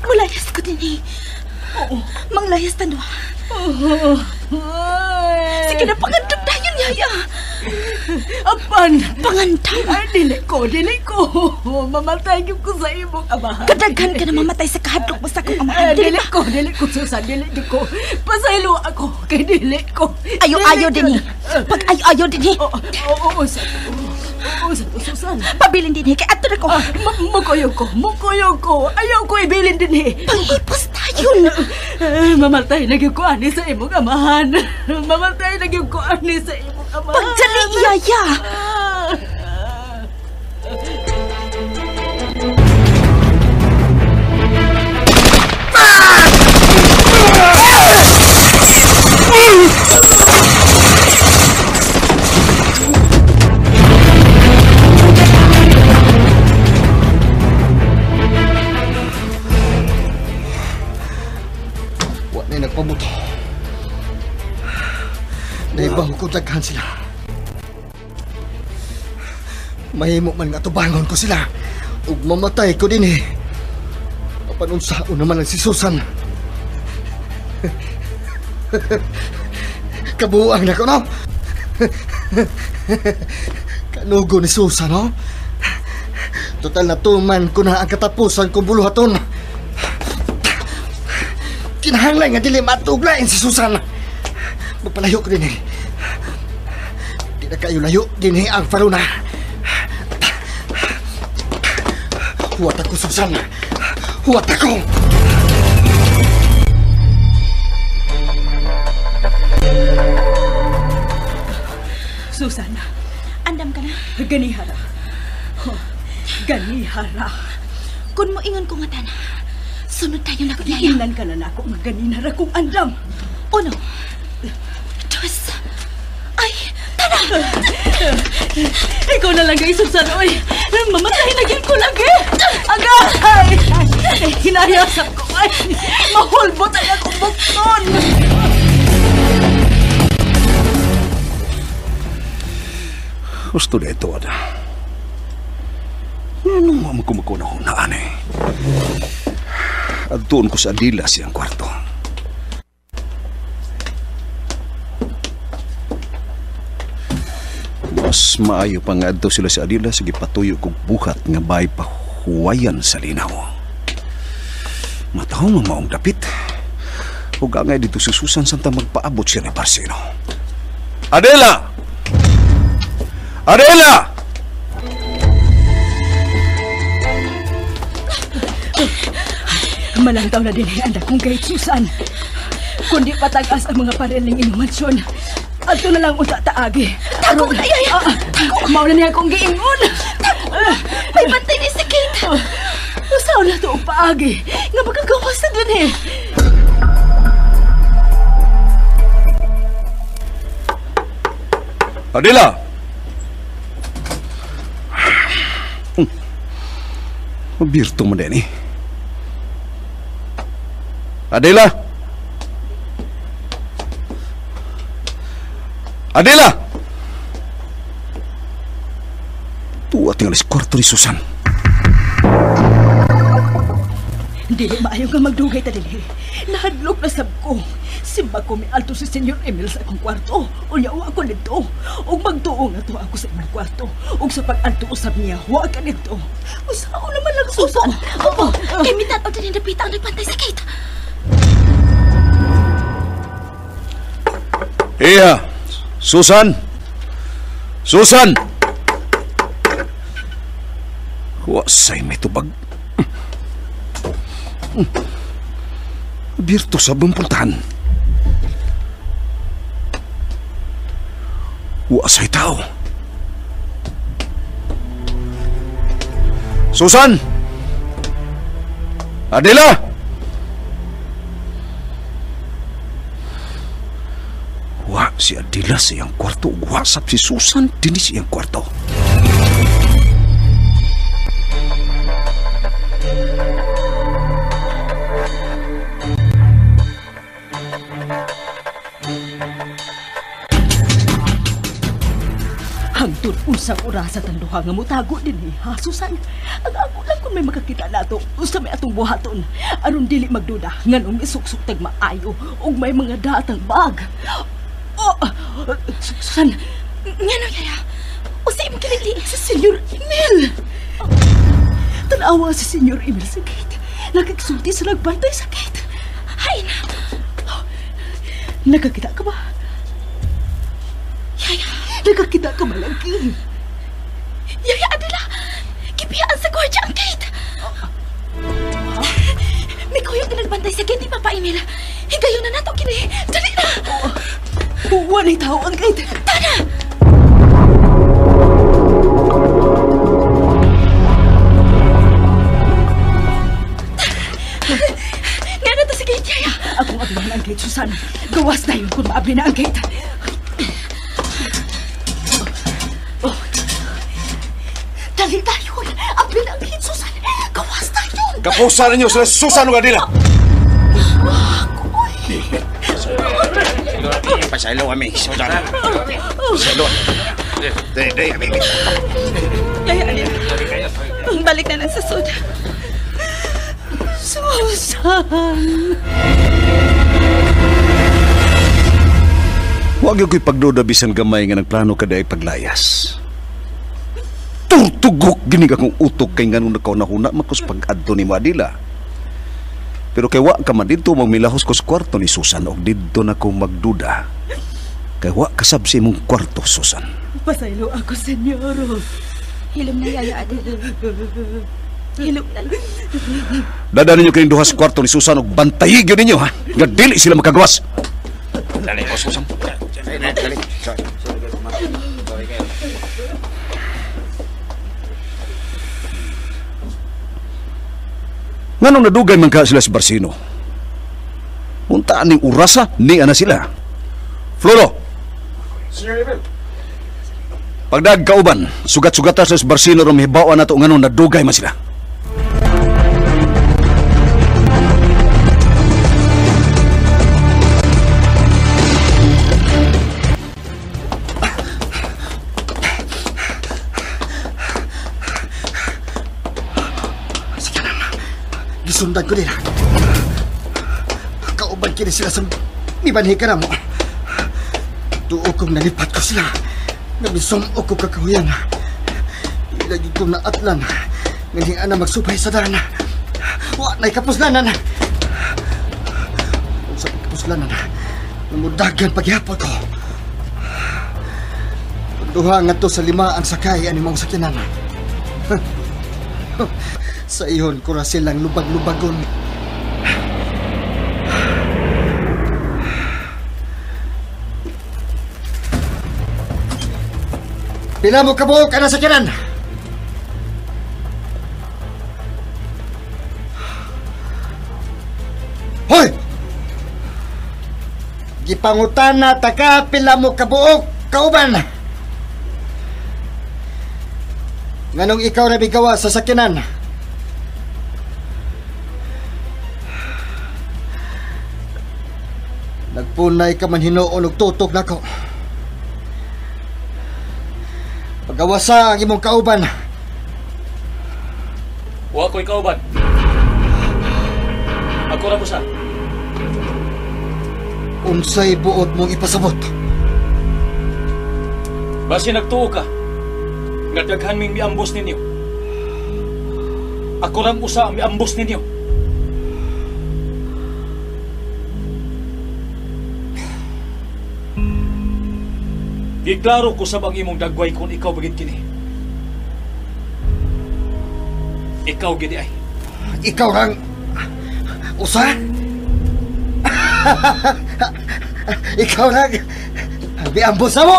Mulayas ko din eh. Oo. Manglayas ta duha. Sige na, pangandam tayo, Yaya. Apan! Pangandam! Ay, dili ko, dili ko. Mamatay gyud ko sa imong amahan. Kadaghan ka na mamatay sa kahadlok mo sa akong amahan. Dili ko, dili ko, Susan, dili ko. Pasaylo ako, kay dili ko. Ayo-ayo din eh. Pag ayo-ayo din eh. Oo, sa oo, sa Susan. Pabilin din eh, kay ato na ko. Mukuyo ko, mukuyo ko. Ayaw ko ibilin din eh. Panghipos tayo. Mamatay na gyud ko ani sa imong amahan. Mamatay na gyud ko ani sa imong amahan. Pagdali, Yaya. Wa na nagpabuto. Naibaw ko daghan sila. Mahimo man nga tubangon ko sila. Ug mamatay ko din eh. Apan unsaon naman ang si Susan. Kabuang na ko, no? Kanugo ni Susan, no? Total natuman ko na ang katapusan kong buluhaton. Kinahanglan nga dili matuglain si Susan. Magpalayo ko din eh. Di na kayo layo din eh ang faruna. Huwat ako, Susan. Huwat ako! Susan. Andam ka na? Ganihara. Ganihara. Kung mo ingon ko nga tana, sunod tayo na ko, Yaya. Giingnan ka na nako nga ganihara kung andam. Uno. Dos. Ay, tana! Ikaw na lang kay Susan, oy. Mamatay na gyud ko lagi. Agay! Hinayasap ko, ay. Mahulbot ang akong bukton. Gusto na ito, Ada. Ano nga magkumakunahunaan eh? At doon ko sa Adila siyang kwarto. Mas maayo pa nga adto sila sa Adila sige patuyo kog buhat nga bay pahuwayan sa linaw. Mataw nga maong dapit. Ug angay dito si Susan santa magpaabot siya ni Barcino. Adela! Adela! Malantaw na din ang dakong kay Susan. Kundi patagas ang mga pareling inumansyon. Ato na lang unta taagi. Tago na, Yaya! Tago! Mao na niya akong giingon! Tago! May bantay ni si Kate! Usaw na ito ang paagi nga magagawas na dun eh! Adela! Mabirto mo din eh. Adela! Adela! Tuwa tingali sa kwarto ni Susan. Dili maayo nga magdugay ta dinhi. Nahadlok na sab ko. Simba ko mialto si Senyor Emil sa akong kwarto. Unya wa ko nidto. Ug magtuo nga tuwa ako sa imong kwarto. Ug sa pag-alto usab niya, wa ka nidto. Usaon naman lang Susan. Opo, kay mitan-aw dinhi dapita ang nagpantay sa Kate. Iya, Susan. Susan. Wa say may tubag. Birto sa bumpuntahan. Wa say tao. Susan! Adela! Wa si Adela sa iyang kwarto. Wasap si Susan dinhi sa iyang kwarto. Hangtod unsang orasa tang duha nga motago dinhi, ha, Susan? Ang ako lang ko Kung may makakita nato, usa may atong buhaton. Aron dili magduda nganong misuksok tag maayo ug may mga datang bag. Oh, Susan, ngano Yaya? Usa imong kilili si Senyor Emil. Tanawa si Senyor Emil sa gate. Nakiksulti sa nagbantay sa gate. Hay na. Oh, nakakita ka ba? Yaya, nakakita ka malagi. Yaya Adela, gipiyaan sa gwardiya ang gate. May kuyog na nagbantay sa gate ni Papa Emil. Higayon na nato kini. Dali na. Oh, walay tao ang gate. Tana! Nga na to sa gate, Yaya. Akong ablihan ang gate, Susan. Gawas na yun kung maabli na ang gate. Oh. Dali tayo. Abli na ang gate, Susan. Gawas na yun. Kapusan ninyo sila, Susan ug Adela. Pasaylo kami, Susan. Pasaylo. Dali, kami. Yaya, Adela. Balik na lang sa sud. Susan! Huwag yung ko'y pagduda bisan gamay nga nagplano ka dahil paglayas. Turtugok ginig akong utok kay nganong nakaunahuna makos pag-adto ni mo Adela. Pero kay wa ka man didto magmilahos ko sa kwarto ni Susan og didto na ko magduda. Kay wa kasab sa imong kwarto, Susan. Pasaylo ako, senyor. Hilom na, Yaya Adela. Hilom na lang. Dada ninyo kayong duha sa kwarto ni Susan og bantayi gyud ninyo, ha? Nga dili sila makagawas. Dali ko, Susan. Dali. Nganong nadugay man ka sila sa Barsino? Unta ning urasa, niya na sila. Floro! Sir Emil. Pagdag kauban, sugat-sugata sa Barsino rom hibawa na to nganong nadugay man sila. Sige na, gisundan ko nila. Kauban kini sila sa mibanhi ka na mo. Tuo kong nalipat ko sila. Nabisum-o ko kakahuyan. Ilagi kong naatlan. Ngayon na magsubay sa daan. Wa na'y kapuslanan. Kung sa pagkapuslanan, namudagan paghihapon ko. Duha nga to sa lima ang sakay ani mong sakyanan. Sa iyon ko ra silang lubag-lubagon. Pila mo kabuok ang nasakyanan? Hoy! Gipangutan na taka pila mo kabuok kauban. Nganong ikaw na bigawa sa sakyanan? Nagpunay ka man hinuon og tutok nako. Pagawasa ang imong kauban. Wa ko'y kauban. Ako ra mo sa. Unsay buot mong ipasabot? Basi nagtuo ka nga daghan ming miambos ninyo. Ako rang usa ang miambos ninyo. Giklaro ko sab ang imong dagway kung ikaw bagid kini. Ikaw gidi ay. Ikaw rang usa? Ikaw rang miambos na mo?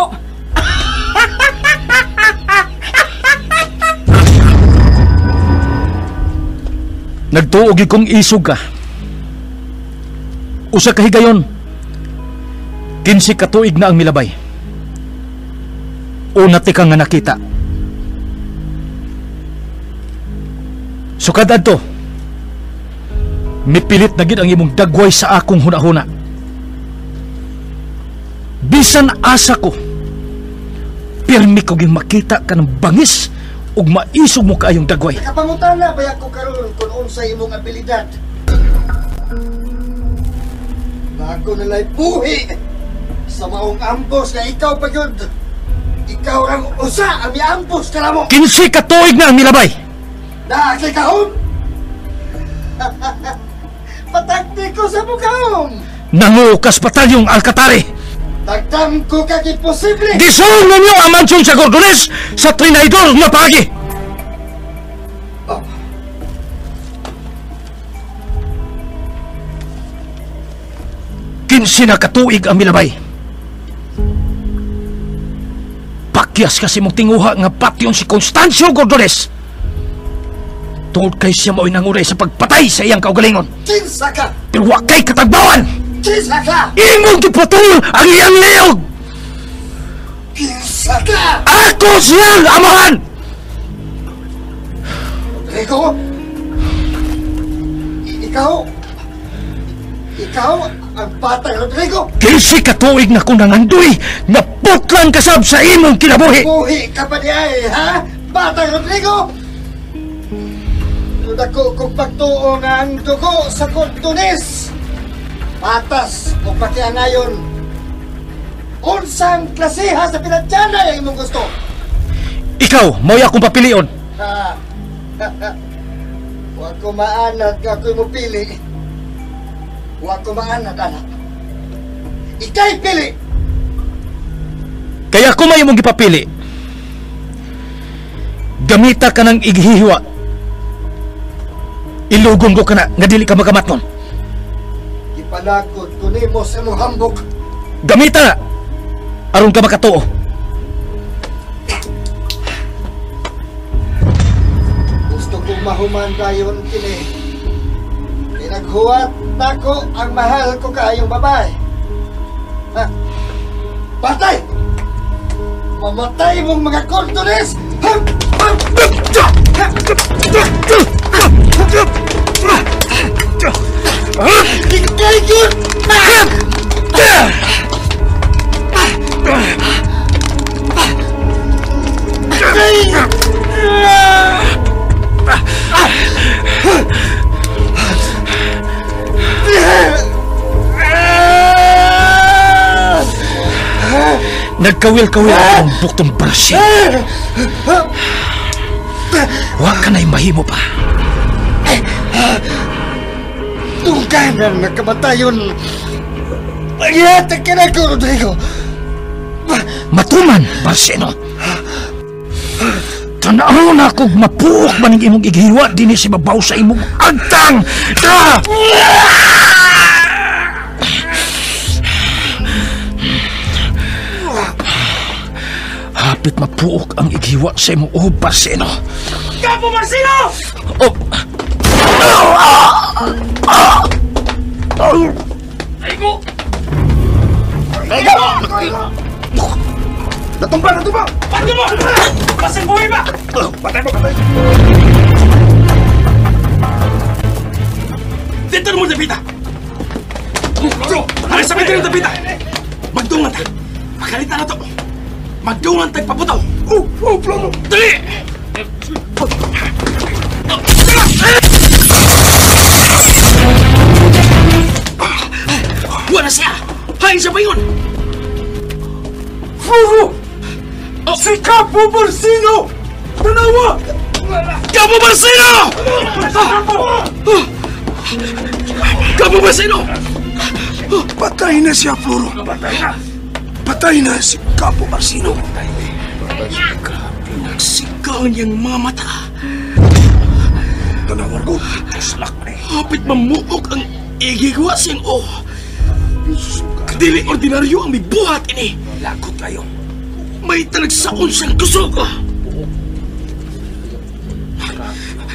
Nagtuo gyud kong isog ka. Usa ka higayon. 15 ka tuig na ang milabay. Una ti ka nga nakita. Sukad adto, mipilit na gid ang imong dagway sa akong hunahuna. Bisan asa ko, pirmi ko ging makita ka ng bangis Ug maisog mo kaayong dagway. Nakapangutana ba ko karon kung unsay imong abilidad? Na ako nalay buhi sa maong ambos na ikaw pa yun. Ikaw ang usa ang miambos ka na mo. 15 ka tuig na ang milabay. Na kay kahon. Patagdi ko sa bukahom. Nangukas patalyong Alcatari. Tagdam ko kag imposible. Gisuong ninyo ang mansyon sa Gordones sa Trinidad nga paagi. Oh. 15 na katuig ang milabay. Pakyas kasi mong tinguha nga patyon si Constancio Gordones. Tungod kay siya mao'y nanguray sa pagpatay sa iyang kaugalingon. Kinsa ka! Pero wa kay katagbawan! Kinsa ka! Imong giputol ang iyang liog! Kinsa ka! Ako siyang amahan! Rodrigo! Ikaw! Ikaw ang batang Rodrigo! 15 ka tuig na ko nangandoy na putlang kasab sa imong kinabuhi! Buhi ka pa niya eh, ha? Batang Rodrigo! Dako kong pagtuo nga ang dugo sa Gordones! Patas o pakiangayon! Unsang klasiha sa pinadyanay ang imong gusto? Ikaw, mo'y akong papilion! Ha! Huwag ko maanad nga ako'y mupili. Huwag ko maanad, anak. Ika'y pili! Kaya kung may imong gipapili, gamita ka ng ighihiwa. Ilugon ko ka na nga dili ka magamatnon. Gipalakot ko nimo sa imong hambog. Gamita na! Aron ka makatuo. Gusto kong mahuman dayon kini. Pinaghuwat nako ang mahal ko kaayong babae. Ha? Patay! Mamatay mong mga Gordones! Ikay yun! Nagkawil-kawil ako ng buktong Brasil. Huwag ka na'y mahimo pa. Tungkanan na kamatayon. Paghihatag ka na ko, Rodrigo. Matuman, Barceno. Tanaw na akong mapuok man ang imong ighiwa dinhi sa babaw sa imong agtang. Hapit mapuok ang ighiwa sa imong uhob, Barceno. Kapo, Barceno! Oh. Ay mo! Natumba! Natumba! Patay mo! Pasang buhay ba? Patay mo! Patay! Dito mo, Davida! Aray sa medyo ng Davida! Magdungan ta! Makalita na to! Magdungan ta'y pabutaw! Oh! Oh! Plano! Dali! Wala siya! Hain siya ba yun? Floro! Oh. Si Capo Barcino! Tanawa! Capo Barcino! Capo Barcino! Patay na siya, Floro. Patay na. Patay na si Capo Barcino. Grabe, nagsigaw niyang mga mata. Tanawa ko. Tuslak na eh. Hapit mamuok ang igigwa siyang oh. Dili ordinaryo ang may buhat ini. Lagot kayo. May talagsaon siyang kusog.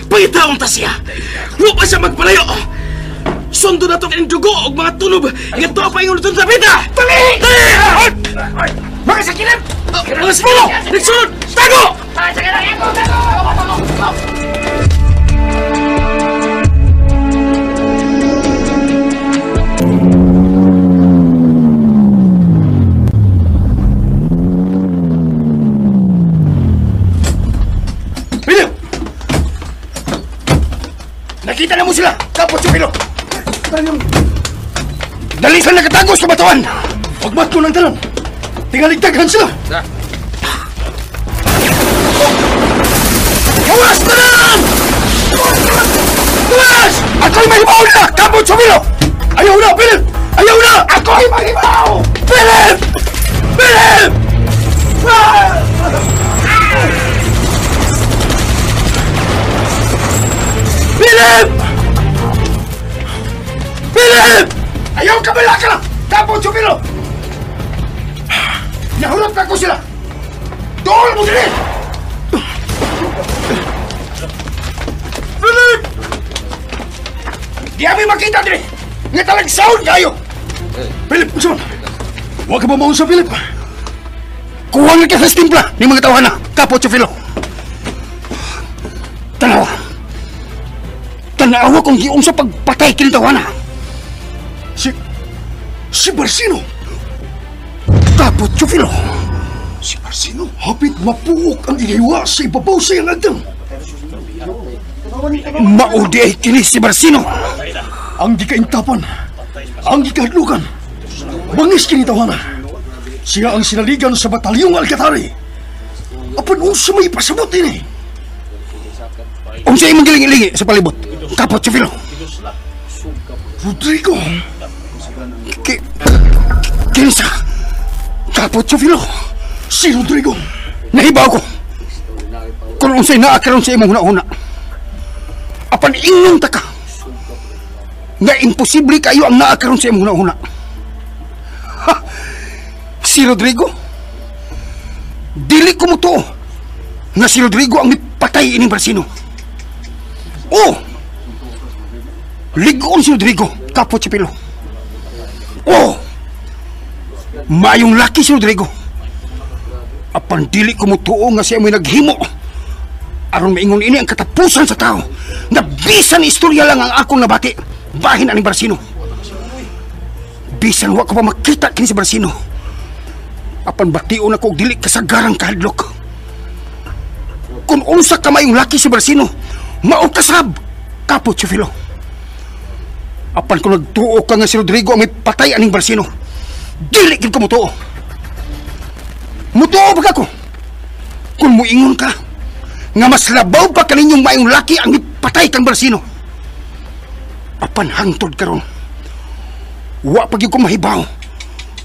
Pangitaon ta siya. Huwag pa siya magpalayo. Sundo na itong inyong dugo o mga tunob. Ingat to pa ingon itong tapita. Dali! Dali! Mga sakilan! Mga sakilan! Nagsunod! Tago! Chupilo! Dali sa nakatagos sa batuan! Pagmat ko ng tanan! Tingaligtaghan sila! Gawas tanan! Gawas! Ako'y mahibaw na! Kapo Chupilo! Ayaw na, Philip! Ayaw na! Ako'y mahibaw! Philip! Philip! Ah! Philip! Philip! Ayaw ka balaka! Kapo Chupilo! Nahurot na ko sila! Dool mo din! Philip! Di kami makita din! Nga talag sound kayo! Philip, John! Huwag ka ba maunsa, Philip? Kuwang na ka sa timpla ni mga tawana, Kapo Chupilo! Tanawa! Tanawa kung giung sa pagpatay kini tawana! Si Barcino! Kapo Chupilo! Si Barcino? Hapit mapuok ang iliwa sa ibabaw sa iyang agdang! Maudi ay kini si Barcino! Ang gikaintapan, ang gikahadlukan, bangis kini tawana. Siya ang sinaligan sa batalyong Alcatari. Apan unsa may pasabot ini? Unsa imong gilingi-lingi sa palibot? Kapo Chupilo! Rodrigo! Kinsa? Kapo Chupilo! Si Rodrigo! Nahibaw ko! Kung unsay naa karon sa imong huna-huna. Apan ingnon ta ka nga imposible kayo ang naa karon sa imong huna-huna. Ha! Si Rodrigo? Dili ko mo nga si Rodrigo ang mipatay ining Barcino. Oh! Ligoon si Rodrigo, Kapo Chupilo. Oh! Maayong laki si Rodrigo. Apan dili ko mo nga siya mo'y naghimo. Aron maingon ini ang katapusan sa tao. Na bisan istorya lang ang akong nabati. Bahin aning Barcino. Bisan wa ko pa makita kini si Barcino. Apan bation ako og dili kasagarang kahadlok. Kung unsa ka maayong laki si Barcino, mao kasab, Kapo Chupilo. Apan kung nagtuo ka nga si Rodrigo ang may patay aning Barcino, dili gid ko motuo. Mutuo ba ko? Kung muingon ka nga mas labaw pa kaninyong maayong laki ang mipatay kang Barcino. Apan hangtod karon, wa pa gyud ko mahibaw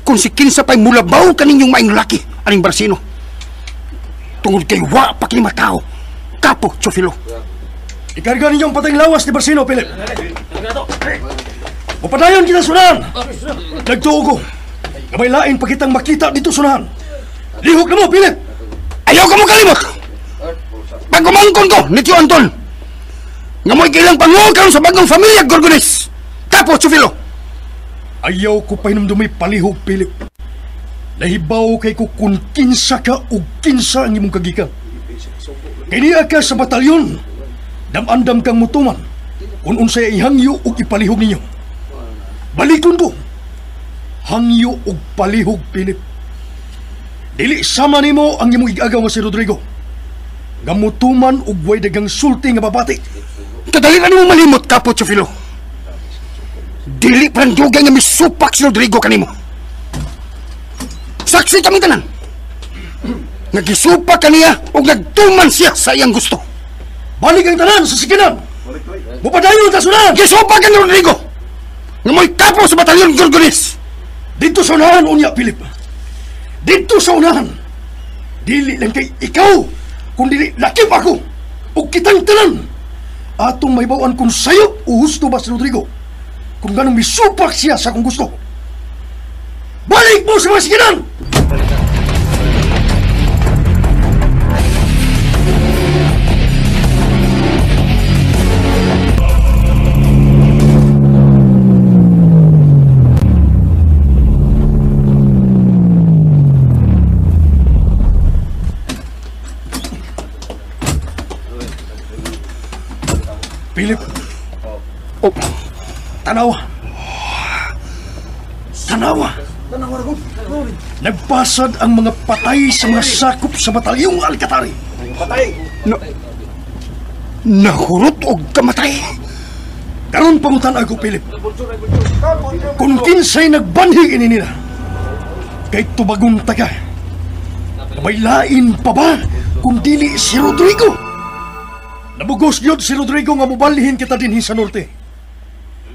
kung si kinsa pa'y mulabaw kaninyong maayong laki aning Barcino. Tungod kay wa pa kini matawo, Kapo Chupilo. Ikarga ninyong patayng lawas ni Barcino, Philip. Mapadayon kita sunahan. Nagtuo ko nga may lain pa kitang makita dito sunahan. Lihok na mo, Philip! Ayaw ka mo kalimot! Pagkumangkon ko ni Tio Anton nga mo'y kailang panguol karon sa bagong pamilya Gorgones. Kapo Chupilo! Ayaw ko pahinumdumi palihog, Philip. Nahibaw kay ko kung kinsa ka o kinsa ang imong kagikan. Kiniya ka sa batalyon, dam-andam kang mutuman kung unsay ihangyo og ipalihog ninyo. Balikon ko, hangyo og palihog, Philip. Dili sama nimo ang imong igagaw nga si Rodrigo. Nga mutuman og way dagang sulti nga babati. Kadali na nimo malimot, Kapo Chupilo. Dili pa lang dugay nga misupak si Rodrigo kanimo. Saksi kami tanan. Nagisupak kaniya og nagtuman siya sa iyang gusto. Balik ang tanan sa sikinan. Mupadayon ta sunan. Gisupak ni Rodrigo nga mo'y kapo sa batalyon Gorgones. Dito sa unahan unya, Philip. Dito sa unahan. Dili lang kay ikaw, kung dili lakip ako og kitang tanan. Atong mahibaw-an kung sayop o husto ba si Rodrigo. Kung ganong misupak siya sa akong gusto. Balik mo sa mga sikinan! Philip. Oh. Tanawa. Tanawa. Nagpasad ang mga patay sa mga sakop sa batalyong Alcatari. Patay. Nahurot og kamatay. Karon pangutan ako, Philip. Kung kinsay nagbanhig ini nila, kay tubagon ta ka. May lain pa ba kung dili si Rodrigo? Nabugos gyud si Rodrigo nga mobalhin kita dinhi sa norte.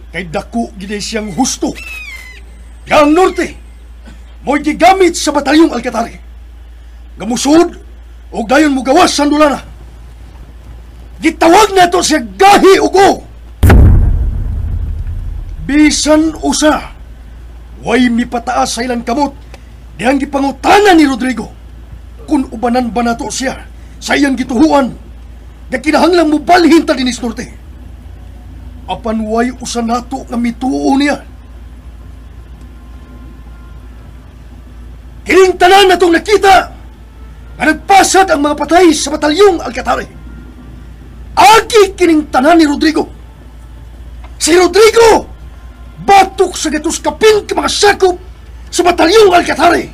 Kay dako gid siyang husto. Nga ang norte mo'y gigamit sa batalyong Alcatari. Nga musud og dayon mogawas sa Andolana. Gitawag nato siya gahi ugo. Bisan usa, way mipataas sa ilang kamot dihang gipangutana ni Rodrigo kung ubanan ba nato siya sa iyang gituhuan nga kinahanglang mobalhin ta dinis norte. Apan way usa nato nga mituo niya. Kining tanan natong nakita nga nagpasad ang mga patay sa batalyong Alcatari. Agi kining tanan ni Rodrigo. Si Rodrigo batok sa gatos kapin ka mga sakop sa batalyong Alcatari.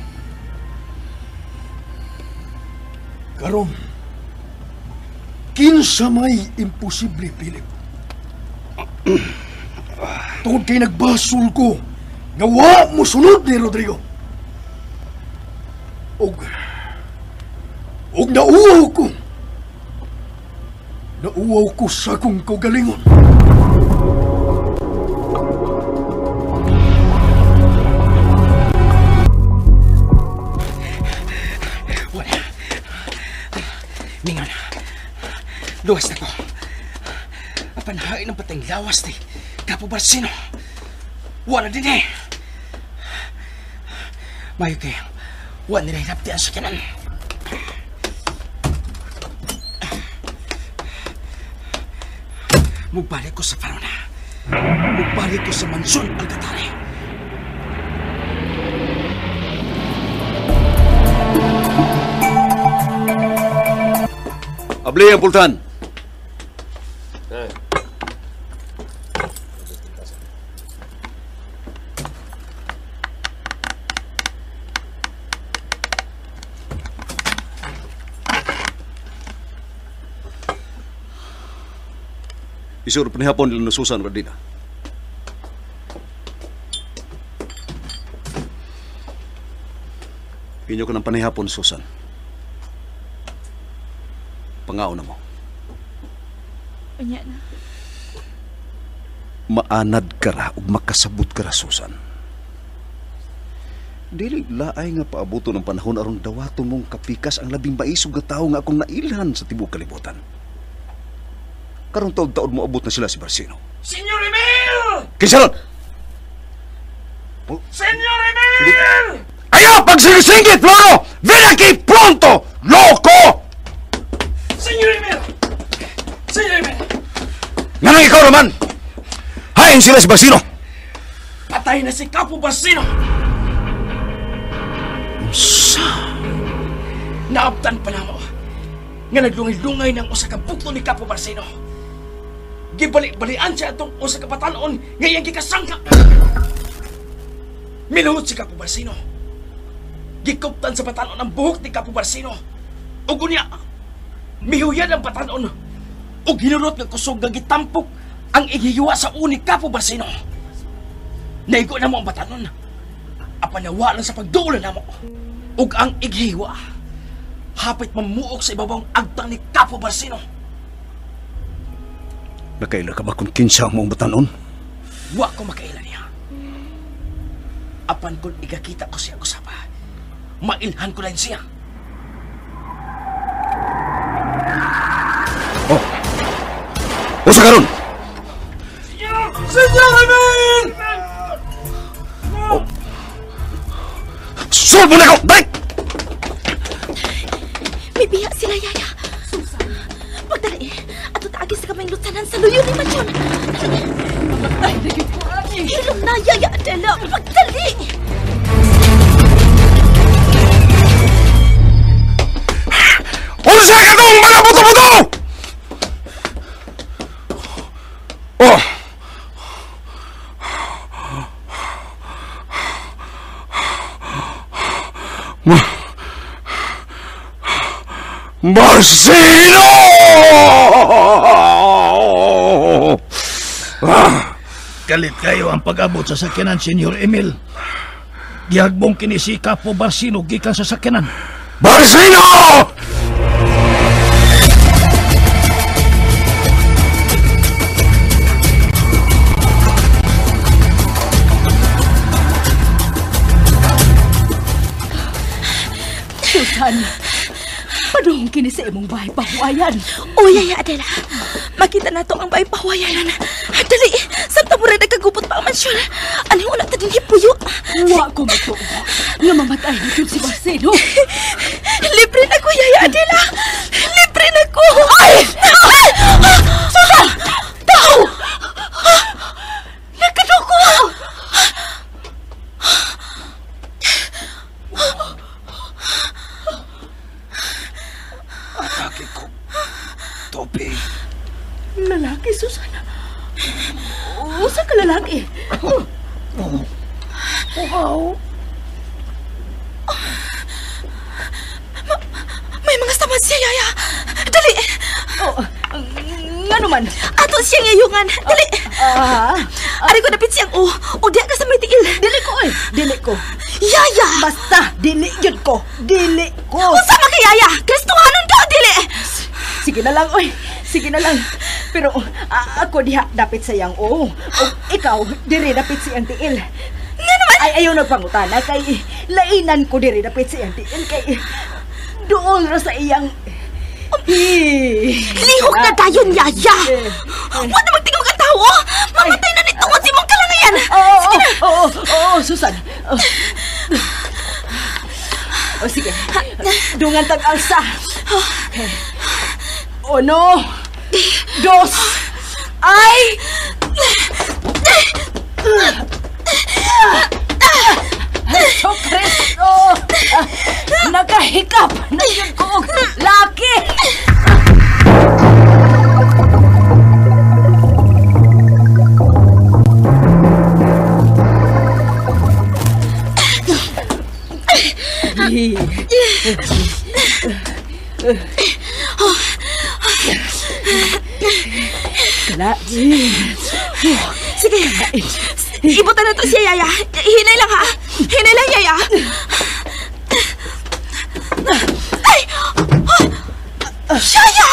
Karon, kinsa may imposible, Philip. Tungod kay nagbasol ko nga wa mo sunod ni Rodrigo. Og nauwaw ko. Nauwaw ko sa akong kaugalingon. Wala. Mingon. Luwas na ko. Apan hain ang patayng lawas ni Capo Barcino. Wala din eh. Mayo kayo. Wala nila hinaptian sa kanan. Mubalik ko sa Farona. Mubalik ko sa Mansyon Alcatari. Abli ang pultan. Isur panihapon nila na Susan Radina. Inyo ka ng panihapon, Susan. Pangaon na mo. Unya na. Maanad ka ra ug makasabot ka ra, Susan. Dili laay nga paabuto ng panahon aron dawaton mong kapikas ang labing maisog nga tawo nga akong nailhan sa tibuok kalibutan. Karong taod-taod mo abot na sila si Barcino. Senyor Emil! Kinsa ron? Oh. Senyor Emil! Ayaw pagsigisingit, Floro! Ven aquí pronto, loco! Senyor Emil! Senyor Emil! Nganong ikaw naman? Hain sila si Barcino! Patay na si Capo Barcino! Unsa? Naabtan pa namo nga naglungay-lungay ng usa ka bukto ni Capo Barcino. Gibalik-balian siya atong usa ka batan-on nga iyang gikasangka. Miluhot si Capo Barcino. Gikuptan sa batan-on ang buhok ni Capo Barcino. Ug unya, mihuyad ang batan-on ug hinurot nga kusog nga gitampok ang igihiwa sa uni Capo Barcino. Naigo na mo ang batan-on. Apan nawa lang sa pagduol na mo. Ug ang ighiwa hapit mamuok sa ibabang agtang ni Capo Barcino. Nakaila ka ba kung kinsa ang mong batanon? Wa ko makaila niya. Apan kung igakita ko siya kusapa, mailhan ko lang siya. Oh! Usa karon! Senyor Emil! Oh. Sulod mo na ako! Balik! May biya sila, Yaya. Susan, pagdali. Ato taagi sa kamay lutanan sa luyo ni Mansyon. Dali. Mamatay na yun ko, ani. Hilom na, Yaya Adela. Pagdali! Unsa ka tong mga buto-buto! Oh! Barcino! Ah! Kalit kayo ang pag-abot sa sakyanan, Senyor Emil. Gihagbong kini si Kapo Barcino gikan sa sakyanan. Barcino! Susan, padung kini sa imong bahay pahuwayan. Uy, Yaya Adela. Makita na to ang bahay pahuwayan. Dali, samtang mura nagkagupot pa ang mansyon. Ano yung una ta din hipuyo? Wa ko matuo nga mamatay na yun si Marcelo. Libre na ko, Yaya Adela. Libre na ko. Ay! Ay! Susan! Tao! Nagkaduko! Atake ko. Topi. Lalaki, Susan. Usa ka lalaki. Wow. May mga samad siya, Yaya. Dali. Oh, ngano man? Ato siyang yayungan. Dali. Ari ko dapit siyang o. O diya ka sa may tiil. Dili ko, eh. Dili ko. Yaya! Basta, dili yun ko. Dili ko. Unsa man ka, Yaya? Kristohanon ka o dili? Sige na lang, oy. Sige na lang. Pero ako diha dapit sa iyang o. O ikaw, diri dapit sa iyang tiil. Nga naman? Ay, ayaw nagpangutana kay lainan ko diri dapit sa iyang tiil kay doon ra sa iyang... Lihok na dayon, Yaya! Huwag na magtingog ang tao! Mamatay na nito kung simong kalangayan! Oo, oo, oo, Susan. O sige, dungan tag-alsa. Okay. Uno, dos, ay! Heso Kristo! Nakahikap na yun ko og laki! Kala. Sige. Ibutan na to siya, Yaya. Hinay lang, ha? Hinay lang, Yaya. Ay! Yaya!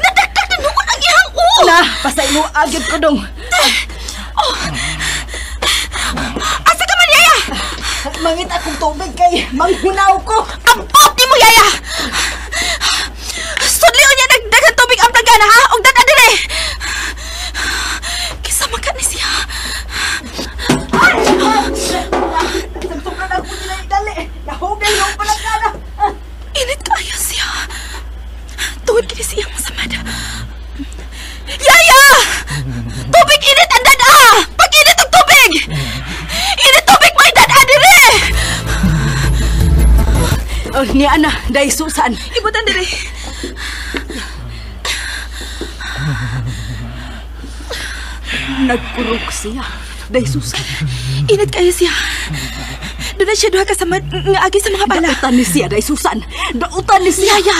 Nadagdag na noon ang iyang ulo! Na, pasay mo agad ko dong. Oh. Asa ka man, Yaya? Mangit akong tubig kay manghunaw ko. Ang pop ni mo, Yaya! Sudlion niya nagdagang tubig ang planggana, ha? Og dada dire! Kisa man ka ni siya. Ay! Samsung na ako nila idali. Nahugay yung palangkana. Init kayo siya. Tuod kini siya masamad. Yaya! Tubig init ang dada! Pag-init ang tubig! Init tubig may dada dire! Oh, ni Ana, dahil Susan. Ibutan dire. Nagkurog siya. Dahil Susan. Init kayo siya. Doon na siya duha kasama nga agi sa mga bala. Dautan ni siya, dahil Susan. Dautan ni siya. Yaya!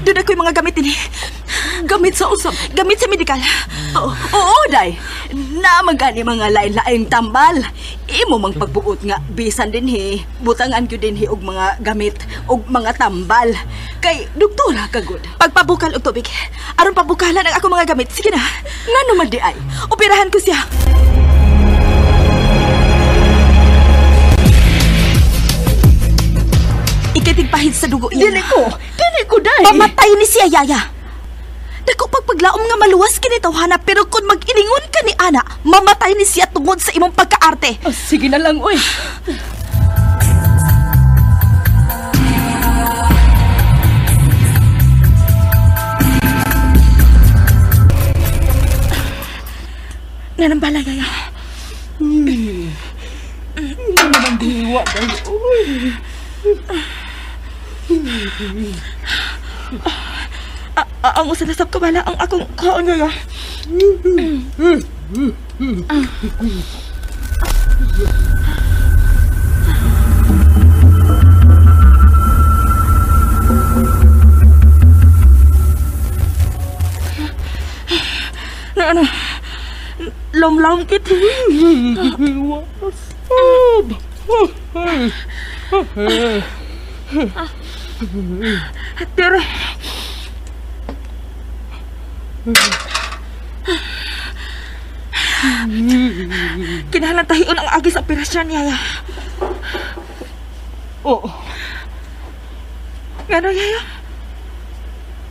Doon ako'y mga gamit ini. Gamit sa usap. Gamit sa medikal. Oo, oo, day. Naamang gani mga lain-laing tambal. Imo mang pagbuot nga bisan dinhi, butangan gyud dinhi og mga gamit og mga tambal. Kay doktora ka gud. Pagpabukal og tubig. Aron pabukalan ang ako mga gamit. Sige na. Ngano man di ay? Operahan ko siya. Ikatigpahid sa dugo iya. Dili ko. Dili ko day. Pamatay ni siya, Yaya. Dako pagpaglaom nga maluwas kini tawhana, pero kung mag-iningon ka ni Ana, mamatay ni siya tungod sa imong pagkaarte. Oh, sige na lang, oy. Nanambala, Yaya. Hindi naman diwa, day. Uy. Ang usa na sab kabala ang akong kaon, Yaya. Ano? Lam-lam kit. Pero kinahanglan tahion ang agi sa operasyon, Yaya. Oo. Ngano, Yaya?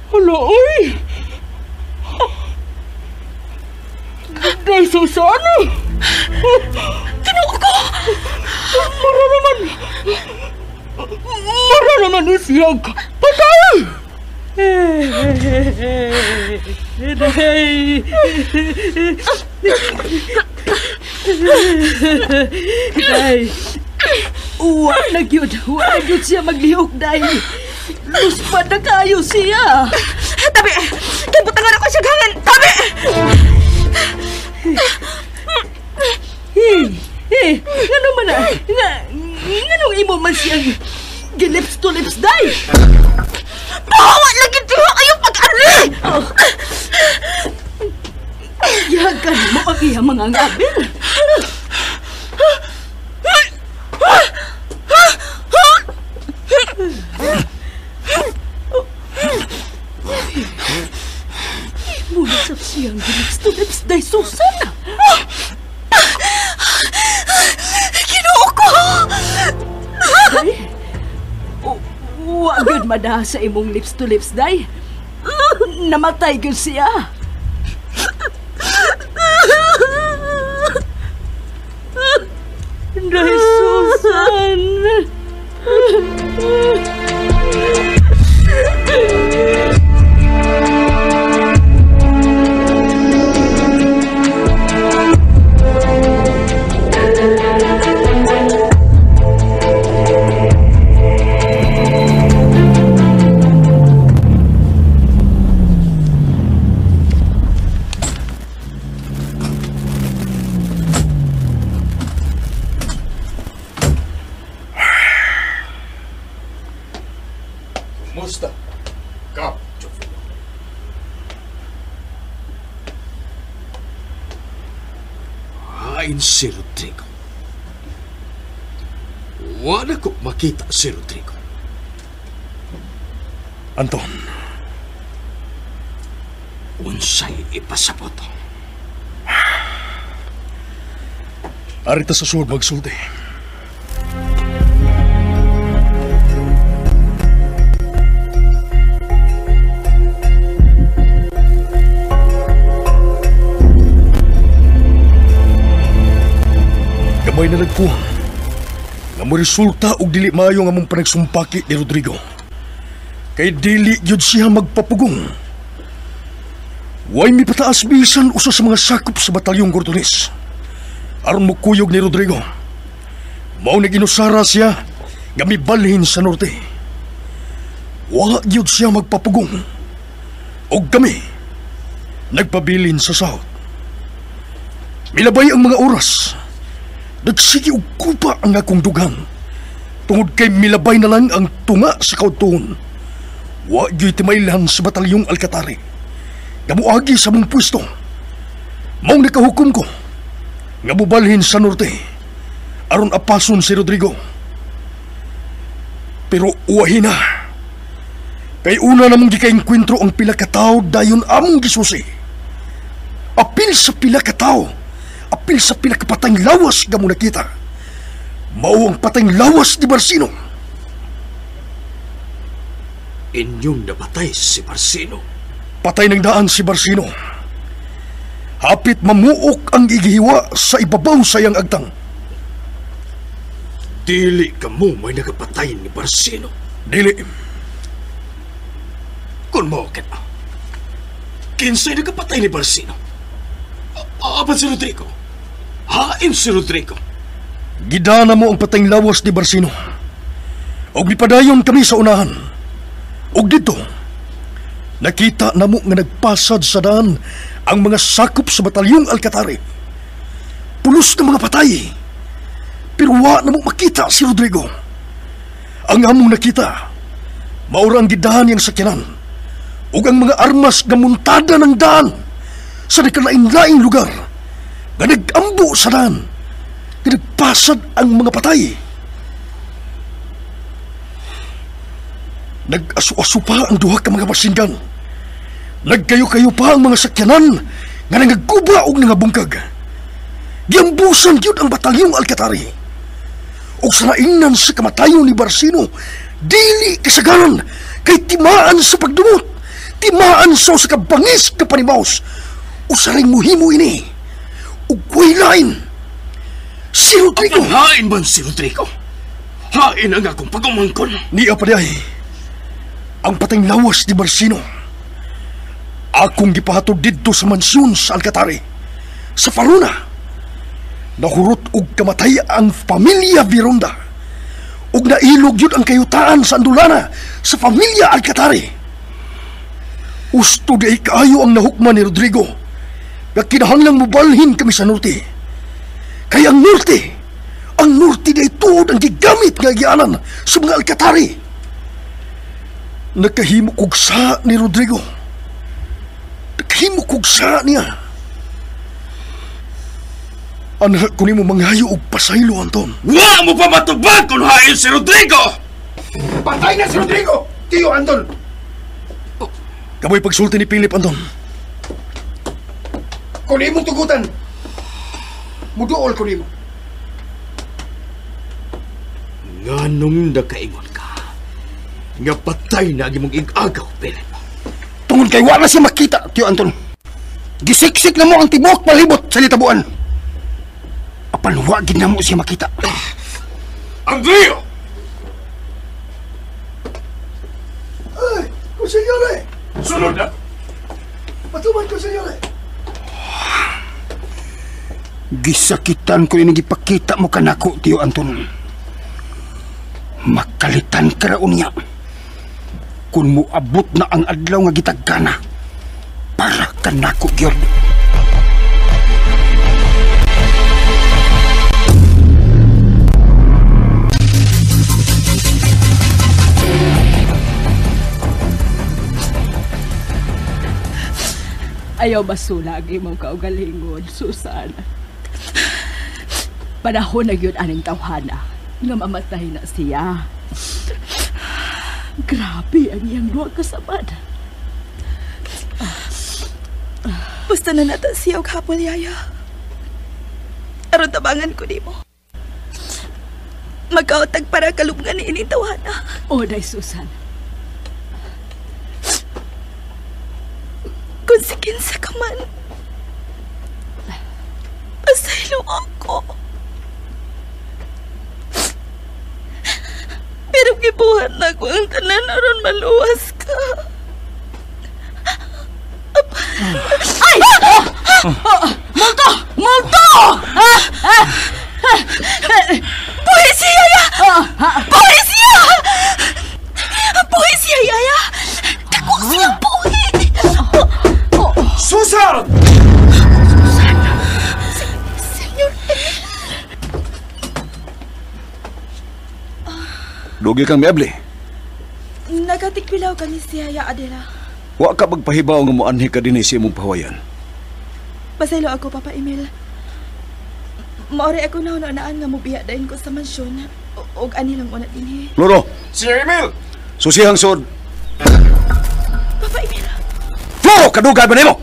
Hala, oy! Day, Susan! Kinuha ko! Mara naman! Mara naman siyang patay! Day! Day! Uwa na gyud! Uwa na gyud siya maglihok, Day! Luspad na kayo siya! Tabi! Kaya ako siya gangan! Tabi! Eh, ngano man na? Nganong imo man siyang gilips to lips, Day? Bawa lagi diha kayo pag-ari! Yagan mo ang iyang mga ngabil. Mula sa siyang gilips to lips, Day, Susan! Ginoo ko! Day? Wa gyud madaha sa imong lips to lips, Day. Namatay gyud siya. Day, Susan! Kumusta? Kap, Jofino. Hain si Rodrigo. Wala ko makita si Rodrigo. Anton. Unsay ipasabot. Arita sa suod magsulti. Gamay na nagko nga mo resulta og dili maayo nga mong panagsumpaki ni Rodrigo. Kay dili gyud siya magpapugong. Way mipataas bisan usa sa mga sakop sa batalyong Gordones. Aron mokuyog ni Rodrigo. Mao nag-inusara siya nga mibalhin sa norte. Wa gyud siya magpapugong. Og kami nagpabilin sa south. Milabay ang mga oras. Nagsige og kupa ang akong dughan. Tungod kay milabay na lang ang tunga sa kaudtuhon. Wa gyud timaylan sa batalyong Alcatari. Gamuagi sa mong pwesto. Maong nakahukom ko nga mubalhin sa norte aron apason si Rodrigo. Pero uwahin na. Kay una namong gikaengkwentro ang pila ka tawo dayon among gisusi. Apil sa pila ka tawo, apil sa pila ka patayng lawas nga mo nakita. Mao ang patayng lawas ni Barcino. Inyong napatay si Barcino. Patay ng daan si Barcino. Hapit mamuok ang igihiwa sa ibabaw sa iyang agtang. Dili ka mo may nagapatay ni Barcino. Dili. Kung mo ka na, kinsay nagapatay ni Barcino? Apan si Rodrigo? Hain si Rodrigo. Gidana mo ang patayng lawas ni Barcino. Og mipadayon kami sa unahan. Og dito, nakita na mo nga nagpasad sa daan ang mga sakop sa batalyong Alcatari. Pulos ng mga patay. Pero wa na mo makita si Rodrigo. Ang among nakita, maura ang gidahan niyang sakyanan ug ang mga armas nga muntada ng daan sa nagkalain-laing lugar nga nag-ambo sa daan, nga nagpasad ang mga patay. Nag-aso-aso pa ang duha ka mga basinggan. Nagkayo-kayo pa ang mga sakyanan nga nangaguba og nangabungkag. Giambusan gyud ang batalyong Alcatari. Og sa naingnan sa kamatayon ni Barcino, dili kasagaran kay timaan sa pagdumot, timaan sa usa ka bangis ka panimaos. Usaring muhimo ini. Ug way lain. Si Rodrigo. Hain man si Rodrigo? Hain ang akong pag-umangkon. Niya pa diay ang pateng lawas ni Barcino. Akong gipahatod didto sa mansyon sa Alcatari, sa Faruna. Nahurot og kamatay ang pamilya Vironda. Ug nailog yun ang kayutaan sa Andulana sa pamilya Alcatari. Usto di kaayo ang nahukman ni Rodrigo. Nga kinahanglang mobalhin kami sa norte. Kaya ang norte di tuod ang gigamit nga gianan sa mga Alcatari. Nakahimo kog sa ni Rodrigo. Nakahimo kog sa niya. Anak ko nimo manghayo og pasaylo, Anton. Wa mo pa matubag kung hain si Rodrigo! Patay na si Rodrigo! Tiyo, Anton! Kamoy pagsulti ni Philip, Anton. Kung imong tugutan, muduol ko nimo. Nganong nakaingon ka nga patay na ang imong ig-agaw, Philip? Tungod kay wa na siya makita, Tiyo Anton. Gisiksik na mo ang tibuok palibot sa litabuan. Apan wa gid na mo siya makita. Andrea! Ay, konsenyore! Sunod na! Patuman, konsenyore! Gisakitan ko yung gipakita mo kanako, Tiyo Anton. Makalitan ka raon niya. Kung muabot na ang adlaw nga gitagkana, para kanako gyud. Ayaw basula ang imong kaugalingon, Susan. Panahon na yun aning tawhana nga mamatay na siya. Grabe ang iyang duha kasabad. Basta na nata siya og hapol, Yaya. Aron tabangan ko nimo. Magkautag para kalubngan ni ining tawhana. O, day Susan. Kung si kinsa ka man, pasaylo ako. Pero gibuhat na ko ang tanan aron maluwas ka. Ay! Multo! Multo! Buhi siya, Yaya! Buhi siya! Buhi siya, Yaya! Dako siya, buhi! Susan! Susan! Senyor Emil! Dugi kang miabli. Nagatikpilaw kami si Yaya Adela. Wa ka magpahibaw nga moanhi ka dinhi sa imong pahawayan. Pasaylo ako, Papa Emil. Maori ako na naan nga mobiya dayon ko sa mansyon og ani lang una dinhi. Loro! Sir Emil! Susihang sud. Papa Emil! Floro, kadugay ba nimo?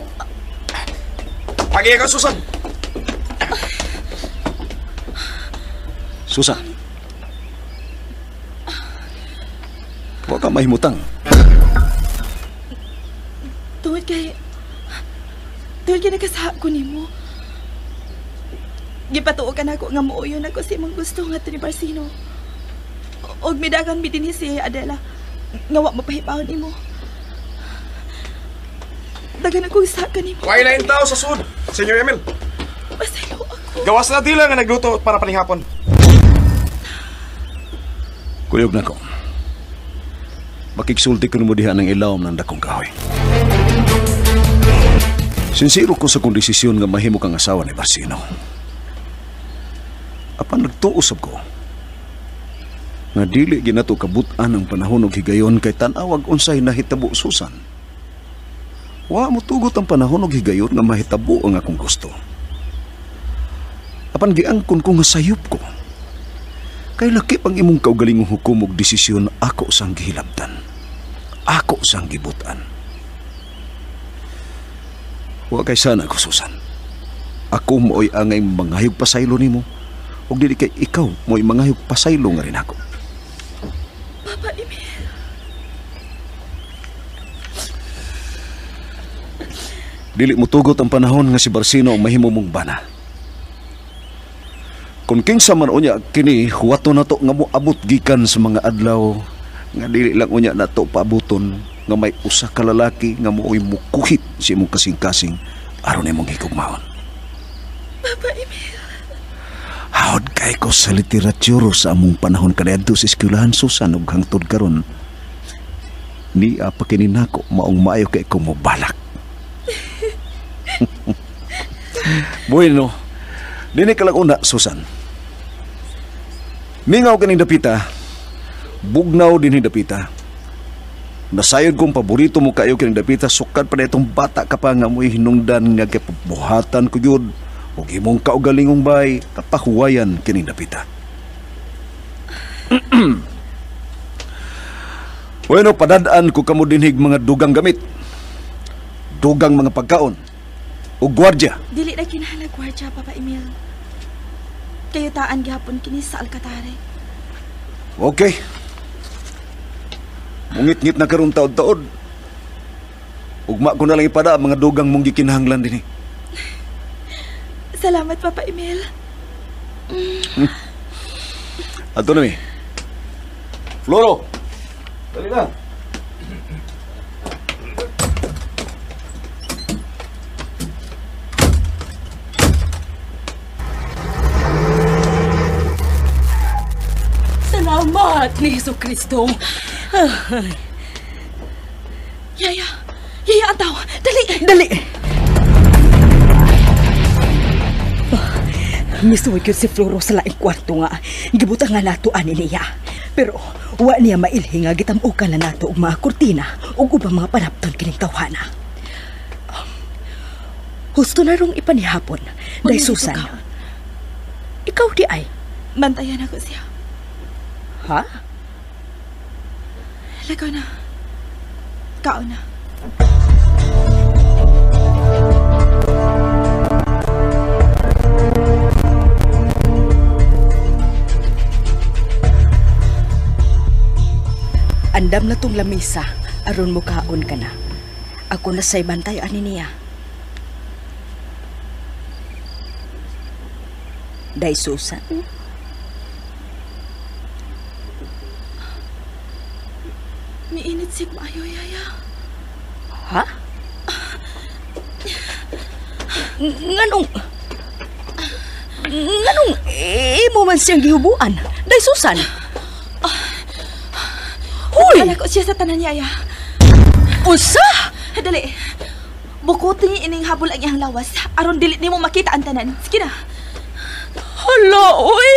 Pagi ka, Susan. Susan. Wa ka mahimutang. Tungod kay nakasaha ko nimo. Gipatuo ka nako nga muuyon ako sa imong gusto nga ni Barcino. Og midagan mi dinhi si Adela. Nga wa mapahibaw nimo. Dagan akong sa kanimo. Way lain tao sa sud, Senyor Emil. Pasaylo ako. Gawas na dila nga nagluto para panihapon. Kuyog na ko. Makigsulti ko nimo diha ng ilawom ng dakong kahoy. Sinsiro ko sa kong desisyon nga mahimo kang asawa ni Barcino. Apan nagtuo sab ko nga dili ginato kabut-an ang panahon og higayon kay tan-awag unsay nahitabo, Susan. Wa mo tugot ang panahon og higayon nga mahitabo ang akong gusto. Apan giangkon ko nga sayop ko. Kay laki pang imong kaugalingong hukom og desisyon ako sang gihilabtan. Ako sang gibutan. Wa kay sana ko, Susan. Ako mo'y angay mangayog pasaylo nimo ug dili kay ikaw mo'y mangayog pasaylo nga rin ako. Papa Emil. Dili mo tugot ang panahon nga si Barcino ang mahimo mong bana. Kung kinsa man unya kini huwato na to nga moabot gikan sa mga adlaw nga dili lang unya nato paabuton nga may usa ka lalaki nga mooy mukuhit sa imong kasing-kasing aron imong higugmaon. Papa Emil. Hawd kay ko sa literatura sa among panahon kaniadto sa eskwelahan, Susan, ug hangtod karon. Niya pa kini nako maong maayo kay ko mobalak. Bueno, dini ka lang una, Susan. Mingaw kaning dapita, bugnaw din dapita. Nasayod kong paborito mo kayo kining dapita, sukad pa na itong bata ka pa nga mo'y hinungdan nga kapabuhatan ko yun. Ug imong kaugalingong bay, kapahuwayan kining dapita. Bueno, padadaan ko kamo dinhig mga dugang gamit, dugang mga pagkaon, ug gwardya. Dili na kinahanglan gwardya, Papa Emil. Kayo taan gihapon kini sa Alcatare. Okay. Mungit-ngit na karon taod-taod. Ugma ko na lang ipada ang mga dugang mong gikinahanglan dinhi. Salamat, Papa Emil. Ato na mi. Floro. Dali na. Salamat ni Hesus Kristo. Yaya, Yaya ang tao. Dali! Dali! Misuwi si Floro sa laing kwarto nga. Gibutang nga nato ani niya. Pero wa niya mailhi nga gitamukan na nato og mga kurtina ug ubang mga panapton kining tawhana. Husto na rong ipanihapon. Day Susan. Ikaw di ay. Bantayan ako siya. Ha? Lagaw na. Kaon na. Andam na tong lamisa, aron mo kaon ka na. Ako na say bantay ani niya. Day Susan. Miinit sig maayo, Yaya. Ha? Nganong imo man siyang gihubuan? Day Susan. Uy! Anak ko siya sa tanan, Yaya. Usa? Dali. Bukutin ining habol ang iyang lawas aron dili nimo makita ang tanan. Sige na. Hala, uy!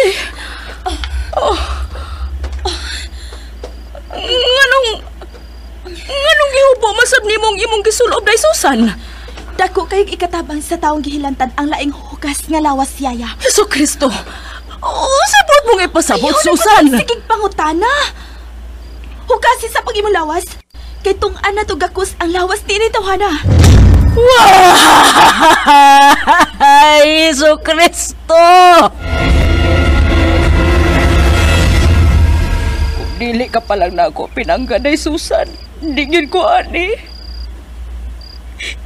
Oh. Nganong gihubo masab nimong imong gisulob, Day Susan? Dako kayong ikatabang sa taong gihilantad ang laing hugas nga lawas, Yaya. Hesus Kristo! Usa pod mong ipasabot, Susan! Sige pangutana! Hugasi sa pag-imong lawas, kay tung-an na tugakos ang lawas ni tawhana. Wah! Hesus Kristo! Kung dili ka pa lang na ako pinangganay, Susan, dingin ko ani.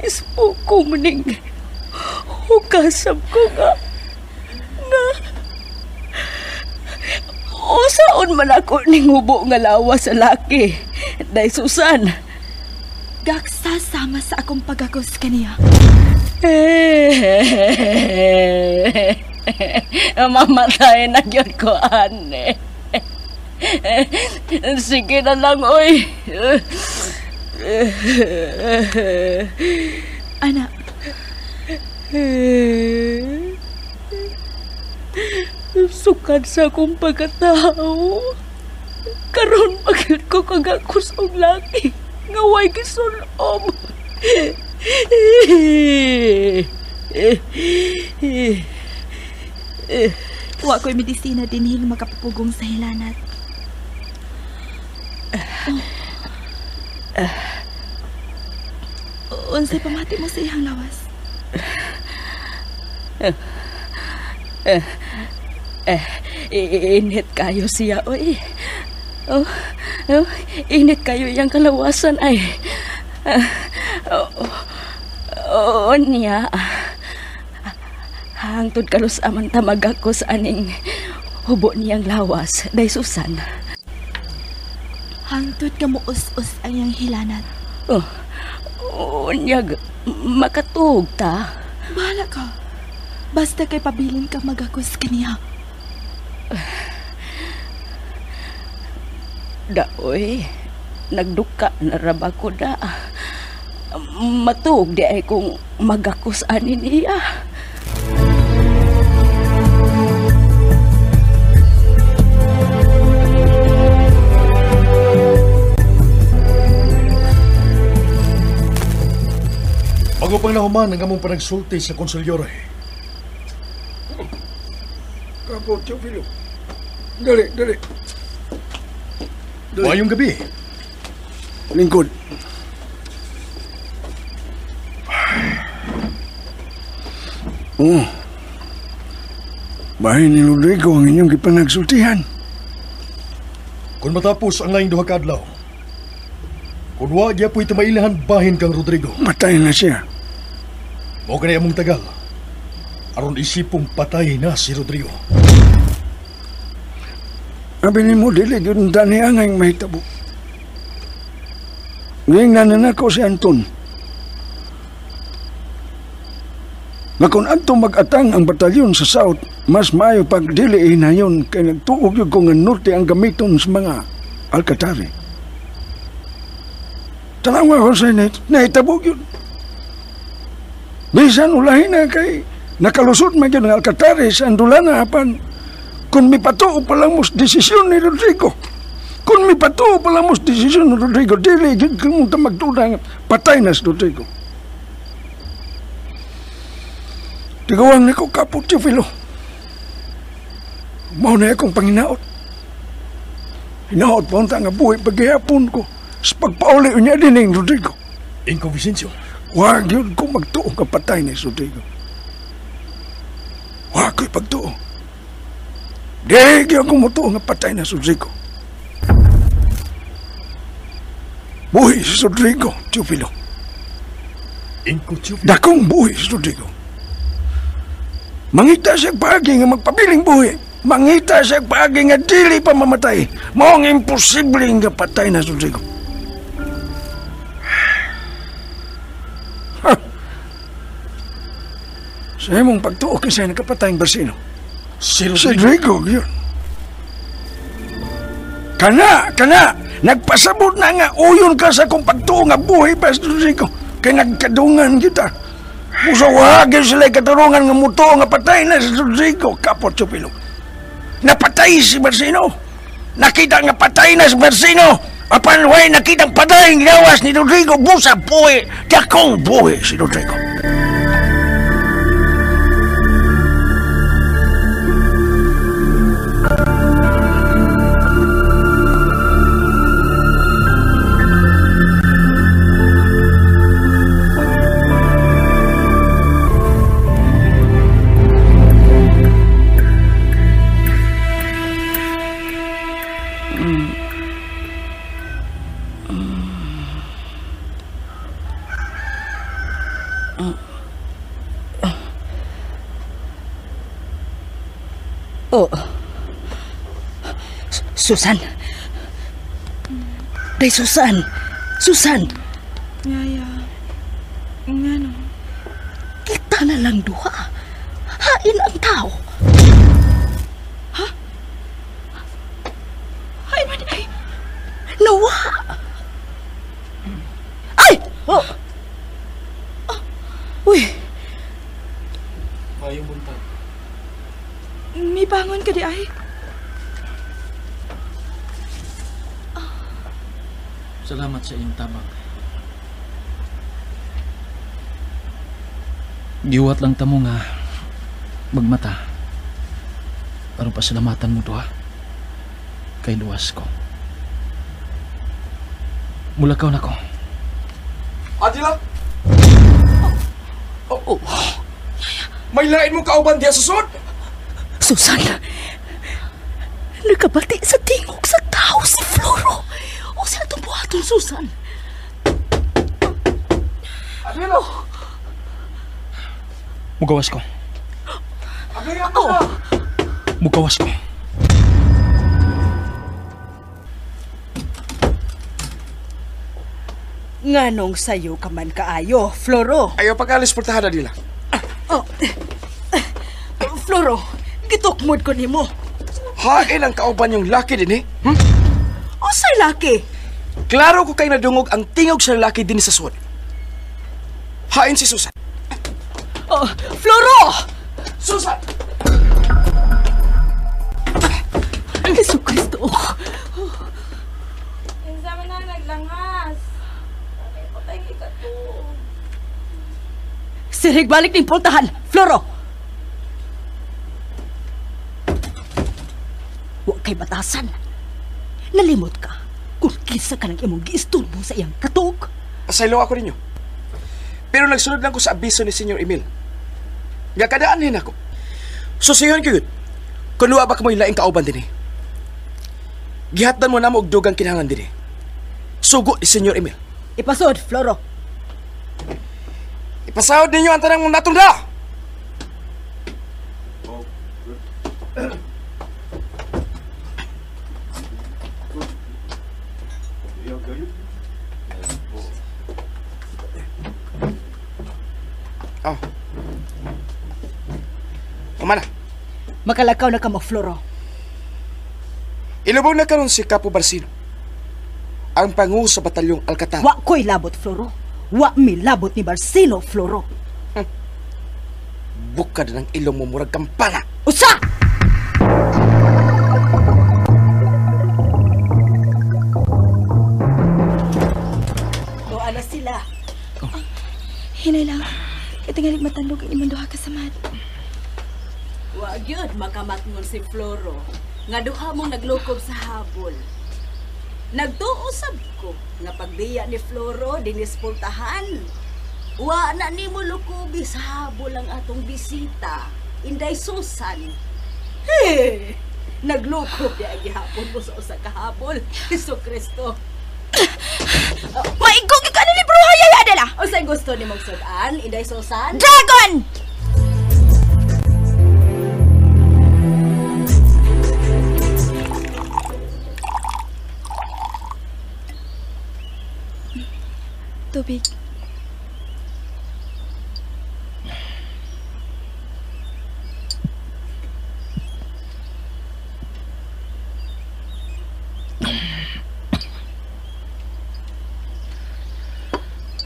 Ispo ko maning hugasam ko nga. Nga. Usaon man ako ning hubo nga lawas sa laki, Day Susan. Gaksa sama sa akong pagagos kaniya. Mamatay na gyud ko ane. Sige na lang, oy. Anak. Sukad sa akong pagkatao. Karon pagod ko kagakos og laki nga way gisulob. Wa ko'y medisina dinhi nga makapupugong sa hilanat. Unsay pamati mo sa iyang lawas? Init kayo siya, oy. Oh, init kayo iyang kalawasan ay. Oh, niya. Hangtod kalos aman tamag ako sa aning hubo niyang lawas, day Susan. Hangtod ka mo us-us ang iyang hilanat. Oh, niyag, makatuog ta. Bahala ka. Basta kay pabilin ka magakos kaniya. Daoy, nagduka na raba ko da. Matuog di ay kung magakos ani niya. Bago pang nahuman ang among panagsulti sa konsilyore. Kapo, Teofilo. Dali, dali. Maayong gabi. Lingkod. Oh. Bahin ni Rodrigo ang inyong gipanagsultihan. Kung matapos ang laing duha ka adlaw, kung wa gyapoy tumailahan bahin kang Rodrigo. Patay na siya. Mao kani among tagal. Aron isipong patay na si Rodrigo. Abi nimo dili gyud tani angay mahitabo. Ngingnan na nako si Anton. Nga kung adto mag-atang ang batalyon sa South, mas maayo pag dili hinayon kay nagtuog gyud ko nga norte ang gamiton sa mga Alcatari. Tanawa ko sa nahitabo gyud. Bisan ulahin na kay nakalusot man gyud ang Alcatari sa Andulana apan kung mipatuo pa lang mo sa desisyon ni Rodrigo. Kung mipatuo pa lang mo sa desisyon ni Rodrigo, dili gyud kung magduda nga patay na si Rodrigo. Tigawang nako Kapo Teofilo. Mao na akong panginaot. Hinaot pa unta nga buhi paghihapon ko sa pagpauli niya din ning Rodrigo. Inko Vicencio. Wag yun ko magtuo nga patay ni Rodrigo. Wag ko'y pagtuo. Di gyud ko motuo nga patay na si Rodrigo. Buhi si Rodrigo, Teofilo. Inko Teofilo. Dakong buhi si Rodrigo. Mangita siya paagi nga magpabiling buhi. Mangita siya paagi nga dili pa mamatay. Mao ang imposible nga patay na si Rodrigo. Ha! Sa imong pagtuo kinsa nakapatay ang Barsino. Si Si Rodrigo yun. Kana, kana, nagpasabot na nga uyon ka sa akong pagtuo nga buhi pa si Rodrigo. Kay nagkadungan kita. Busa wagin sila katarungan nga mutuo nga patay na si Rodrigo, Kapo Teofilo. Napatay si Barsino. Nakita nga patay na si Barsino. Apan way nakita patay ang gawas ni Rodrigo. Busa buhi, dakong buhi si Rodrigo. Oh. Susan. Day Susan. Susan. Yaya. Ngano? Kita na lang duha. Hain ang tao. Ha? Hain man ay. Nawa. Ay! Oh. Oh. Uy. Mayong buntag. Mibangon ka di ay. Salamat sa iyong tabang. Giwat lang tamo nga magmata. Aron pasalamatan mo duha. Kay luwas ko. Mulakaw na ko. Adila? Oh. May lain mo kauban diya susod? Susan, nakabati sa tingog sa tao si Floro. O sila itong buhaton, Susan? Adila! Mugawas ko. Adila! Mugawas ko. Nganong sayo ka man kaayo, Floro? Ayaw pag-alis portahan, Adila. Oh. Floro, gitukmod ko nimo. Hain ang kauban yung laki din eh. Usay laki? Klaro ko kay nadungog ang tingog sa laki din sa suod. Hain si Susan. Oh, Floro! Susan! Jesu Kristo. Kinsa man na naglangas. Patay ka to. Sirig balik ning pultahan, Floro! Wa kay batasan. Nalimot ka kung kinsa ka ng imong giisturbo sa iyang katog. Pasaylo ako ninyo. Pero nagsunod lang ko sa abiso ni Senyor Emil. Nga kadaan din ako. Susiyon ko yun. Kung wa ba ka mo'y laing kauban din eh. Gihatdan mo na mo og dugang kinahanglan din eh. Sugo ni Senyor Emil. Ipasod, Floro. Ipasahod ninyo ang tanang mong natong da! Oh. Kumana. Makalakaw na ka mo, Floro. Ilubog na karon si Capo Barcino. Ang pangu sa batalyong Alcatala. Wa ko'y labot, Floro. Wa mi labot ni Barcino, Floro. Bukad ng ilong mo murag kampana. Usa! Doa na sila. Oh. Hinay lang. Itingalig matandog ang imong duha ka samad. Wa gyud makamatngon si Floro nga duha mong naglukob sa habol. Nagtuo sab ko nga pagbiya ni Floro dinispultahan. Wa na nimo lukobi sa habol ang atong bisita, Inday Susan. He! Naglukob di gihapon mo sa usa ka habol. Hesus Kristo. Maigong ka ni bruha yaya Adela. Unsay gusto nimong sud-an, Inday Susan? Dragon! Tubig.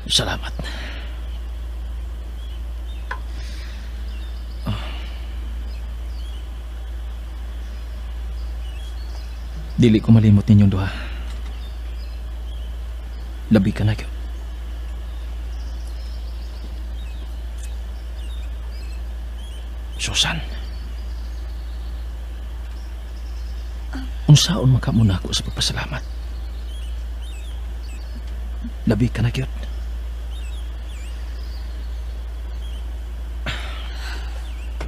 Salamat. Oh. Dili ko malimot ninyong duha. Labi ka na gyud. Susan. Unsaon makamuna ako sa pagpasalamat? Labi ka na gyud.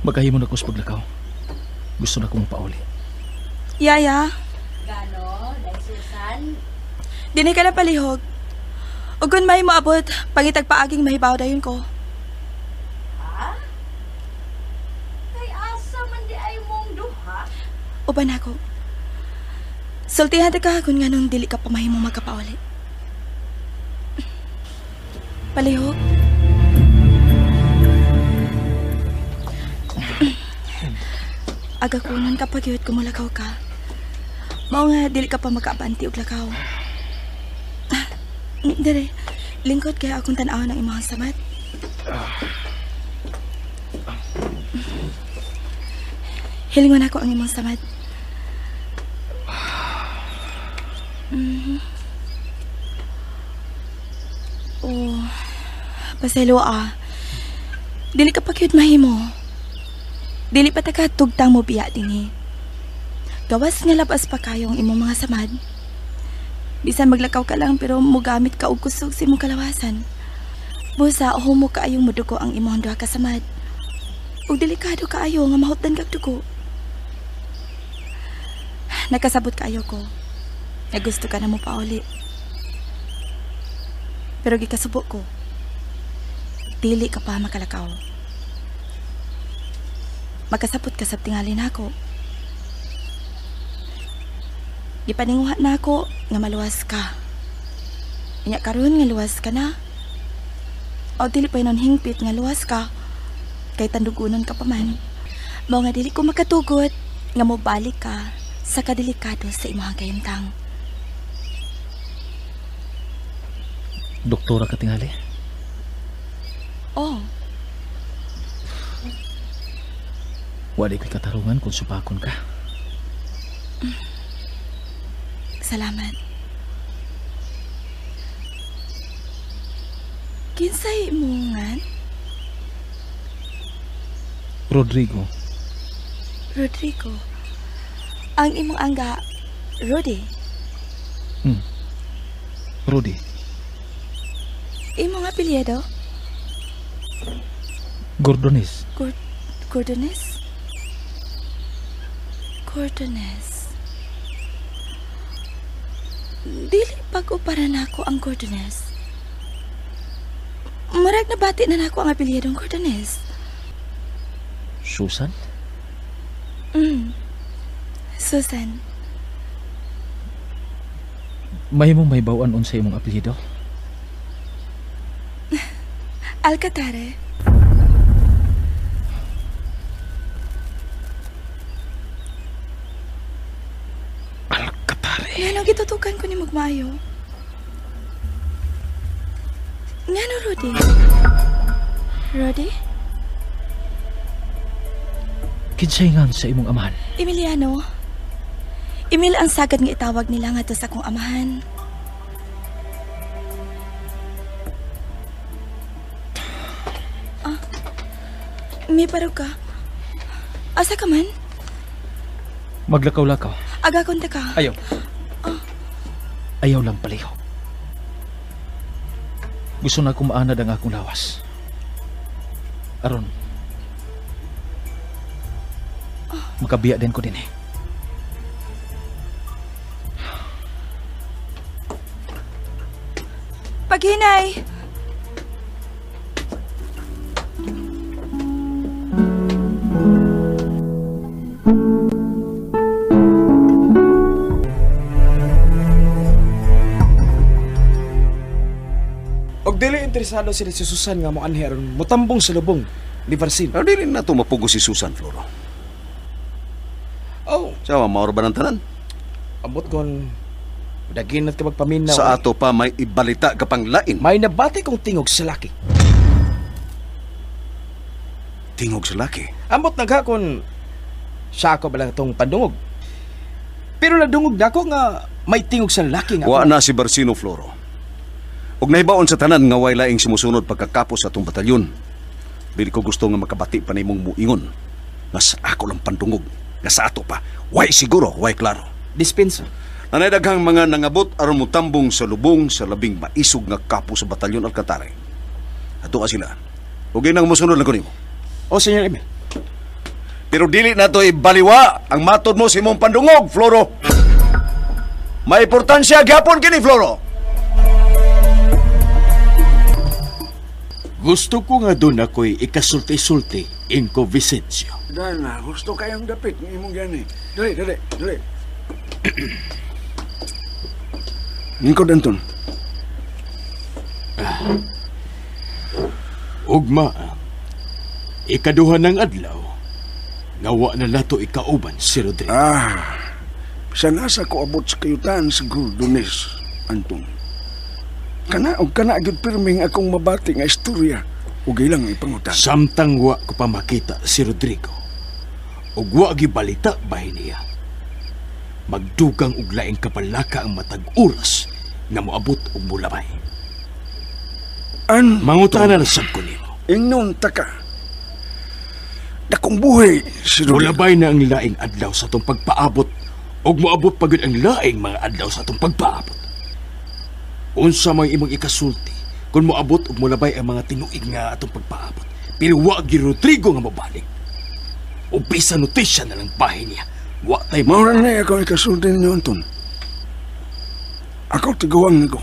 Magkahimo na ko sa paglakaw. Gusto na kong pauli. Yaya. Gano, Day Susan? Dinhi ka na palihog. Ug kun may moabot, pangitag paaging mahibaw dayon ko. Ha? Kay asa man di ay mong duha? Uban ako. Sultihan ta ka kung nganong dili ka pa mahimo magkapauli. Palihog. Aga kunon kapag yun kumulakaw ka. Mao nga dili ka pa makaabante og lakaw. Dere, lingkod kaya akong tan-awon ang imong samat. Hilingon ako ang imong samad. Oh, pasaylo ah. Dili ka pa gyud mahimo. Dili pa ta ka tugtang mo biya dinhi. Gawas nga labas pa kayong imong mga samad. Bisan maglakaw ka lang pero mogamit ka og kusog sa imong kalawasan. Busa humo kaayong modugo ang imong duha ka samad. Ug delikado kaayo nga mahutdan kag dugo. Nakasabot kaayo ko. Nga gusto ka na mo pauli. Pero gikasubo ko. Dili ka pa makalakaw. Makasabot ka sa tingali nako. Gipaninguha nako nga maluwas ka. Inya karon nga luwas ka na. O dili pa inon hingpit nga luwas ka. Kay tandugunon ka pa man. Mao nga dili ko makatugot nga mobalik ka sa kadelikado sa imong kahimtang. Doktora ka tingali? Oh. Wala ko'y katarungan kung supakon ka. Salamat. Kinsay imungan? Rodrigo. Rodrigo. Ang imong angga, Rudy. Rudy. Imong apelyido? Gordones. Gordones? Gordones. Dili pag-upara nako ang Gordones. Murag nabati na nako ang apelyidong Gordones. Susan? Susan. Mahimong may bawaan unsa imong apelyido? Alcatare. Alcatare. Ngano gitutukan ko ni magmaayo? Ngano, Rudy? Rudy? Kinsay ngan sa imong amahan? Emiliano. Emil ang sagad nga itawag nila ngadto sa akong amahan. Ah, may parog ka. Asa ka man? Maglakaw-lakaw. Aga konta ka. Ayaw. Ayaw lang palihog. Gusto na akong maanad ang akong lawas. Aron, makabiya din ko din eh. Paghinay! Og dili interesado sila si Susan nga moanhi aron motambong sa lubong ni Barcino. Pero dili na to mapugo si Susan, Floro. Oh. Sa maor ba ng tanan? Abot kon daginat ka magpaminaw. Sa ato pa may ibalita ka pang lain. May nabati kong tingog sa laki. Tingog sa laki? Ambot naghakon sa ako ba lang itong pandungog. Pero nadungog na ako nga may tingog sa laki nga. Wa na si Barcino, Floro. Og nahibaon sa tanan nga way laing sumusunod pagkakapos sa atong batalyon. Dili ko gusto nga makabati pa nimong muingon. Nga sa ako lang pandungog. Nga sa ato pa, way siguro, way klaro. Dispensa. Nanay daghang mga nangabot aron motambong sa lubong sa labing maisog nga kapo sa batalyon Alcatare. Ato ka sila. Ug inang mosunod lang ko nimo. O, Senyor Emil. Pero dili na to ibaliwa ang matod mo sa imong pandungog, Floro. May importansya gyapon kini, Floro. Gusto ko nga doon ako'y ikasulti-sulti inko Vicencio. Dana, gusto kayong dapit ng imong gani. Dali, dali, dali. Ningkod, Anton. Ugma, ikaduha ng adlaw, nga wa na nato ikauban si Rodrigo. Ah, bisan asa ko abot sa kayutan sa Gordones, Anton. Kana og kana gyud pirming akong mabati nga istorya ug ilang ipangutan. Samtang wa ko pa makita si Rodrigo ug wa gibalita bahin niya. Magdugang og laing kabalaka ang matag oras nga moabot og mulabay. Anton, mangutana na sab ko nimo. Ingnon ta ka. Dakong buhi si Rodrigo. Mulabay na ang laing adlaw sa atong pagpaabot ug moabot pa gyud ang laing mga adlaw sa atong pagpaabot. Unsa may imong ikasulti kung moabot ug molabay ang mga tinuig nga atong pagpaabot. Pero wa gyud Rodrigo nga mobalik. O bisan notisya na lang bahin niya. Wa tay Mao na ako ikasulti ninyo, Anton. Ako tiguang nako.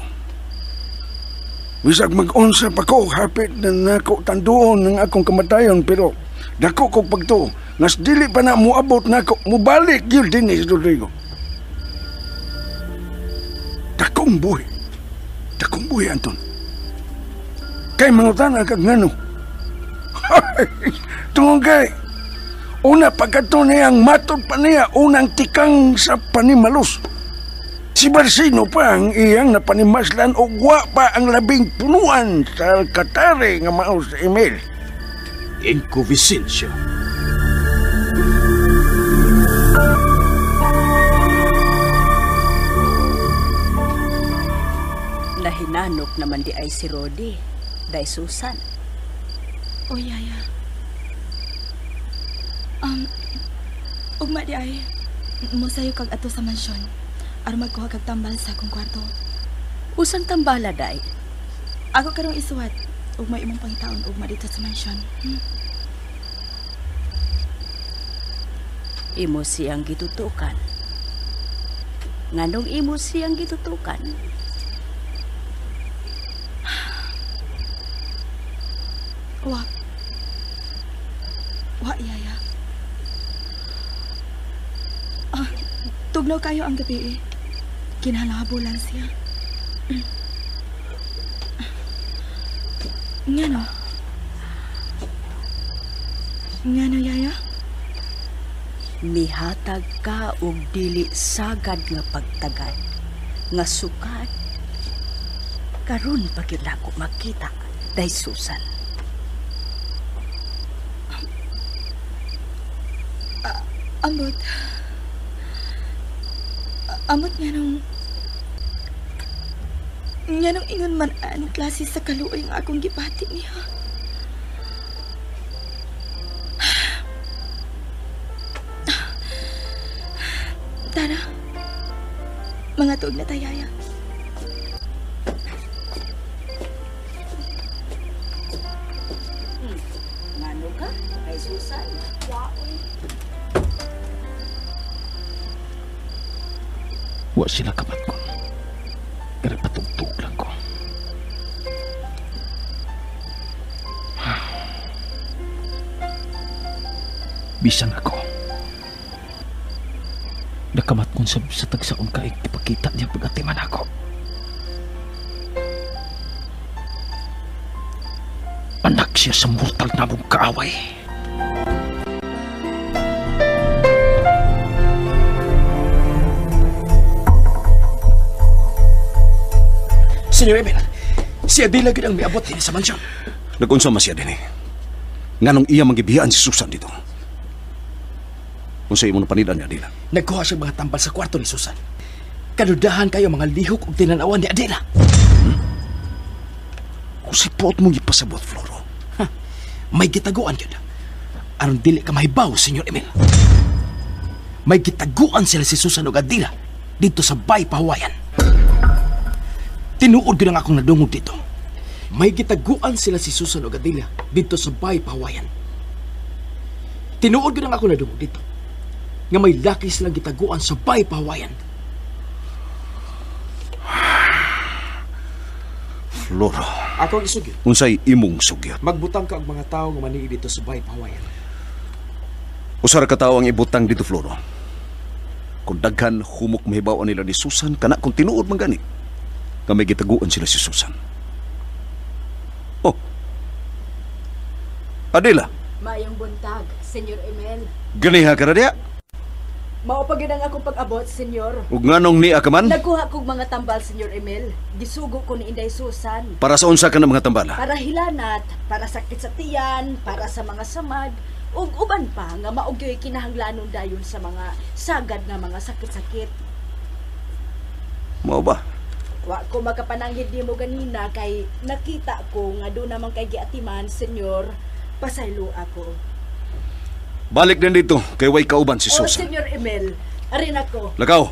Bisag mag-unsa pa ko, hapit na nako tanduon ng akong kamatayon, pero dako kog pagtuo. Nas dili pa na muabot nako, mubalik gyud dinhi si Rodrigo. Dakong buhi. Dakong buhi, Anton. Kay mangutana kag ngano. Tungod kay una pagkato niyang matod pa niya unang tikang sa panimalos. Si Barcino pa ang iyang napanimaslan o wa pa ang labing punuan sa alkatare nga mao sa Emil. Inko Vicencio. Nahinanok naman di ay si Rodi, day Susan. O yaya. Ugma di ay, mosayo kag ato sa mansyon. Aron magkuha kag tambal sa akong kwarto. Usang tambala, day? Ako karong isuwat. Ugma imong pangitaon ugma dito sa mansyon. Imo siyang gitutukan. Nganong imo siyang gitutukan? Wa. Wa, yaya. Tugnaw kayo ang gabi eh. Kinahanglan siya. Ngano? Ngano, yaya? Mihatag ka og dili sagad nga pagtagad, nga sukad. Karon pa gyud nako makita, day Susan. Ambot. Amot nga nung ingon man anong klase sa kaluoy ang akong gipati niya. Tara, mga tuog na tayaya. Ngano ka? Kay Susan? Waoy. Wa sila kamat ko. Pero patugtug lang ko. Bisan ako. Nakamat kong sa tagsaon ka ipakita niya pag-atiman ako. Anak siya sa mortal na mong kaaway. Senyor Emil, si Adela gyud ang miabot dinhi sa mansyon. Nag-unsa man siya dinhi? Nganong iya manggibiyaan si Susan dito? Unsa imo napanid-an ni Adela? Nagkuha siya mga tambal sa kwarto ni Susan. Kadudahan kayo mga lihok ug tinanawan ni Adela. Kung si puot mong ipasabot, Floro. Ha, may gitaguan yun. Aron dili ka mahibaw, Senyor Emil. May gitaguan sila si Susan ug Adela dito sa Bay Pahawayan. Tinuod gyud ang akong nadungog dito. May gitaguan sila si Susan ug Adela dito sa Bay Pahawayan. Tinuod gyud ang akong nadungog dito nga may laki silang gitaguan sa Bay Pahawayan. Floro. Ako ang isugyot. Unsay imong sugyot? Magbutang ka og mga tawo nga maniid dito sa Bay Pahawayan. Usa ra ka tawo ang ibutang dito, Floro. Kung daghan humok mahibaw-an nila ni Susan kana kung tinuod man gani nga may gitaguan sila si Susan. Oh. Adela. Maayong buntag, Senyor Emil. Ganiha ka na diya? Mao pa gyud ang akong pag-abot, Senyor. Ug nganong niya ka man? Nagkuha kog mga tambal, Senyor Emil. Gisugo ko ni Inday Susan. Para sa unsa ka na mga tambala? Para hilanat, para sakit sa tiyan, para sa mga samad, ug uban pa nga mao gyoy kinahanglanon dayon sa mga sagad nga mga sakit-sakit. Mao ba? Wa ko makapananghid nimo ganina kay nakita ko nga do naman kay giatiman, Senyor. Pasaylo ako. Balik din dito kay way kauban si Susan. Oh, Senyor Emil, arin ako. Lakaw.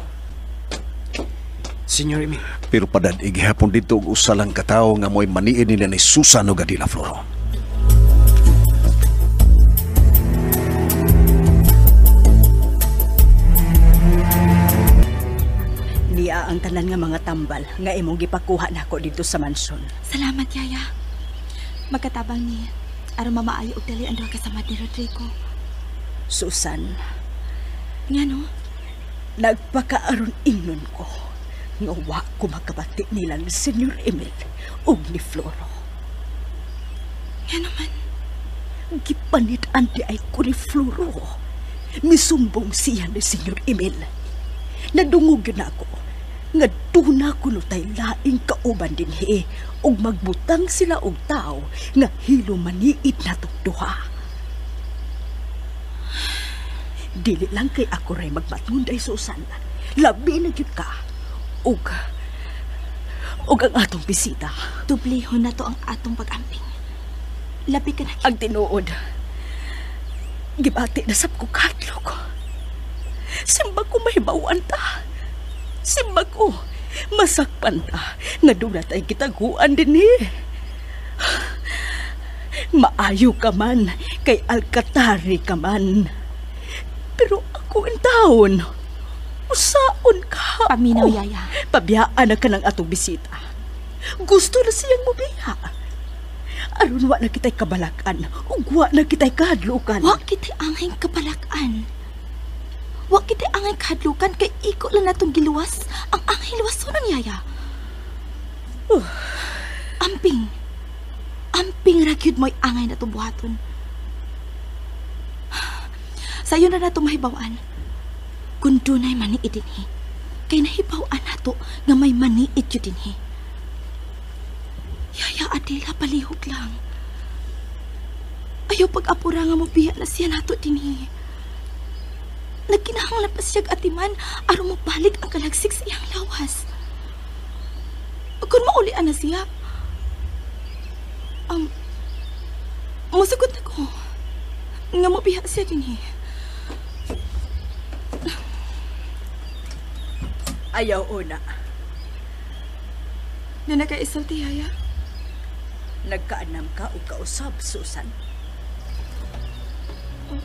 Senyor Emil. Pero padad igihapon dito og usa lang ka tawo nga mo'y maniid nila ni Susan ug Adela Floro. Niya ang tanan nga mga tambal nga imong gipakuha nako dito sa mansyon. Salamat, Yaya. Magkatabang ni aron mamaayo og dali ang duha ka samad ni Rodrigo. Susan. Ngano? Nagpakaaron ingnon ko nga wa ko makabati nila ni Senyor Emil ug ni Floro. Ngano man? Gipanit-an di ay ko ni Floro. Misumbong siya ni Senyor Emil. Nadungog yun ako nga duna kuno tay laing kauban dinhi ug magbutang sila og tawo nga hilo maniit natong duha. Dili lang kay ako ray magmatunday, Susan. Labi na gyud ka. Ug ang atong bisita. Dublihon na to ang atong pag-amping. Labi ka na. Ang tinuod. Gibati na sab ko kadlok. Simba ko mahibawan ta. Simba ko masakpan ta nga duna tay gitaguan dinhi. Maayo ka man kay alkatari ka man. Pero ako ang taon. Usaon ka. Paminaw, Yaya. Pabiyaan na ka ng atong bisita. Gusto na siyang mubiya. Aron wa na kita'y kabalakan ug wa na kita'y kahadlukan. Wa kita'y angay kabalakan. Wa kita'y angay kahadlukan kay iko lang natong giluwas ang angay luwason ng Yaya. Amping. Amping ra gyud mo'y angay na buhaton. Sayo na nato mahibaw-an. Kung dunay maniid dinhi, kay nahibaw-an nato nga may maniid yun dinhi. Yaya Adela, palihog lang. Ayaw pag-apura nga mobiya na siya nato dinhi. Nagkinahanglan pa siya'g atiman aron mobalik ang kalagsik sa iyang lawas. Kung maulian na siya, musugot na ko nga mobiya siya dinhi. Ayaw una. Na nagkaisulti, Yaya? Nagkaanam ka o kausab, Susan. Oh.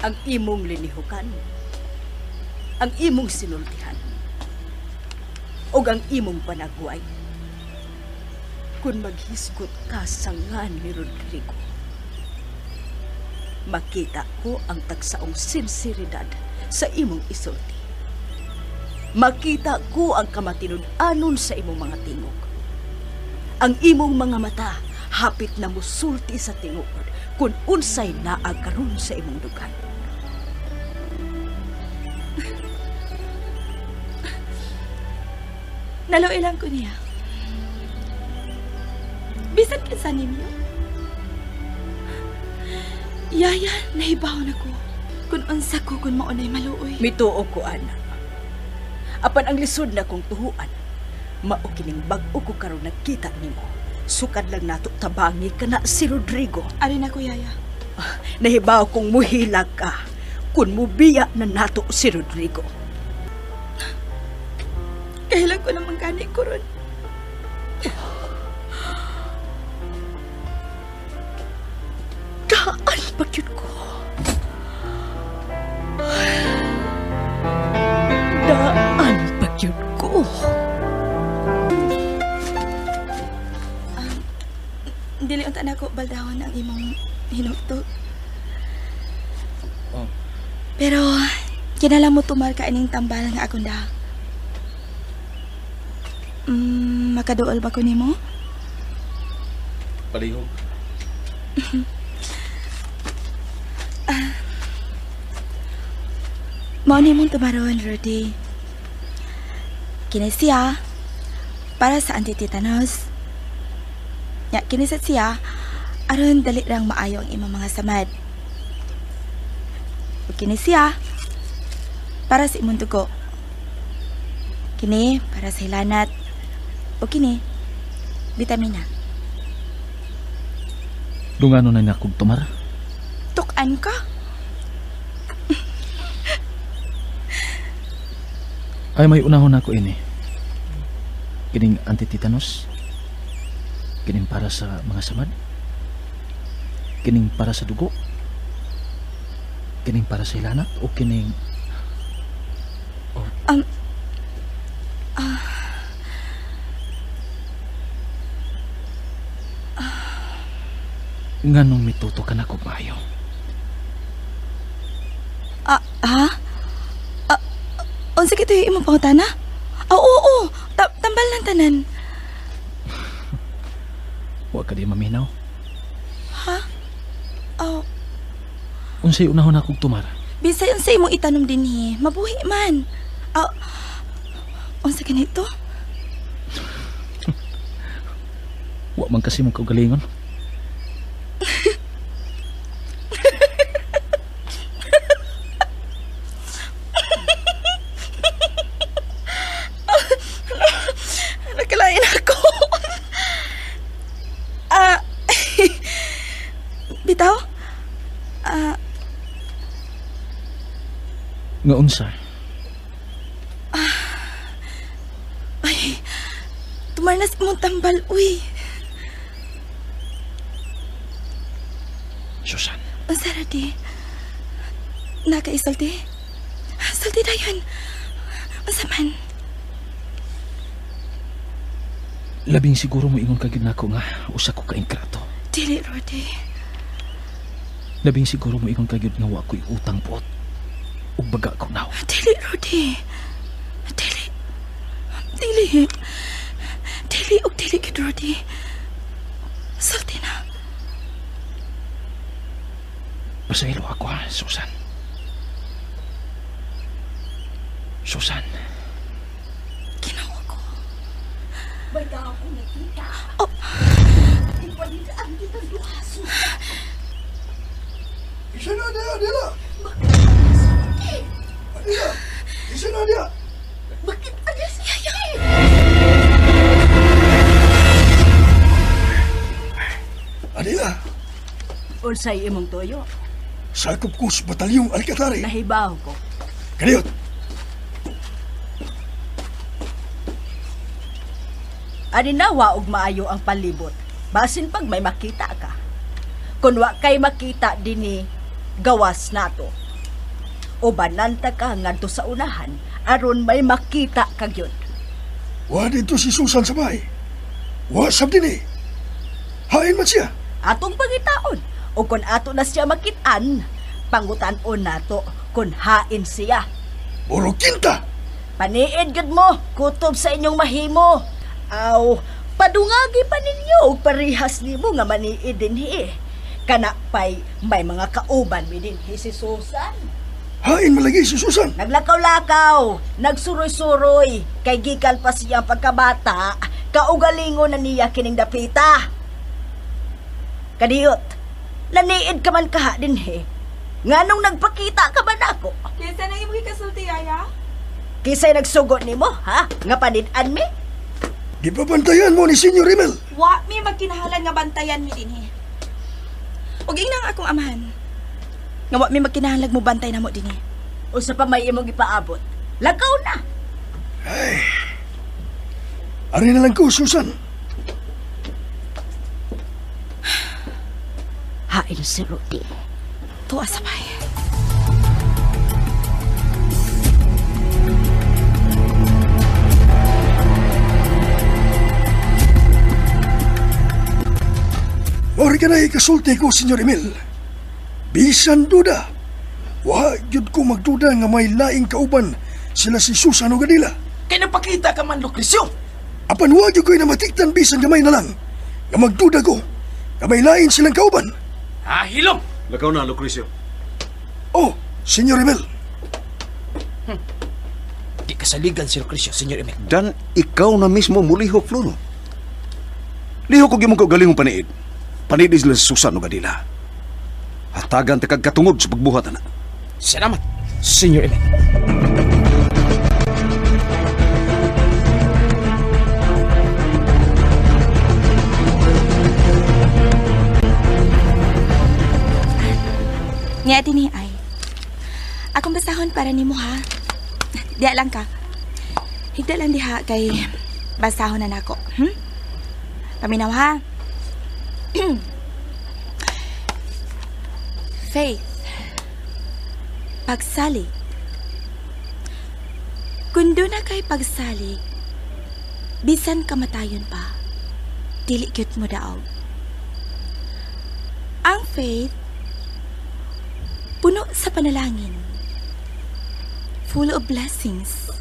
Ang imong linihukan, ang imong sinultihan, o ang imong panagway. Kung maghisgot ka sa ngan ni Rodrigo, makita ko ang tagsaong sinseridad sa imong isulti. Makita ko ang kamatinud-anon sa imong mga tingog. Ang imong mga mata hapit na musulti sa tingog kung unsay naa karon sa imong dugan. Naloy lang ko niya. Bisan kinsa ninyo. Yaya, nahibaw na ko. Kung unsa ko kung maunay maluoy. Mituo ko, anak. Apan ang lisod na kong tuhuan, mao kining bag-o ko karon nagkita nimo. Sukad lang nato tabangi kana si Rodrigo. Ari na ko, Yaya. Nahibaw kong muhilag ka kung mubiya na nato si Rodrigo. Kahilag ko naman gani ko ron. Daan pa yun ko. Daan pa yun ko. Dili unta na ko baldahon ang imong hinugtog. Oh. Pero kinala mo tumar ka ining tambal nga akong da. Makaduol ba ko nimo? Palihog. Mao ni mong tumaron, Rudy. Kini siya para sa antitetanos. Ya, kini sa siya aron dali lang maayo ang imong mga samad. Ug kini siya para sa imong dugo. Kini para sa hilanat. O kini bitamina. Dungano na nakog tumar? Tukan ka? Ay may unahon ako ini. Kining antitetanus. Kining para sa mga samad. Kining para sa dugo. Kining para sa hilanat o kining Nganong mituto ka na kog maayo? Ha? Unsa kito imong pangutana? Oo. Tambal lang tanan. Wa ka di maminaw. Ha? Oh. Unsay unahon akong tumara? Bisay unsay imong itanom dinhi, mabuhi man. Unsa kanito? Wa man kasi mong kaugalingon. Nagkalain ako. Bitaw? Nga unsa? Ay, tumarnas imong tambal, uy. Susan. Unsa ra di? Nakaisulti? Sulti dayon. Unsa man? Labing siguro mo ingon ka gyud nako nga usa ko ka ingrato. Dili, Rodi. Labing siguro mo ingon ka gyud nga wa ko'y utang puot. Ug baga ko naw. Dili, Rodi. Dili. Dili. Dili ug dili gyud, Rodi. Sulti na. Pasaylo ako ha, Susan. Susan. Ginawa ko. May tao akong nakita. Oh. Ipalidaan kitang duha, Susan. Isa na niya, Adela! Adela! Isa na niya! Bakit ada siya? Adela! Unsay imong toyo? Sakop ko sa batalyong Alcatare. Nahibaw ko. Kaniyot! Ani nawa og maayo ang palibot. Basin pag may makita ka. Kun wa kay makita dinhi, gawas nato. O bananta ka ngadto sa unahan aron may makita ka gyud. Wa dito si Susan sa bahay. Wa sab dinhi. Hain man siya. Atong pangitaon. O kung ato na siya makitaan, pangutan-on nato kung hain siya. Muro kinta! Paniid gud mo, kutob sa inyong mahimo. Aw, padungagi pa ninyo og parihas nimo nga maniid dinhi. Kana pay may mga kauban mi dinhi si Susan. Hain malagi si Susan. Naglakaw-lakaw, nagsuroy-suroy, kay gikan pa siya pagkabata, kaugalingon na niya kining dapita. Kadiyot, naniid ka man kaha dinhi. Nganong nagpakita ka ba nako? Kinsa na imong gikasulti, Yaya? Kisay nagsugot nimo, ha? Nga panid-an mi? Gipabantayan mo ni Senyor Emil. Wa mi magkinahalan nga bantayan mi dinhi. Ug ingnang akong amahan. Nga wa mi magkinahalag mo bantay namo dinhi. Usa pa may imong gipaabot. Lakaw na. Ay. Ari na lang ko, Susan. Hain si Rudy. Tuwa sabay. Ori ka na ikasulti ko, Senyor Emil. Bisan duda. Wa gyud ko magduda nga may laing kauban sila si Susan o Gadila. Kay nagpakita ka man, Lucrecio. Apan wa gyud ko'y namatiktan bisan gamay na lang nga magduda ko nga may lain silang kauban. Ah, hilom! Lakaw na, Lucrecio. Oh, Senyor Emil. Di kasaligan si Lucrecio, Senyor Emil. Dan ikaw na mismo mulihok, Floro. Lihok og imong kaugalingong paniid. Paniid sila sa Susan o Gadila. Hatagan ta kag katungod sa pagbuhat ana. Salamat, Senyor Emil. Nga dinhi ay. Akong basahon para nimo ha. Diya lang ka. Higda lang diha kay basahon na nako. Paminaw ha. Faith. Pagsalig. Kung doon na kay pagsalig, bisan kamatayon pa, dili gyud mo daog. Ang faith, puno sa panalangin, full of blessings.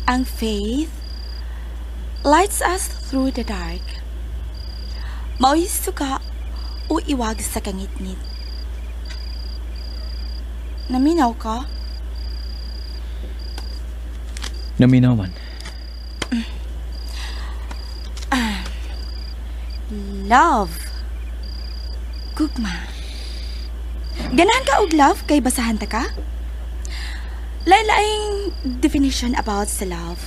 Ang faith lights us through the dark. Mao'y suka o iwag sa kangitngit. Naminaw ka? Naminaw man. Love. Gugma. Ganahan ka og love kay basahan ta ka? Lain-laing definition about sa love.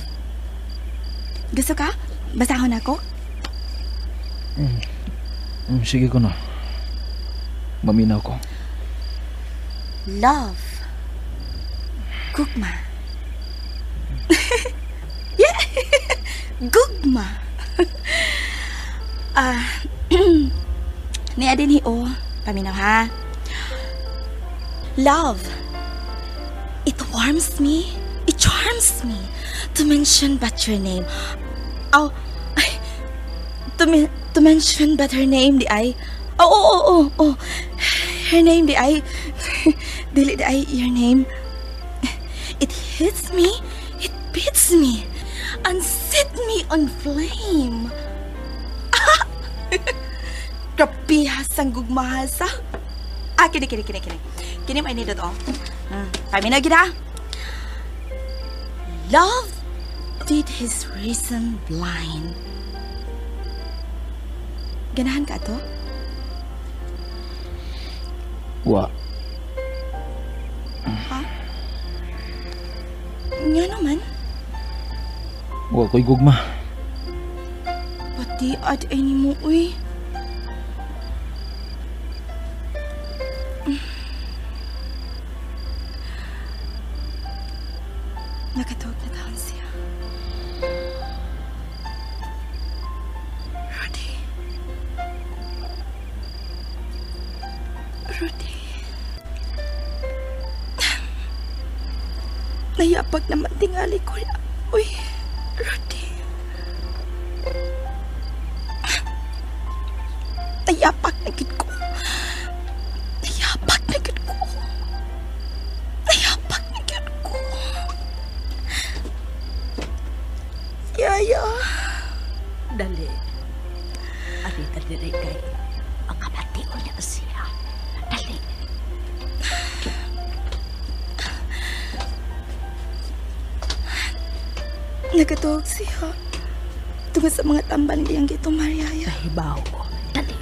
Gusto ka? Basahon ako? Sige ko na. Maminaw ko. Love. Gugma. Yeah! Gugma. Niya din hi-o. Paminaw ha. Love. It warms me. It charms me to mention but your name. Oh, ay, to mention but her name di ay. Oh. Her name di ay. Dili di ay your name. It hits me. It beats me. And set me on flame. Krapihas ang gugmahasa. Ah, kini. Kini may nindot, oh. Paminaw gid ha. Love did his reason blind. Ganahan ka to? Wa. Ha? Nga naman? Wa ko'y gugma. Pati ad ay ni mo, uy. Nakatawag na taon siya. Rudy. Rudy. Nayapag naman tingali ko. Uy, Rudy. Nayapak na gid ko. Nayapak na gid ko. Nayapak na gid ko. Yaya. Dali. Arita diri kay makabation niya siya. Dali. Nagatuog siya. Tungod sa mga tambal niyang gitumar, Yaya. Nahibaw ko. Dali.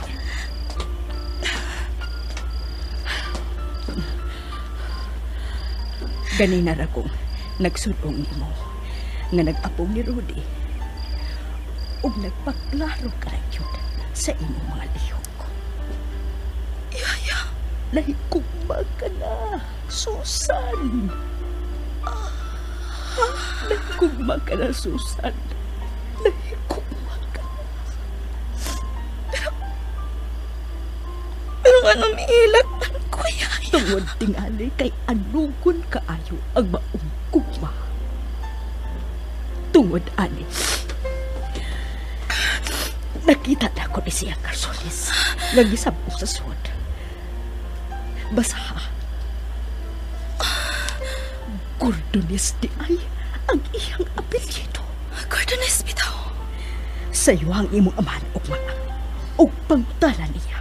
Ganina ra kong nagsulong nimo nga nag-apong ni Rudy ug nagpaklaro ka ra gyud sa imong mga lihok. Yaya, nahigugma ka na, Susan. Nahigugma ka na, Susan. Nahigugma ka na. Pero ano miilak man ko, Yaya? Tungod tingali kay anugon kaayo ang maong gugma. Tungod ani, nakita na ko ni siya Carsones nga gisab-ok sa sud. Basaha. Gordones di ay ang iyang apelyido. Gordones bitaw. Sayo ang imong amahan ug maa ug pangtala niya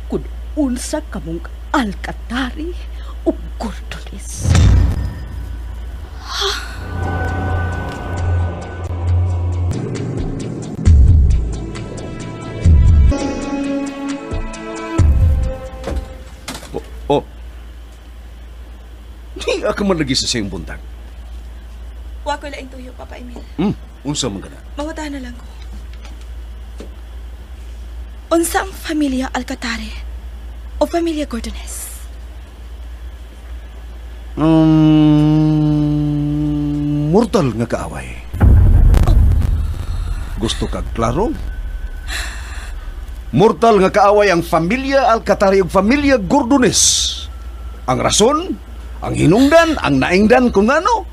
kun unsa kamong Alcatari ug Gordones. Oh. Di ako man lagi sa siyang buntag. Wa ko laing tuyo, Papa Emil. Unsa man kana? Mangutahan na lang ko. Unsa ang pamilya Alcatari o pamilya Gordones? mortal nga kaaway. Gusto ka klaro? Mortal nga kaaway ang pamilya Alcatari ug pamilya Gordones. Ang rason, ang hinungdan, ang naingdan kung ano,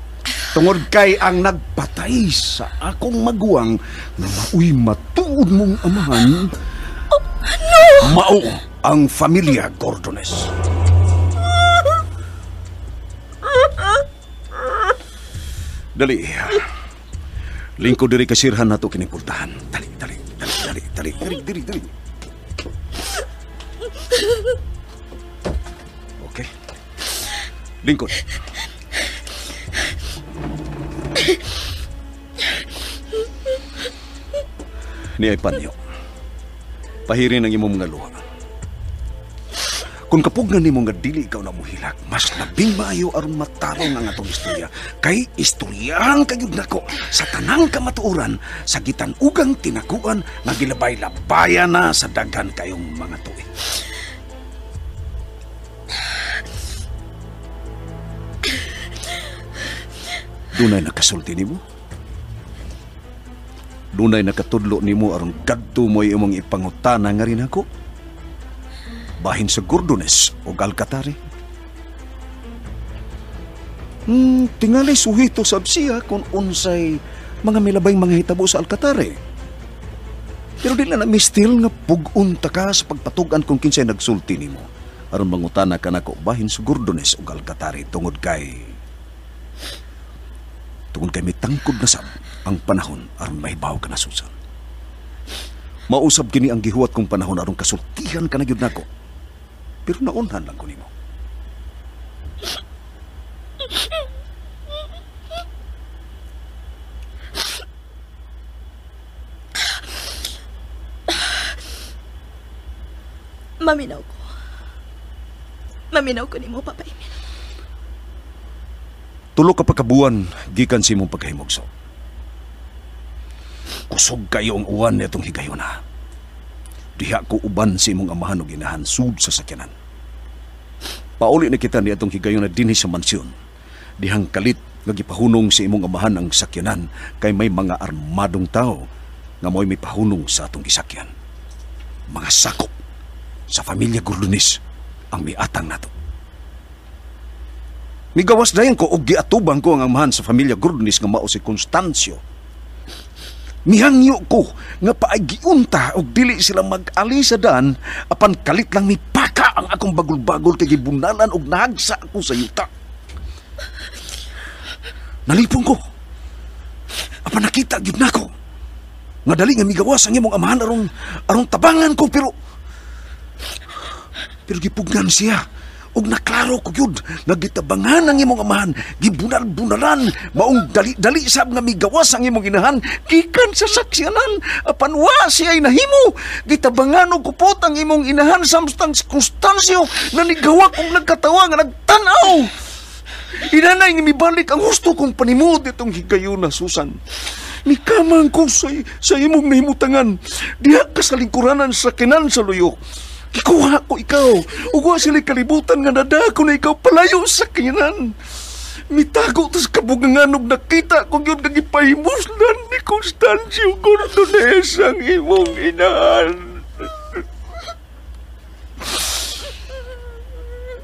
tungod kay ang nagpatay sa akong maguwang nga maoy matuod mong amahan. Oh, no! Mao ang pamilya Gordones. Dali. Lingkod diri kasirhan nato kining pultahan. Dali, dali, dali, dali, dali, dali, dali, dali. Okay. Lingkod. Ni ay panyo. Pahirin ang imong mga luha. Kung kapugnan nimo nga dili ikaw na muhilak, mas labing maayo aron matarong ang atong istorya. Kay istoryahan kayud nako sa tanang kamatuoran sa gitan-ugang tinakuan nga gilabay-labayan na sa daghan kayong mga tuig. Dunay nakasulti nimo? Dunay nakatudlo nimo aron kadto mo'y imong ipangutana nga rin ako? Bahin sa Gordones o Alcatari. Tingali suhito sab siya kung unsay mga milabay mga hitabo sa Alcatari. Pero di na mistil nga pug-un ta ka sa pagpatug-an kung kinsay nagsulti nimo. Aron mangutana ka nako bahin sa Gordones o Alcatari tungod kay mitangkod na sab ang panahon aron mahibaw ka na, Susan. Mausab kini ang gihuwat kong panahon aron kasultihan ka na gyud nako. Pero naunhan lang ko nimo. Maminaw ko. Maminaw ko nimo, Papa Emil. Tulo ka pagkabuan gikan sa imong pagkahimugso. Kusog kayo ang uwan nitong higayona. Diha ko uban sa imong amahan og inahan sud sa sakyanan. Pauli na kita ni atong higayona dinhi sa mansyon. Dihang kalit nga gipahunong sa imong amahan ang sakyanan kay may mga armadong tao nga mo'y may pahunong sa atong gisakyan. Mga sakop sa pamilya Gordones ang miatang nato. Migawas dayon ko og giatubang ko ang amahan sa pamilya Gordones nga mao si Constancio. Mihangyo ko nga paay-giunta og dili sila mag-ali sa daan apan kalit lang mipaka ang akong bagol-bagol kay gibunalan og nahagsa ako sa yuta. Nalipong ko. Apan nakita gyud nako nga dali nga migawas ang imong amahan aron tabangan ko pero gipugnan siya. Og naklaro ko gyud nga gitabangan ang imong amahan, gibunal-bunalan, maong dali-dali sab nga migawas ang imong inahan gikan sa saksyanan apan wa siya ay nahimo. Gitabangan og kupot ang imong inahan samtang si Constancio na nigawak og nagkatawa nga nagtan-aw. Inanay nga mibalik ang husto kong panimod itong higayuna, Susan. Mikamang ko sa imong nahimutangan diha ka sa lingkuranan sa kinan sa luyok. Kikuha ko ikaw. Ug wa sila'y kalibutan nga nadako na ikaw palayo sa kinan. Mitago tas kabugangan og nakita ko gyud nga gipahimuslan ni Constancio Gordones ang imong inahan.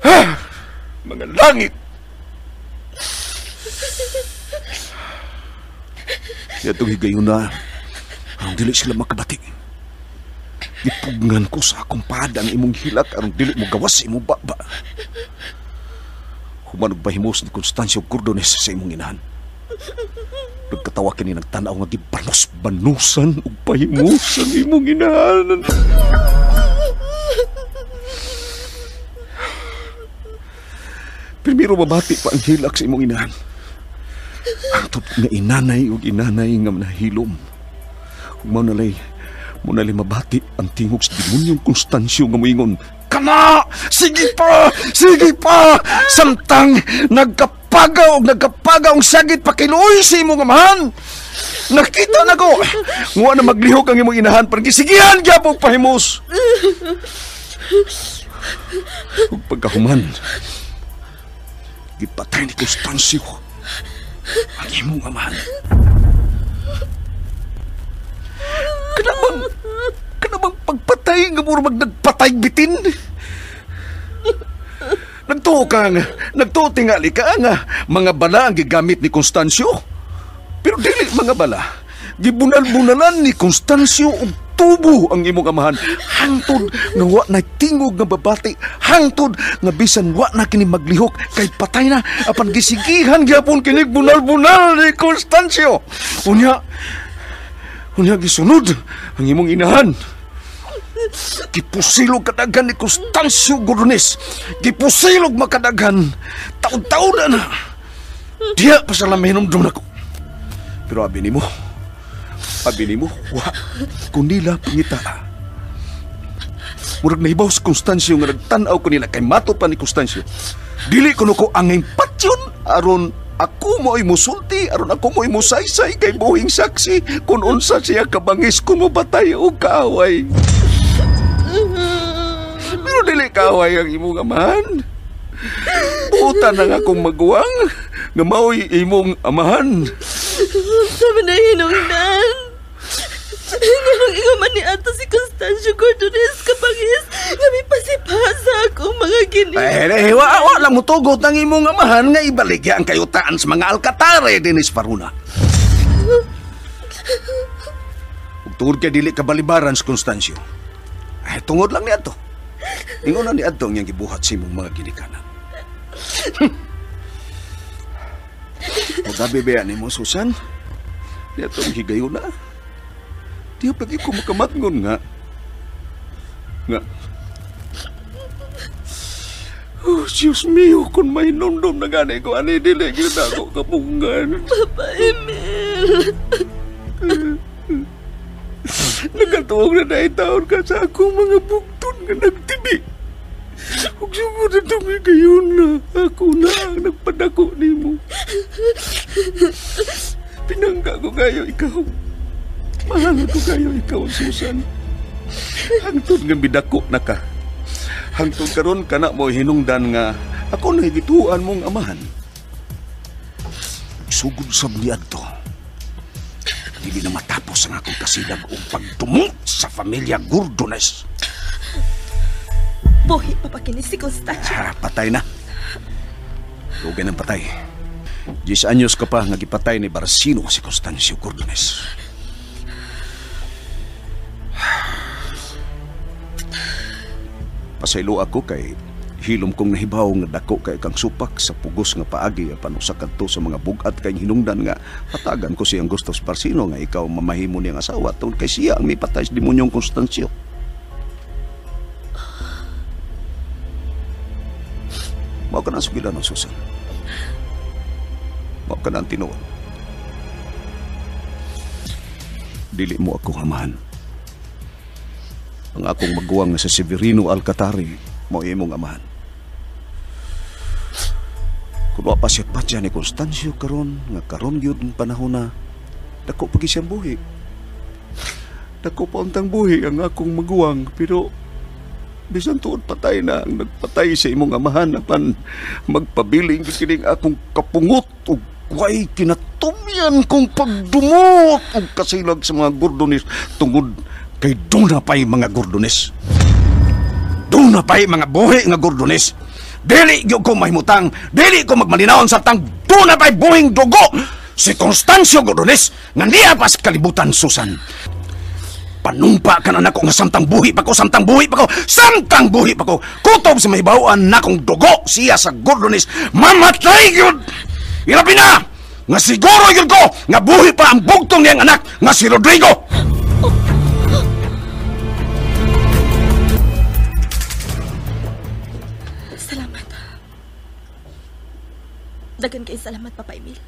Ha! Mga langit! Yatong higayuna, ang dili sila makabati. Gipugnan ko sa akong pada ang imong hilak aron dili mo gawas sa imong baba. Human og bahimos ni Constancio Gordones sa imong inahan. Nagkatawa kini nagtan-aw nga gibanos-banusan og pahimos ang imong inahan. Primero mabati pa ang hilak sa imong inahan. Ang nga inanay og inanay nga nahilom. Ug mao nalay munali mabati ang tingog sa demonyong Constancio nga moingon, "Kana! Sige pa! Sige pa! Samtang nagkapagaw og nagkapagaw ang sagit pakiluoy sa imong amahan! Nakita na ko! Nguwa na maglihok ang imong inahan para gisigihan gyapon pahimos!" Ug pagkahuman, gipatay ni Constancio Ang imong amahan. Kana bang pagpatay nga mura magnagpatay bitin? Nagtuo ka nga, nagtuo tingali ka nga mga bala ang gigamit ni Constancio. Pero dili mga bala. Gibunal-bunalan ni Constancio og tubo ang imong amahan. Hangtod nga wa na tingog nga babati, hangtod nga bisan wa na kini maglihok kay patay na, apan gisigihan gyapon kini bunal-bunal ni Constancio. Unya gisunod ang imong inahan. Gipusilog kadaghan ni Constancio Gordones. Gipusilog makadaghan. Taon-taon na. Diya pa sa laminom nako. Pero abi nimo, wa kunila pangita. Murag nahibaw si Constancio nga nagtan-aw ko nila kay mato pa ni Constancio. Dili kuno ko angay patyon aron ako mo'y musulti, aron ako mo'y musaysay kay buhing saksi kung unsa siya kabangis kung mobatay o kaaway. Pero dili kaaway ang imong amahan. Buutan ang akong maguwang nga mao'y imong amahan. Sabi na hinungdan. Nganong ingon man ni ato si Constancio Gordones kabangis nga mipasipa sa akong mga gini. Eh, wa lang mutugot ang imong amahan nga ibaligya ang kayutaan sa mga alkatare dinis Paruna. Ug tungod kay dili kabalibaran si Constancio. Ay, tungod lang ni ato. Ingon na ni ato ang iyang gibuhat sa imong mga ginikanan. Magabi ba ni mo, Susan? Di ato ang higayon na. Di lagi ko makamatngon nga. Nga. Oh, Diyos mio, kung may nundom na gani ko, ani dili gyud ako kapunggan. Papa Emil. Nagkatuog na dahil taon ka sa akong mga bugton nga nagtibi. Ug sugod na tumi kayo na ako na ang nagpadako nimo. Pinangga ko kayo ikaw. Mahal ko kayo ikaw, Susan. Hangtod nga bidako na ka. Hangtod karon ka na mo hinungdan nga ako na higituan mong amahan. Sugod sab niadto. Dili na matapos ang akong kasilag o pagdumot sa pamilya Gordones. Buhi pa pa kini si Constancio. Patay na. Dugay ng patay. 10 anyos ka pa nga gipatay ni Barcino si Constancio Gordones. Pasaylo ako kay hilom kong nahibaw nga dako kay kang supak sa pugos nga paagi apan usa kadto sa mga bug-at kay hinungdan nga hatagan ko siyang gusto sa Barcino nga ikaw mamahimo niyang asawa tungod kay siya ang mipatay sa demonyong Constancio. Mao ka na sugilan, Susan. Mao ka na ang tinuod. Dili mo ako amahan. Ang akong maguwang nga sa Severino Alcatari mao imong amahan. Kung wa pa siya patya ni Constancio karon nga karon gyud ang panahon na dako pa gyud siyang buhi. Dako pa untang buhi ang akong maguwang pero bisan tuod patay na ang nagpatay sa imong amahan apan magpabiling gyud kining akong kapungot ug way kinatumyan kong pagdumot ug kasilag sa mga Gordones tungod kay duna pa'y mga Gordones. Duna pa'y mga buhi nga Gordones. Dili gyud ko mahimutang, dili ko magmalinawon sa tang duna pa'y buhing dugo si Constancio Gordones nga niya pa sa kalibutan, Susan. Panumpa ka na nako nga samtang buhi pa ko, samtang buhi pa ko, samtang buhi pa ko. Kutob sa mahibaw-an nakong dugo siya sa Gordones, mamatay gyud. Ilabi na nga siguro gyud ko nga buhi pa ang bugtong niyang anak nga si Rodrigo. Salamat. Dagan kay salamat, Papa Emil.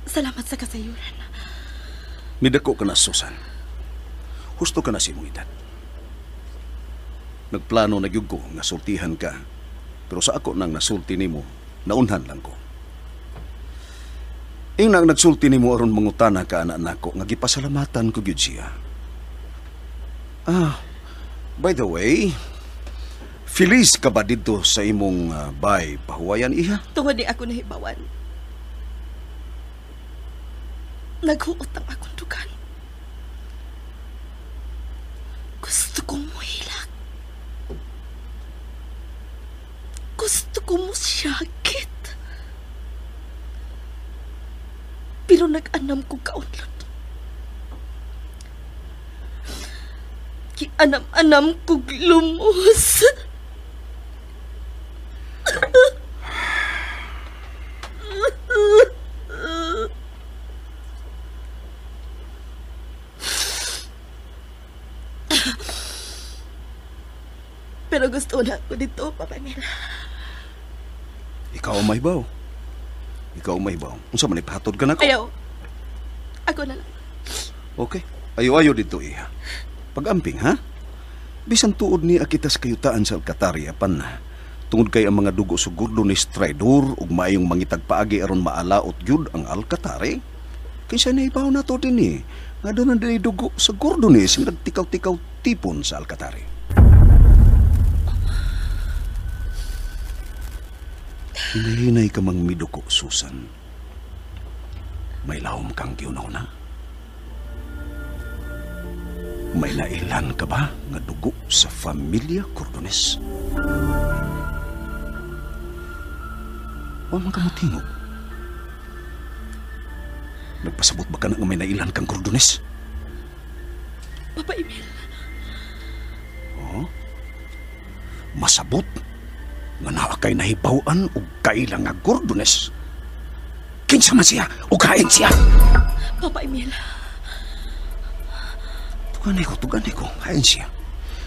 Salamat sa kasayuran. Midako ka na, Susan. Husto ka na sa imong edad. Nagplano na gyud ko nga sultihan ka. Pero sa ako nang nasulti nimo, naunhan lang ko. Ing nang nagsulti nimo aron mangutana ka anak nako nga gipasalamatan ko gyud siya. Ah, by the way, Feliz ka ba dito sa imong bay pahuwayan iha? Tungod ni ako nahibawan. Naghuot ang akong dugan. Gusto kong muhilak. Gusto ko mo siyakit. Pero nag-anam ko kaunlod. Gianam-anam ko lumos. Pero gusto na ako dito, Papa Emil. Ikaw ang mahibaw. Ikaw ang mahibaw. Unsa man ipahatod ka nako? Ayaw. Ako na lang. Okay. Ayo-ayo dito, iha. Pag-amping, ha? Bisan tuod ni akitas kayutaan sa Alcatari, apan tungod kay ang mga dugo sa Gordones traidor ug maayong mangitag paagi aron maalaot gyud ang Alcatari. Kinsa nahibaw na to din eh. Nga doon ang dugo sa Gordones nga nagtikaw-tikaw tipon sa Alcatari. Hinahinay ka mang miduko, Susan. May lahom kang giunaw na. May nailan ka ba nga dugo sa familia Cordones? Wa man ka motingog. Nagpasabot ba ka na nga may nailan kang Cordones? Papa Emil. Oh? Masabot nga naa kay nahibaw-an og kaila nga Gordones. Kinsa man siya o kain siya? Papa Emil. Tuganay ko, kain siya.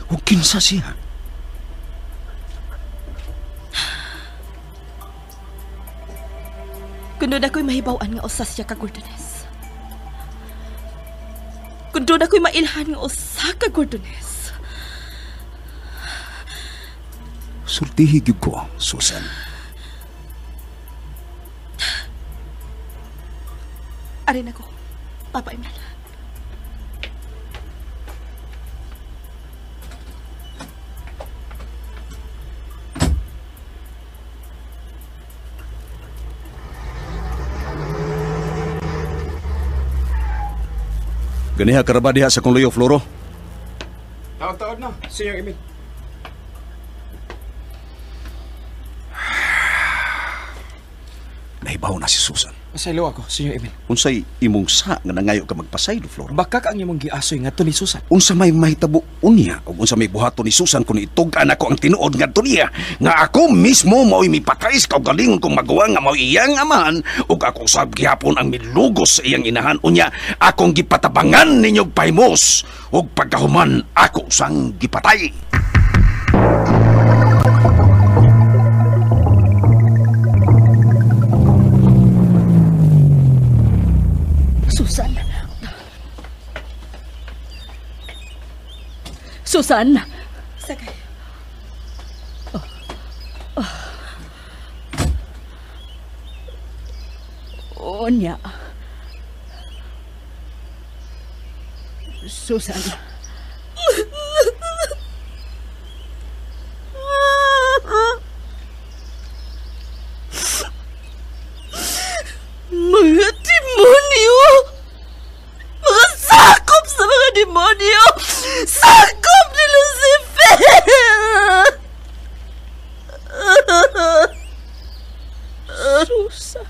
O kinsa siya? Kun doon ako'y mahibaw-an nga usa siya ka Gordones. Kun doon ako'y mailhan nga usa ka Gordones. Sultihi gyud ko, Susan. Arin ako, Papa Emil. Ganiha karaba diha sa kong luyo, Floro. Taod-taod na, Senyor Emil. Nahibaw na si Susan. Pasaylo ako, Senyor Emil. Unsay imong sa nga nangayo ka magpasaylo, Floro? Bakak ang imong giasoy ngadto ni Susan. Unsa may mahitabo unya ug unsa may buhaton ni Susan kun itug-an ako ang tinuod ngadto niya nga ako mismo mao'y mipatay sa kaugalingon kong maguwang nga mao'y iyang amahan ug ako usab gihapon ang milugos sa iyang inahan unya akong gipatabangan ninyog pahimos ug pagkahuman ako sang gipatay. Susan. Susan. Sakay. Oh. Oh. Onya. Susan. Mga demonyo! Mga sakop sa mga demonyo! Sakop ni Lucifer! Susan.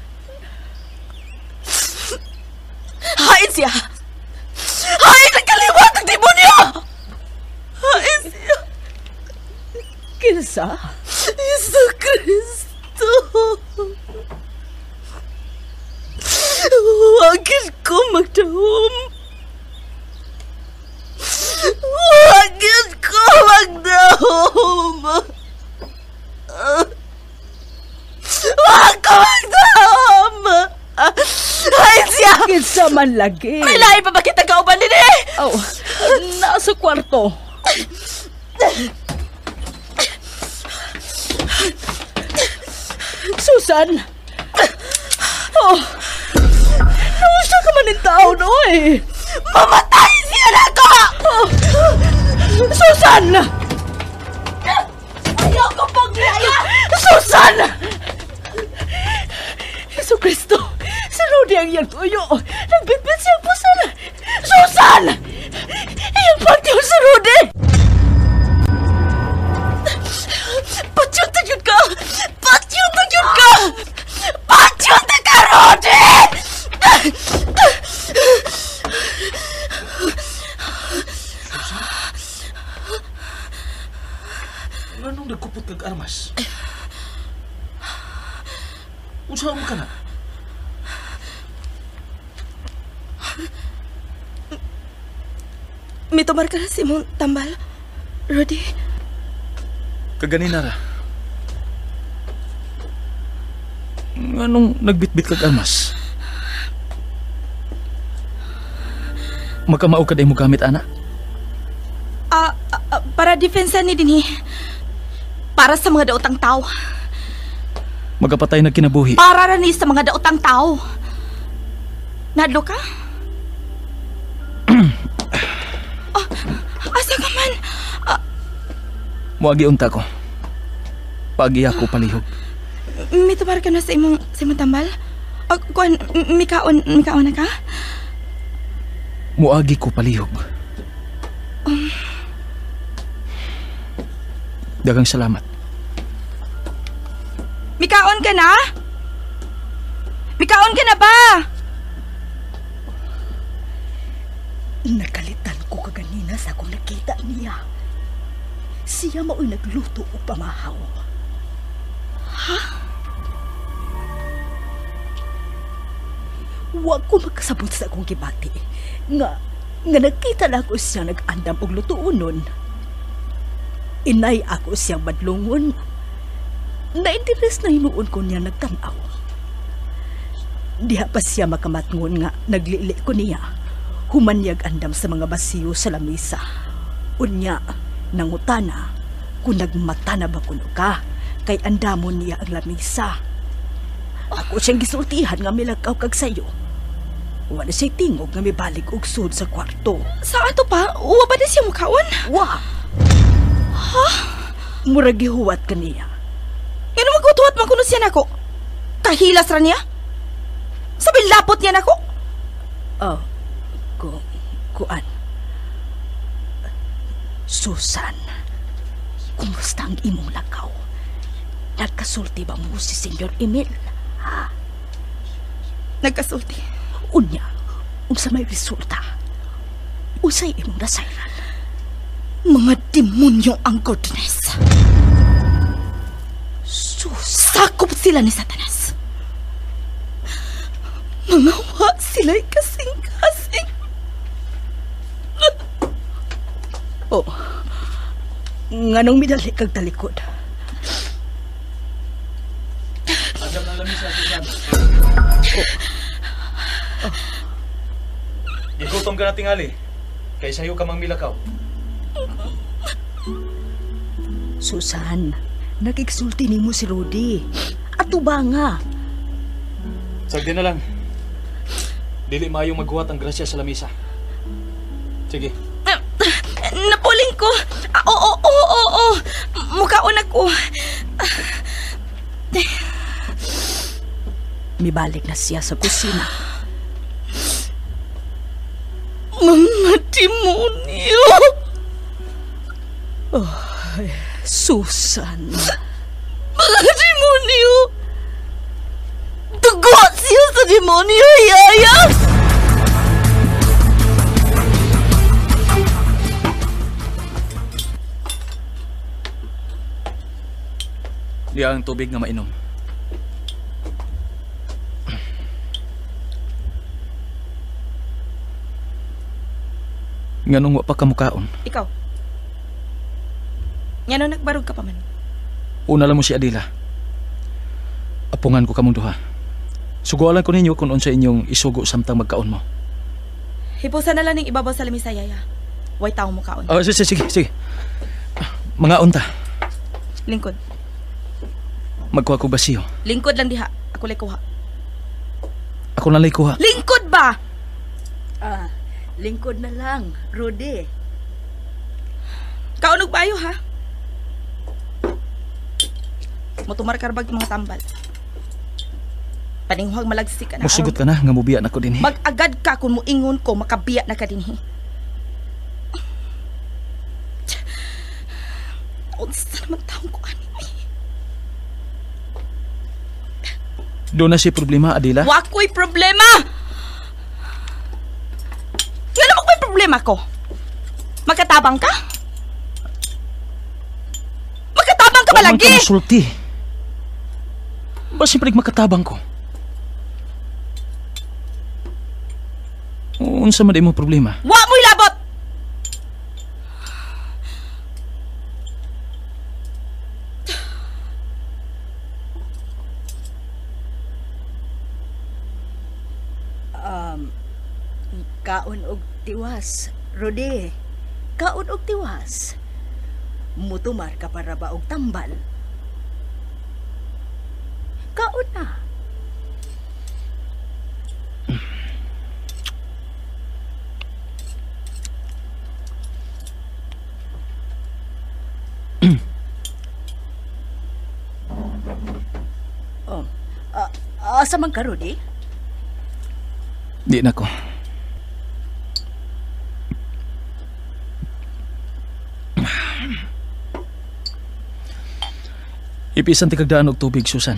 Hain siya! Hain ang kaliwat ng demonyo! Hain siya! Kinsa? Yesu Kristo! Huwagin ko magdahom. Huwagin ko magdahom. Huwag ko magdahom. Hain siya! Kinsa man lagi. May lahi pa ba kita kauban din eh? Oh, nasa kwarto. Susan! Oh! Nausa ka man ng tao, no eh! Mamatay siya na ako! Oh. Susan! Ayoko paglaya! Susan! Jesu Kristo! Si Rudy ang iyang tuyo! Nagbitbit Unsa mo ka na? Mitumar ka na si mong tambal, Rudy. Kaganina ra. Anong nagbitbit kag armas? Magkamao ka day mo gamit, ana? Para depensa ni dinhi. Para sa mga daotang tao. Magapatay na kinabuhi. Para ra ni sa mga daotang tao. Nadlo ka? Asa ka man? Muagi unta ko. Paagi ako palihog. Mitumar ka na sa imong tambal? Kuan, mikaon na ka? Muagi ko palihog. Daghang salamat. Mikaon ka na? Mikaon ka na ba? Nakalitan ko kaganina sa akong nakita niya. Siya mao'y nagluto og pamahaw. Ha? Wa ko makasabot sa akong gibati. Nga nakita na ako siya nag-andam og lutuonon. Inay ako siyang badlungon. Na-interes na hinuon ko niya nagtanaw. Diha pa siya makamatngon nga naglili ko niya. Humanyag andam sa mga basiyo sa lamisa. Unya, nangutana kung nagmata na ba kuno ka, kay andamon niya ang lamisa. Ako siyang gisultihan nga milakaw kag sayo. Wala siya'y tingog nga mibalik og sud sa kwarto. Saan to pa? Wa ba di siya mukaon? Wa! Ha? Murag gihuwat ka niya. Ngano maghutuhat man kuno siya nako? Kahilas ra niya? Sabi lapot niya nako? Oh, kuan. Susan, kumusta ang imong lakaw? Nagkasulti ba mo si Senyor Emil? Ha? Nagkasulti. Unya, unsa may resulta? Unsay imong nasayran? Mga demonyo ang Gordones. Sus! Sakop sila ni Satanas. Mga wa sila'y kasing-kasing. Oh, nganong midali kag talikod? Andam na lamisa, Susan. Oh. Gigutom ka na tingali. Kay sayo ka mang milakaw. Susan, nagigsulti nimo si Rudy. Ato ba nga? Sagdi na lang. Dili maayong maghuwat ang grasya sa lamisa. Sige. Napuling ko. Oo. Mukaon ako. Mibalik na siya sa kusina. Mga demonyo! Oh, Susan. Mga demonyo! Dugo siya sa demonyo, Yaya! Diya ang tubig nga mainom. Nganong wa pa ka mukaon? Ikaw. Nganong nagbarog ka pa man? Una lang mo si Adila. Apungan ko kamong duha. Sugualan ko ninyo kung unsa inyong isugo samtang magkaon mo. Hipusan na lang ning ibabaw sa lamisa, Yaya. Way tao mukaon. Oh, sige. Mga unta. Lingkod. Magkuha ko basiyo. Lingkod lang diha. Ako lay kuha. Ako na lay kuha. Lingkod ba? Lingkod na lang, Rudy. Kaunog bayo ha? Mutumar karbag mga tambal. Paninghuag malagsik ka na. Musugot ka na, nga mubiya na ko dinhi. Mag-agad ka kung muingon ko, makabiya na ka dinhi. Unsa naman taong ko ani? Doon na si problema, Adila. Wako'y problema! Nga naman ko'y problema ko? Magkatabang ka? Magkatabang ka ba lagi? Huwag man ka masulti. Basin panig makatabang ko. Unsa man imong problema? Wa mo'y labot! Kaon og tiwas, Rudy. Kaon og tiwas. Mutumar ka para ba og tambal? Kaon na. Oh, asa man ka, Rudy? Di na ko. Ipisan ti kagdaan og tubig, Susan.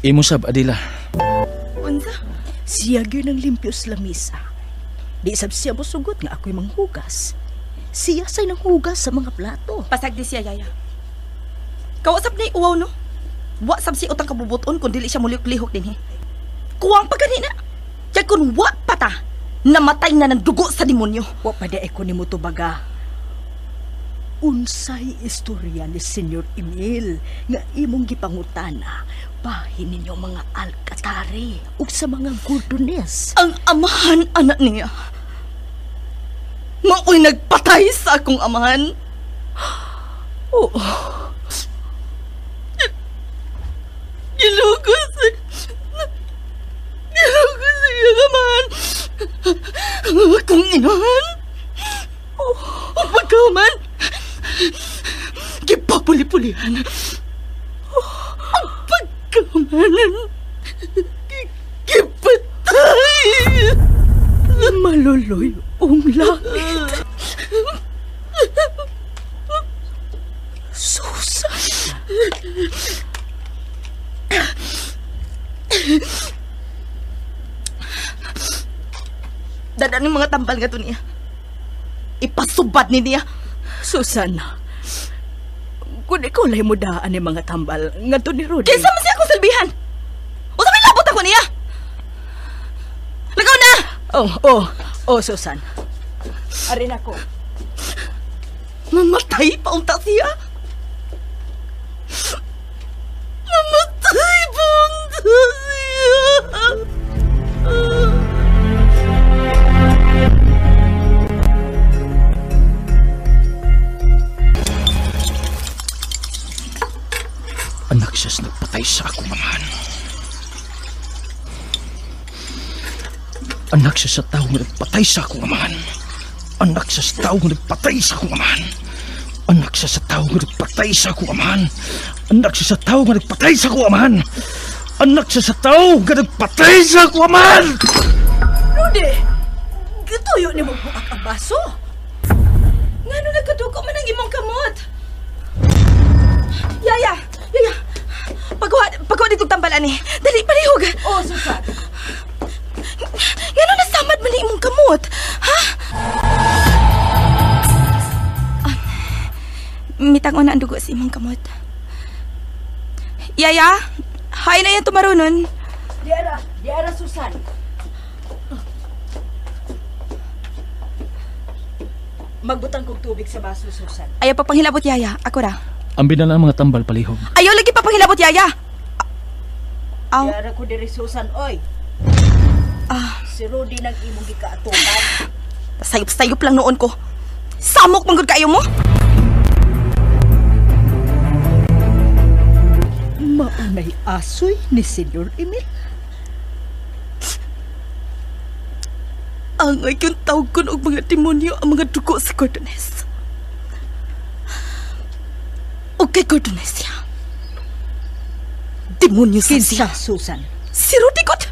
Imo sab, Adila. Unsa? Siya gyud ang limpyos lamisa. Di sab siya mosugot nga ako'y manghugas. Siya say nanghugas sa mga plato. Pasag di siya, Yaya. Kausap ni uwaw, no? Wa sab siya utang kabubuton kung dili siya mulihok-lihok din, he. Kuwang pa ganina. Kaya kung wa pa ta, namatay na ng dugo sa demonyo. Wa pa di ko nimo tubaga. Unsay istorya ni Senyor Emil nga imong gipangutana bahin ninyo mga alkatari ug sa mga gordones. Ang amahan, anak niya. Mao'y nagpatay sa akong amahan. Oo. Gilugos. Gilugos sa iyang amahan. Akong inahan. O pagkaman. Gipapuli-pulihan. Ang pagkamanan. Gipatay. Maluloy ang langit. Susan. Dadaan ng mga tambal nga to niya. Ipasubad ni niya. Susan, kung ikaw lay mo daan ni mga tambal nga to ni Rudy. Kinsa man siya akong salbihan? Unsa may labot ako niya? Lagaw na! Oh, Susan. Arin ako. Mamatay pa unta siya. Mamatay pa unta siya. Anak siya nagpatay sa akong amahan. Anak siya sa tao nga nagpatay sa akong amahan. Anak siya sa tao nga nagpatay sa akong amahan. Anak siya sa tao nga nagpatay sa akong amahan. Anak siya sa tao nga nagpatay sa akong amahan. Anak siya sa tao nga nagpatay sa akong amahan. Rudy, gituyo ni mo buak ang baso. Ngano nagkaduko man ang imong kamot? Yaya, Yaya. Pagkuha dito tambal ani. Dali palihog. Oh, Susan. Ngano nasamad man ni imong kamot? Ha? Mitang na ang dugo sa imong kamot. Yaya, hay na yan tumarunon. Diara, Susan. Magbutang kog tubig sa baso, Susan. Ayaw pa panghilabot, Yaya. Ako ra. Ambi na lang mga tambal palihog. Ayaw lagi pa panghilabot, Yaya. Aw. Diara ko diri, Susan, oy. Ah. Si Rudy nang imong gikaatuman. Sayop-sayop lang noon ko. Samok manggod kayo mo. Maunay asoy ni Senyor Emil. Angay kung tawgon og mga demonyo ang mga dugo sa Cordones. O kay Cordones siya. Demonyo sa siya. Susan? Si Rudy kot.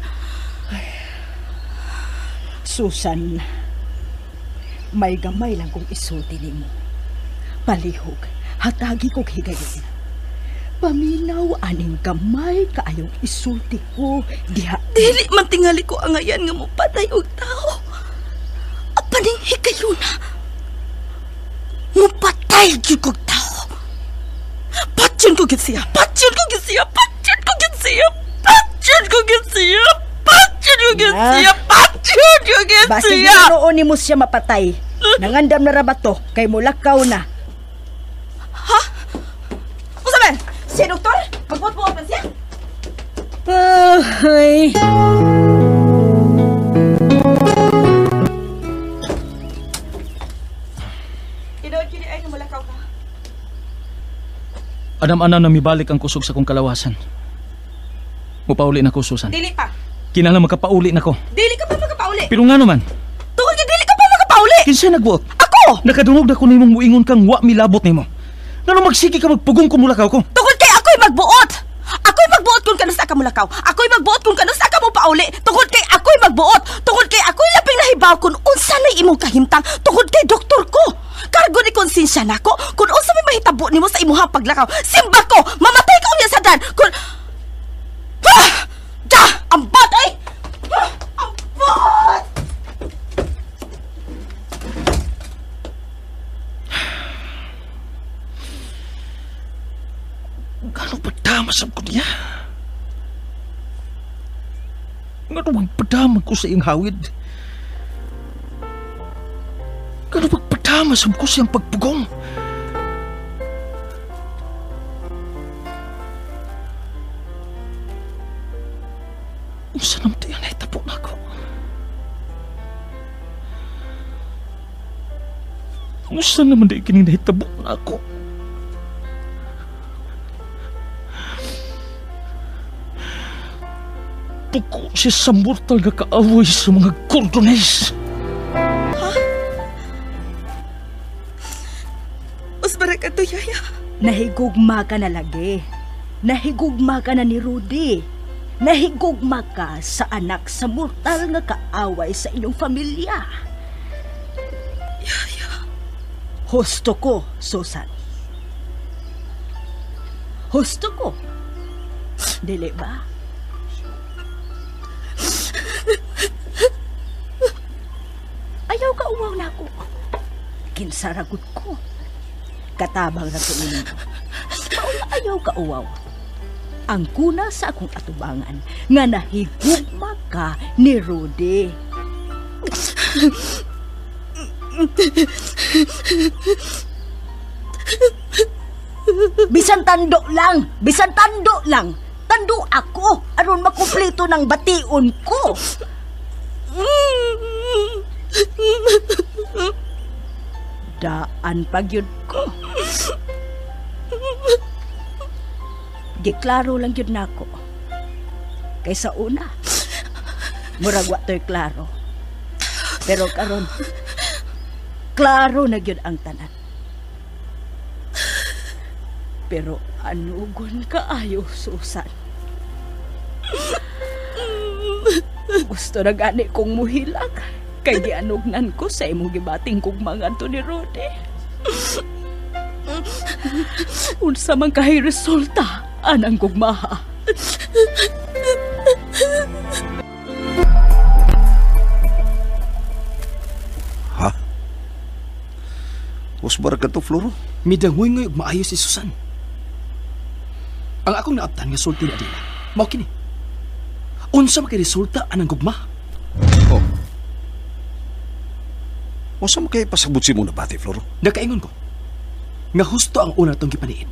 Susan, may gamay lang kong isulti nimo. Palihog, hatagi kog higayon. Paminaw aning gamay kaayong isulti ko diha. Dili man tingali ko angayan nga mopatay og tao. Apan Higayuna. Mupatay gyud kog tao. Patyon ko gyud siya. Patyon ko gyud siya. Patyon ko gyud siya. Patyon ko gyud siya. Patyon ko gyud siya. Patyon ko gyud siya. Basig noon nimo siya mapatay. Nangandam na ra ba to kay mulakaw na. Ha? Unsa man? Si doktor? Magbuot-buot man siya? Ay. Anam-anam na mibalik ang kusog sa kong kalawasan. Mupauli na ko, Susan. Dili pa. Kinahanglan makapauli na ko. Dili ka pa makapauli. Pero nga naman. Tungod kay dili ka pa makapauli. Kinsa nagbuot? Ako! Nakadungog na ko nimong muingon kang wa milabot nimo. Ngano magsige ka magpugong kumulakaw ko? Tungod kay ako'y magbuot. Ako'y magbuot kung kanusa ka mulakaw. Ako'y magbuot kung kanusa ka mo pauli. Tungod kay ako'y magbuot. Tungod kay ako'y labing nahibaw kung unsa nay imong kahimtang. Tungod kay doktor ko. Kargo ni konsensya nako kung unsa may mahitabo nimo sa imuhang paglakaw. Simba ko, mamatay ka unya sa dan. Kung ah! Da! Ambot ay! Ah! Ambot! Gano padama sab ko niya? Ngano magpadama ko sa iyang hawid? Gano magpadama sab ko sa iyang pagpugong? Unsa naman ito yan nahitabo na ako? Unsa naman di kining nahitabo na ako? Puko siya sa mortal nga kaaway sa mga Gordones. Ha? Usbara ka to, Yaya. Nahigugma ka na lagi. Nahigugma ka na ni Rudy. Nahigugma ka sa anak sa mortal nga kaaway sa inyong pamilya. Yaya. Husto ko, Susan. Husto ko. Dili ba? Ayaw ka uwaw na ako. Kinsaragot ko. Katabang na ko ninyo. Mauna ayaw ka uwaw. Ang kuna sa akong atubangan nga nahigugma ka ni Rudy. Bisan tando lang. Bisan tando lang. Tando ako aron makumpleto ng bation ko. Daan pagyud ko. Giklaro lang yun nako. Kaysa una, murag wa to'y klaro. Pero karon, klaro na gyud ang tanan. Pero anugon kaayo, Susan. Gusto na gani kong muhilak. Kay gianugnan ko sa imong gibating kog mga to ni Rudy. Unsa man kahay resulta anang gugmaha. Ha? Usbar ka to, Floro? Midangoy ngoy og maayo si Susan. Ang akong naabtan nga sulti ni Adela, mao kini. Unsa man kay resulta anang gugma? Oh. Unsa man kay pasabot si mo nabati, Floro? Nakaingon ko nga husto ang una tong gipaniid.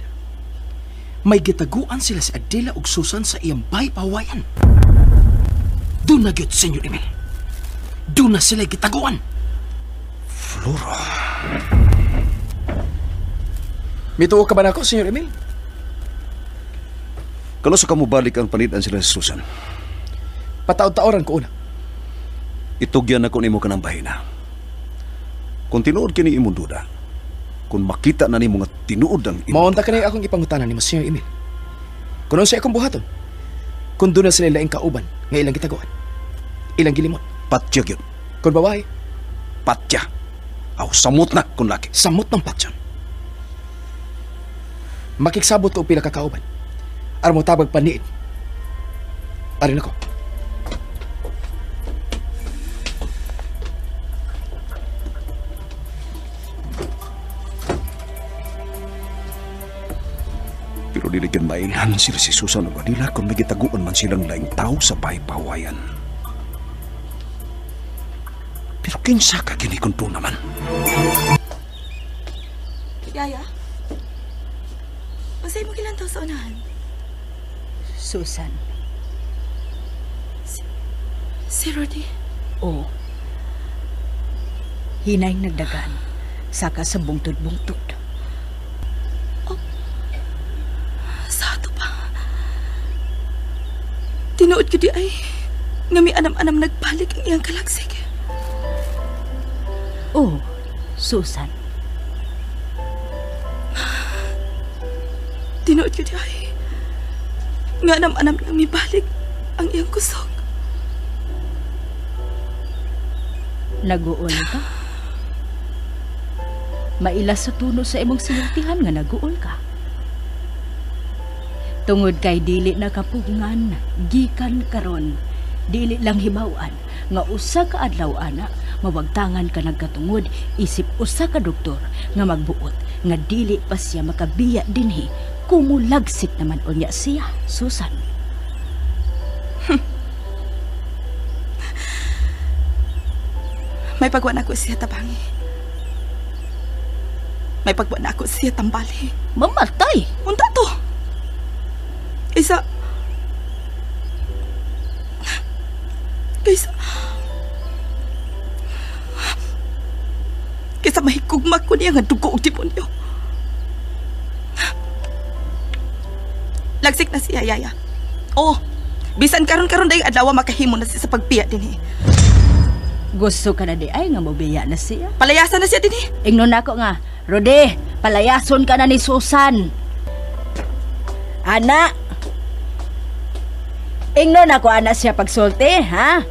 May gitaguan sila si Adela ug Susan sa iyang bay pawayan. Doon na gyud, Senyor Emil. Doon na sila gitaguan. Floro. Mituo ka ba nako, Senyor Emil? Kano sa kamubalik ang panidan sila si Susan? Pataod-taoran ko una. Itugyan ako nimo kanang bahina. Kung tinuod kini imong duda, kung makita na nimo nga tinuod ang imong Maunta ka na akong ipangutanan nimo, Senyor Emil. Kung unsa akong buhaton, kung doon na sila laing kauban nga ilang gitaguan, ilang gilimot. Patya gyud. Kung babae, patya. Aw, samot na kung laki. Samot ng patyon. Makiksabot ko pila ka kauban. Aron mo tabag paniid. Arin ako. Pero dili gyud mailhan sila si Susan ug Adila kung may gitaguan man silang laing tao sa paypawayan. Pero kinsa ka gini kung naman? Yaya? Unsay mo gilantaw sa unahan? Susan. Si Rudy? Oo. Hinay nagdagan. Saka sa bungtod-bungtod. Oh. Sa ato pa. Tinuod ko di ay nga may anam-anam nagbalik ang iyang kalagsig. Oh, Susan. Tinuod ko di ay nga anam-anam nang mibalik ang iyang kusog. Naguol ka? Maila sa tuno sa imong sinultihan nga naguol ka. Tungod kay dili na kapugngan, gikan karon, dili lang hibaw-an nga usa ka adlaw ana mawagtangan ka nagkatungod isip usa ka doktor nga magbuot nga dili pa siya makabiya dinhi kumulagsik naman unya siya, Susan. May pagwa na ako siya tabangi. May pagwa na ako siya tambali. Mamatay! Unta to! Kaysa... Kaysa mahigugma ko niya nga dugo og demonyo. Lagsik na siya, Yaya. Oh, bisan karon-karon dayong adlaw makahimo na siya sa pagbiya dinhi. Gusto ka na di ay nga mobiya na siya. Palayasan na siya dinhi. Ingnon nako nga, Rode, palayason ka na ni Susan. Ana. Ingnon ako ana siya pagsulti, ha?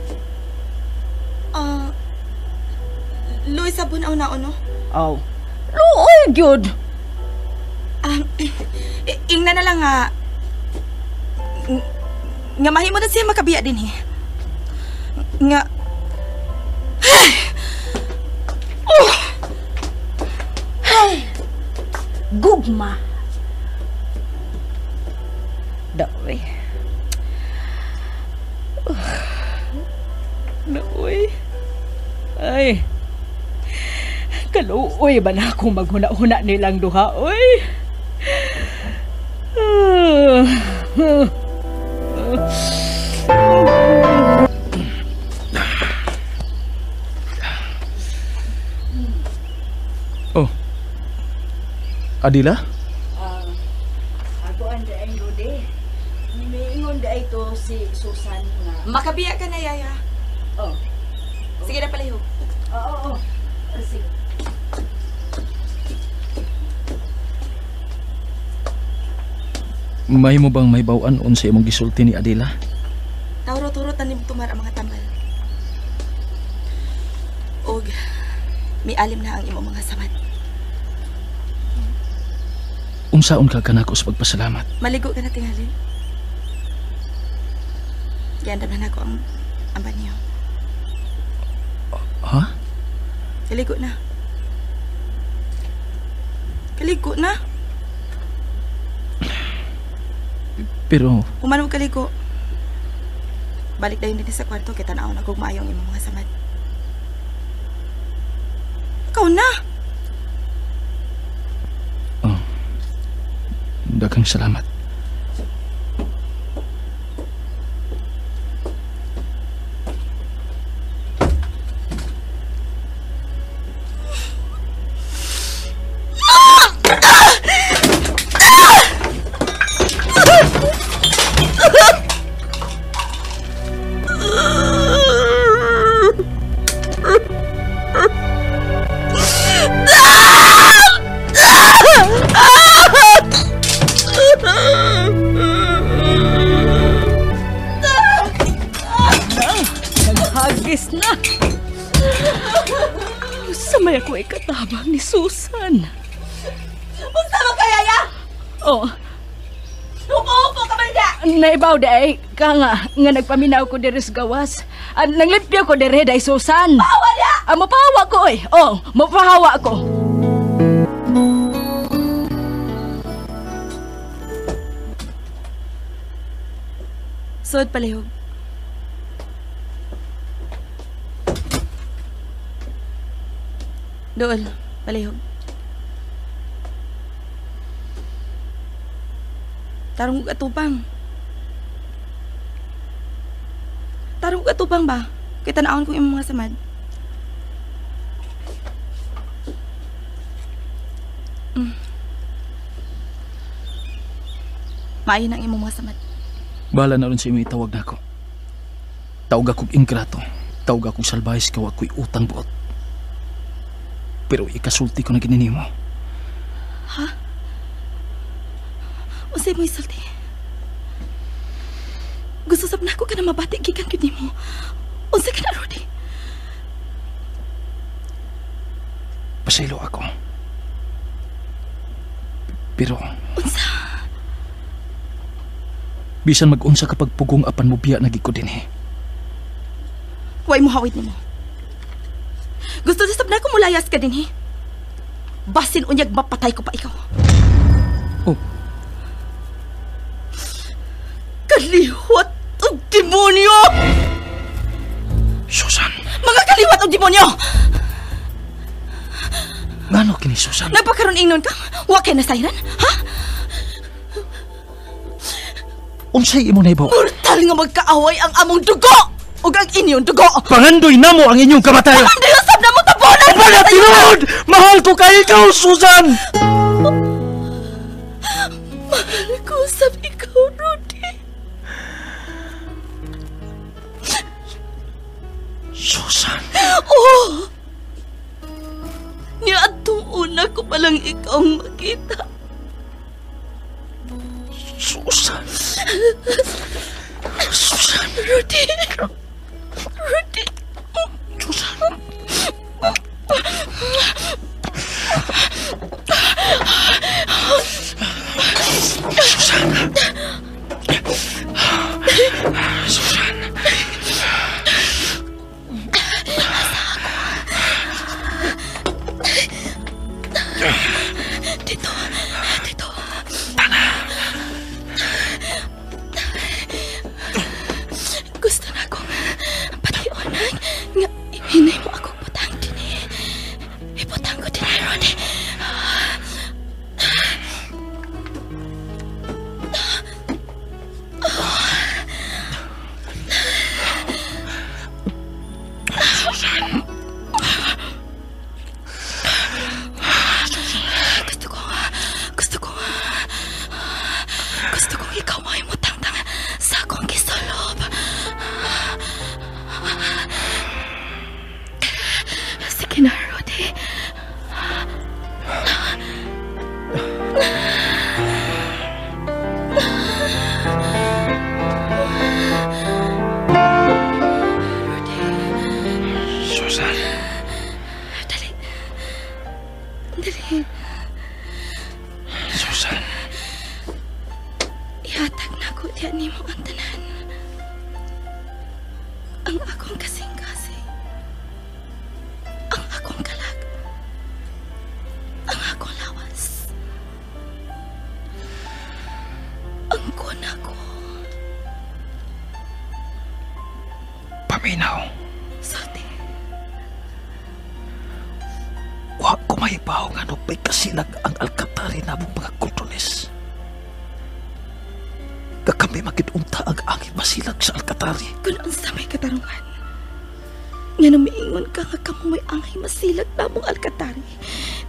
Luis sabon aw na ono. Oh. Luoy gyud. Ingna na lang nga nga mahimo na siya makabiya dinhi. Nga ay! Oh! Ay! Gugma. Daoy. Daoy. Ay. Kaluoy ba na akong maghuna-huna nilang duha, oy? Oh. Adila? Ako ang daing Rudy. Miingon daay to si Susan nga. Makabiya ka na, Yaya. Oh. Sige na palihog. Oo, oo. Sige. May mo bang may bawan unsa imong gisulti ni Adila? Tawro-turo tanim tumar ang mga tambal. Og mialim na ang imong mga samad. Unsaon ka kanako sa pagpasalamat? Maligo ka na tingali. Giandam na nako ang banyo. Ha? Kaligo na. Kaligo na. Pero... Human mo kaligo. Balik dayon din sa kwarto kay tan-aw na kog maayong imong mga samad. Ikaw na. Oh. Daghang salamat. Naghagis na. Samay ako ikatabang ni Susan. Unsa man kay Yaya? Oh. Upo-upo ka man da. Naibaw day ka nga nagpaminaw ko diri sa gawas. Nanglimpyo ko diri day Susan. Pahawa niya. Mopahawa ko oy. Oh, mopahawa ko. Sod palihog. Dool, palihog. Tarong og atubang. Tarong og atubang ba? Kay tan-awon kong imong mga samad. Maayo na ang imong mga samad. Bahala na rin sa imo itawag na ako. Tawag akong ingrato. Tawag akong salbahis kaw ako'y utang buot. Pero ikasulti ko na gininimo. Ha? Unsay mo isulti? Gusto sab nako ka na mabati gikan gyud nimo. Unsa ka na, Rudy? Pasaylo ako. Pero unsa? Bisan mag-unsa kapag pugong apan mo biya nagig ko dinhi. Way mo hawid nimo. Gusto sab nako mulayas ka dinhi. Basin unyag mapatay ko pa ikaw. Oh. Kaliwat og demonyo! Susan! Mga kaliwat og demonyo! Ngano kini, Susan? Nagpakaroon ingnon ka? Wa kay nasayran? Ha? Unsay imo nahibaw? Mortal nga magkaaway ang among dugo! Ug ang inyong dugo! Pangandoy namo ang inyong kamatayon! Pangandoy usab namo tabonan! Wala tinuod! Mahal ko kay ikaw, Susan! Mahal ko usab ikaw, Rudy. Susan! Oh! Niadtong una ko palang ikaw makita. Susan! Susan! Rudy! Rudy! Susan! Susan! Susan! Dito! Dito! Tana! Gusto na akong pation nga hinay mo akong butang dinhi. Ibutang ko dinhi, Rudy. Susan! Gusto kong ikaw mo imutangtang sa akong gisulob. Sige na, Rudy. Rudy. Susan. Dali. Dali. Susan. Ihatag na ko diyan nimo ang tanan. Ang akong kasing-kasing. Ang akong kalag. Ang akong lawas. Ang kuna ko. Paminaw. Sulti. Wa ko mahibaw nga no pa'y kasilag ang alkatari na mong mga kultunis. Kakami magidunta ang angin masilag sa alkatari. Kung unsa may katarungan, nga namiingon ka nga kamo may angay masilag na mong alkatari,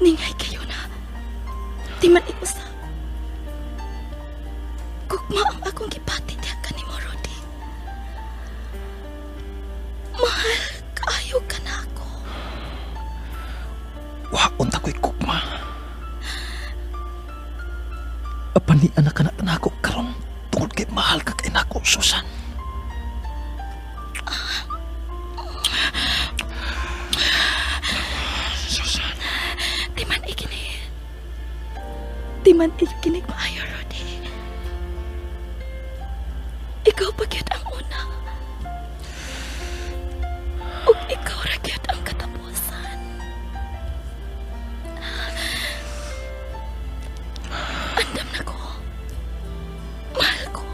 ningay kayo na. Di man iusa. Gugma ang akong gipati diya ka ni mo, Rudy. Mahal kaayo ka na ako. Wa unta ko'y gugma. Apan ni anak ka na ako karon tungod kay mahal ka kay nako, Susan. Susan. Di man ikinig. Di man ikinig maayo, Rudy. Ikaw pa gyud ang una. Ug ikaw ra gyud ang katapusan. Andam na ko. Mahal ko.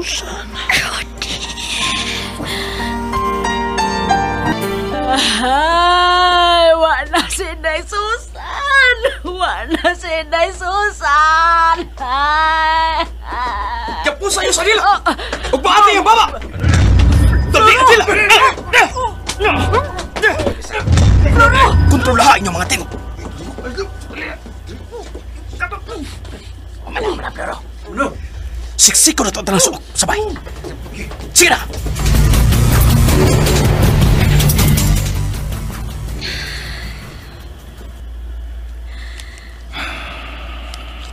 Susan. Rudy. Ay, wala si Inday Susan. Wala si Inday Susan. Ay. Kapusa iyo sa nila. Ug baati ang baba. Dali sila. Kontrolaha inyong mga tingog. Wala, Floro. Siksik ko na ito ang tanang suok. Sabay. Sige na!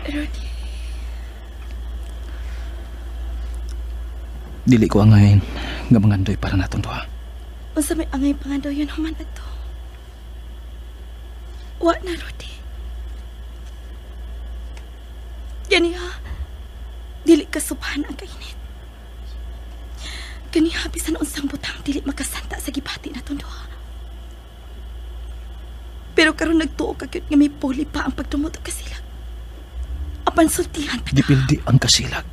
Rudy. Dili ko angayin nga mangandoy para natong duha. Unsa may angay pangandoy yun human ato? Wa na, Rudy. Ganiha, dili ka subahan ang kainit. Ganiha, bisan unsang butang dili makasanta sa gibati natong duha. Pero karon nagtuo ka gyud nga may puli pa ang pagdumot og kasilag. Apan sultihan ta. Gipildi ang kasilag.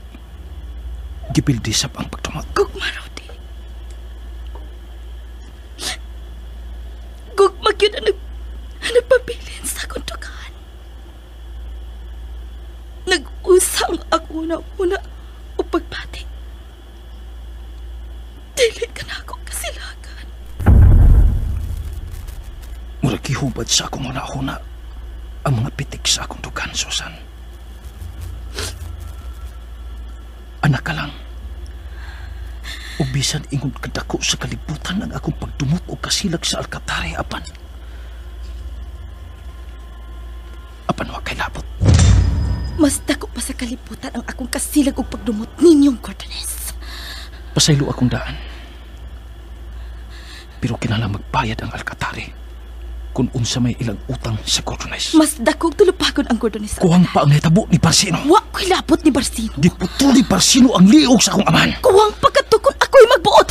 Gipildi sab ang pagdumot. Gugma, Rudy. Gugma gyud ang nagpabilin sa akong dugaan. Nag-usang ako una-una o pagbati. Dili ka na ako kasilagan. Murag gihubad sa akong una-una ang mga pitik sa akong dugan, Susan. Anak ka lang. O bisan ingon kadako sa kalibutan ang akong pagdumot o kasilag sa Alcatare, apan. Apan wa kay labot. Mas dako pa sa kalibutan ang akong kasilag og pagdumot ninyong Cordones. Pasaylo akong daan. Pero kinahanglan magbayad ang Alcatare kung unsa may ilang utang sa Cordones. Mas dakog tulupagon ang Cordones. Kuwang pa ang nahitabo ni Barcino. Wa ko'y labot ni Barcino. Giputol ni Barcino ang liog sa akong amahan. Kuwang pagkatukon ako'y magbuot.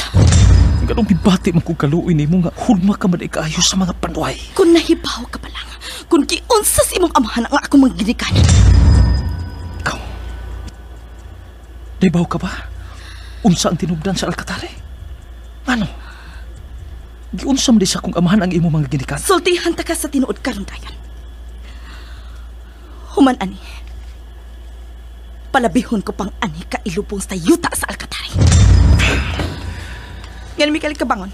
Ganong mibati man kong kaluoy nimo nga hulma ka man ikaayo sa mga panduay. Kung nahibaw ka pa lang, kung giunsa sa imong amahan ang akong mga ginikanan. Ikaw, nahibaw ka ba? Unsa ang tinubdan sa Alcatare? Ano? Giunsa man di sa akong amahan ang imong mga ginikanan? Sultihan ta ka sa tinuod karon dayon. Human ani. Palabihon ko pang ani ka ilubong sa yuta sa Alcatare. Ngano mi kalit kabangon?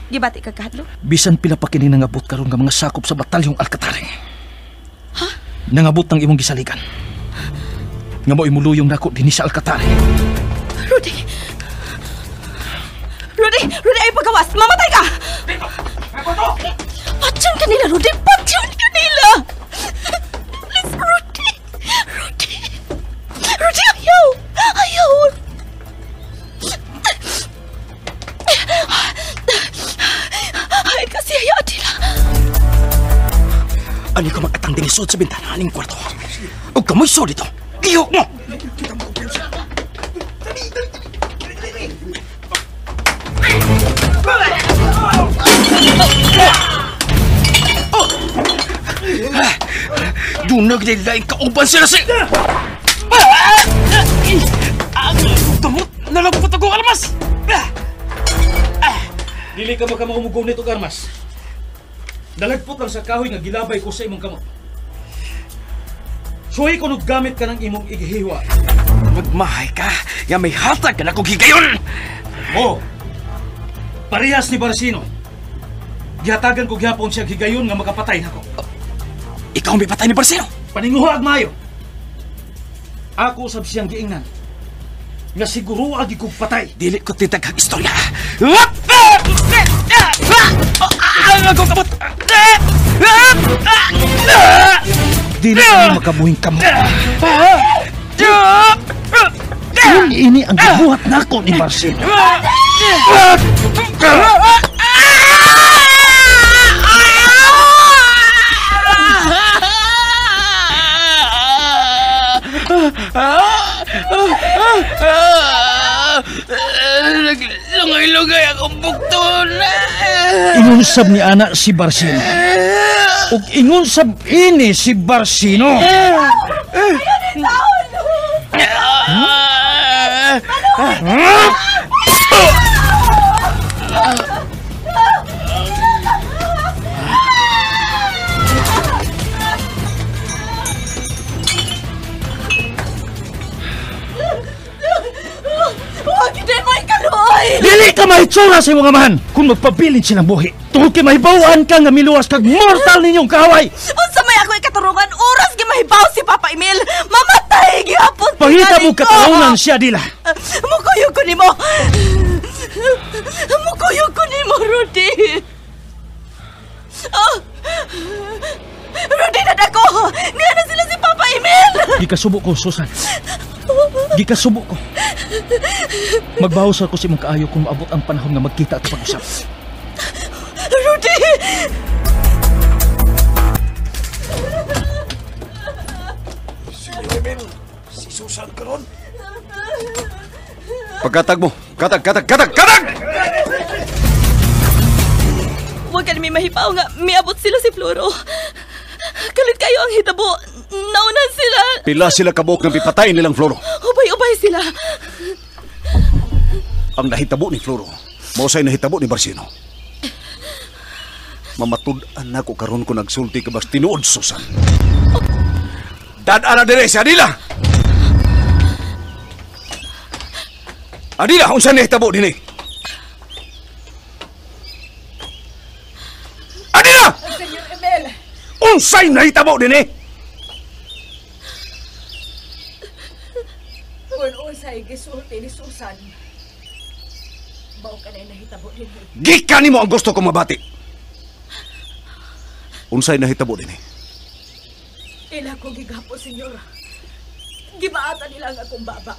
Gibati ka kahadlok? Bisan pila pa kini nangabot karon nga mga sakop sa batalyong Alcatare. Ha? Nangabot ng imong gisaligan. Nga mo'y muluyong nako dinhi sa Alcatare. Rudy! Rudy! Rudy, ay pagawas! Mamatay ka! Patyon ka nila, Rudy! Patyon ka nila! Please, Rudy! Rudy! Rudy, ayaw! Ayaw! Ay, kasi ayaw, Adila. Ano ko mag-atang dinisod sa bintana aning kwarto? O kamoy so dito! Lihok mo! Dunag nila yung kauban sila si... Ang damot! Nalagpot akong armas! Dili ka makamahumugaw nito, armas. Nalagpot lang sa kahoy nga gilabay ko sa imong kamot. Suhay ko nung gamit ka ng imong igihiwa. Magmahay ka, nga may hatag ka na kong higayon! Oh! Parehas ni Barcino. Gihatagan ko gihapon siya higayon nga makapatay nako. Ikaw ang mipatay ni Barcino! Paninguha ag maayo. Ako usab siyang giingnan. Nga siguro agi kog patay. Dili ko titaghang istorya. Ang kamot! Dili ko makabuhing kamot. Yun ini ang gibuhat nako ni Barcino. Lungay-lungay akong bukton. Ingon sab ni ana si Barcino. Ug ingon sab ini si Barcino. Dili ka mahitsura sa imong amahan kung magpabilin silang buhi. Tungod kay mahibaw-an ka nga miluwas kag mortal ninyong kaaway. Unsa may ako ikaturungan oras gi mahibaw si Papa Emil. Mamatay gihapon. Pangita mo katarungan siya dila. Mukuyog ko nimo. Mukuyog ko nimo, Rudy. Oh. Rudy, nadako. Niya na sila si Papa Emil. Gikasubo ko, Susan. Gikasubo ko. Magbawas ako sa imong kaayo kung maabot ang panahon nga magkita at pag-usap. Rudy! Senyor Emil, si Susan karon. Pagkatag mo! Katag, katag, katag, katag! Huwag ka na may mahipaw nga miabot sila si Floro. Kalit kayo ang hitabo. Naunan sila. Pila sila kabuok ng pipatayin nilang Floro. Ubay-ubay sila. Ang nahitabo ni Floro, mausay nahitabo ni Barcino. Mamatud-an ako karon ko nagsulti ka bas tinuod, Susan. Dad-ana dire si Adila! Adila, unsa nahitabo dinhi? Adila! Senyor Emil! Unsay nahitabo dinhi? Kung unsay gisulti ni Susan, mao ka na nahitabo dinhi. Gikan nimo ang gusto kong mabati. Unsay nahitabo dinhi? Ila ko gigapo, senyor. Gibaatan nila ang akong baba.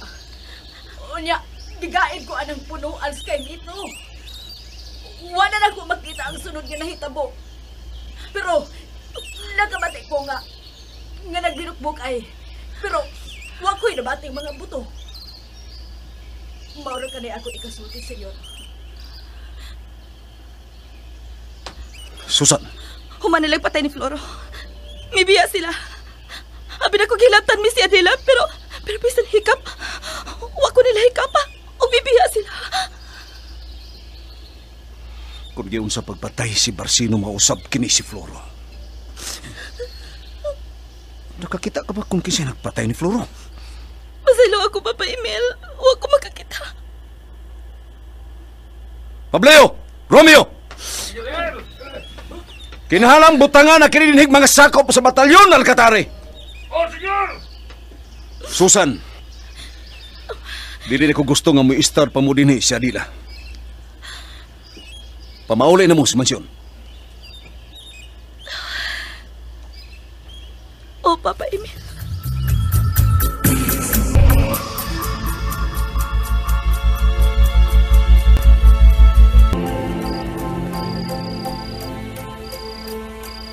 Unya, gigain ko anang punuan sa kay Mito. Wala na ko makita ang sunod nga nahitabo. Pero nakabati ko nga nagbinukbuk ay. Pero wa ko'y nabating mga buto. Maura ka na ako ikasulti, senyor. Susan. Humanilag patay ni Floro. Mibiya sila. Abi na ko gilabtan mi si Adela, pero bisan hikap. Wa ko nila hikap pa. O bibiya sila. Kung giun sa pagpatay si Barcino, mausap kini si Floro. Nakakita ka ba kung kinsa nagpatay ni Floro? Pasaylo ako, Papa Emil. Wa ko makakita. Pableo! Romeo! Kinahalang butangan na kininhig mga sakop sa batalyon, Alcatare! Oh, senyor! Susan, dili na ko gusto nga mo-istar pa mo dinhi si Adila. Pamauli na mo sa mansyon. Oh, Papa Emil.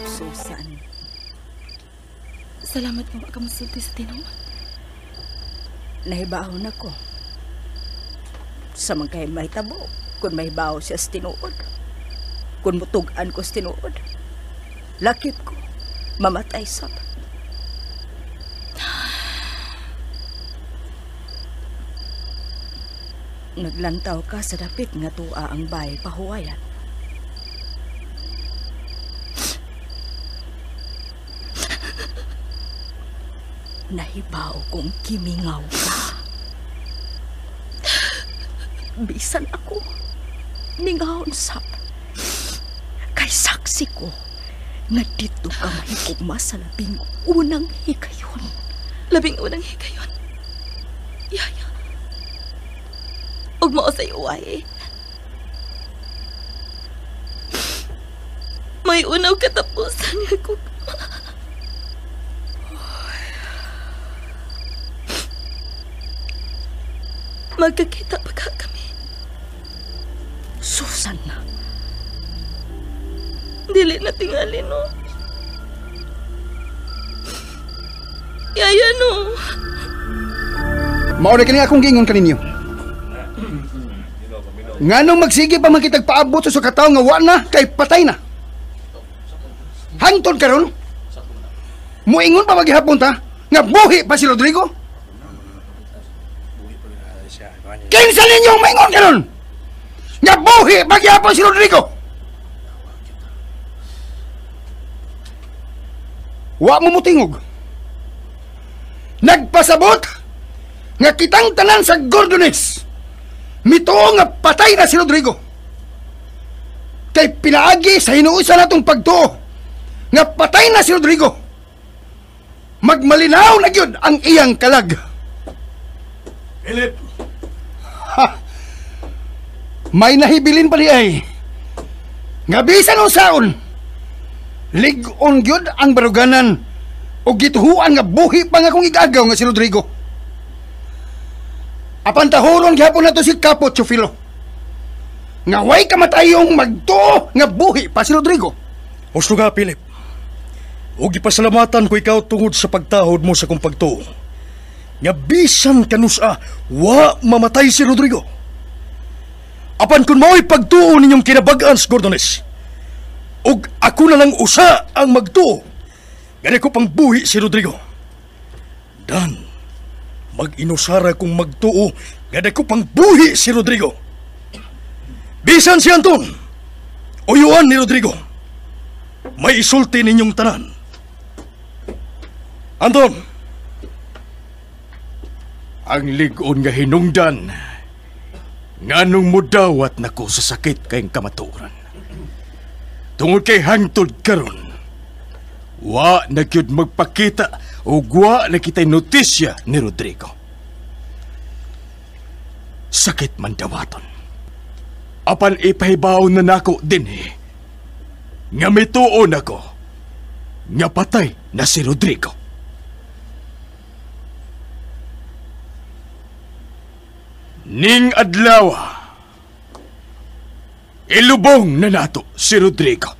Susan. Salamat nga ka masulti sa tinuod. Nahibaw na ko. Sa man kay mahitabo, kung mahibaw siya sa tinuod. Kung mutugan ko sa tinuod, lakip ko, mamatay sab. Naglantaw ka sa dapit nga tuwa ang bay pahuwayan. Nahibaw kong kimingaw ka. Bisan ako, mingawon sab. Kay saksi ko, nga dito ka mahigugma sa labing unang higayon. Labing unang higayon? Yaya. Ug mao sa uway. May unaw katapusan nga gugma. Magkakita pa ka kami. Susan. Dili na tingali, no? Yaya, no? Maura kini akong giingon kaninyo. Nganong magsige pa man kitag paabot sa katawo nga wa na kay patay na. Hangtod karon, muingon pa magihapon ta nga buhi pa si Rodrigo. Kinsa ninyong maingon karon? Nga buhi pagyapon si Rodrigo. Wa mo mutingog. Nagpasabot nga kitang tanan sa Gordones mituo nga patay na si Rodrigo. Kay pinaagi sa hinuusan natong pagtuo nga patay na si Rodrigo. Magmalinaw na gyud ang iyang kalag. Philip. Ha. May nahibilin pa di ay. Nga bisan unsaon, lig-on gyud ang baruganan o gituhuan nga buhi pa nga akong igagaw nga si Rodrigo. Apan tahuron gihapon nato si Capo Teofilo. Nga way kamatayong magtuo nga buhi pa si Rodrigo. Husto ka, Philip. O gipasalamatan ko ikaw tungod sa pagtahod mo sa kong pagtuo. Nga bisan kanusa, wa mamatay si Rodrigo. Apan kung mao'y pagtuo ninyong kinabag-an sa Gordones, og ako na lang usa ang magtuo, gani ko pang buhi si Rodrigo. Dan, mag-inusara kong magtuo, gani ko pang buhi si Rodrigo. Bisan si Anton, uyuan ni Rodrigo, may isulti ninyong tanan. Anton! Ang lig-on nga hinungdan, nganong mudawat nako sa sakit kayong kamatuoran. Tungod kay hangtod karon, wa na gyud magpakita o wa na kita'y notisya ni Rodrigo. Sakit man dawaton. Apan ipahibaw na nako dinhi, nga mituon ako, nga patay na si Rodrigo. Ning adlaw, ilubong na nato si Rodrigo.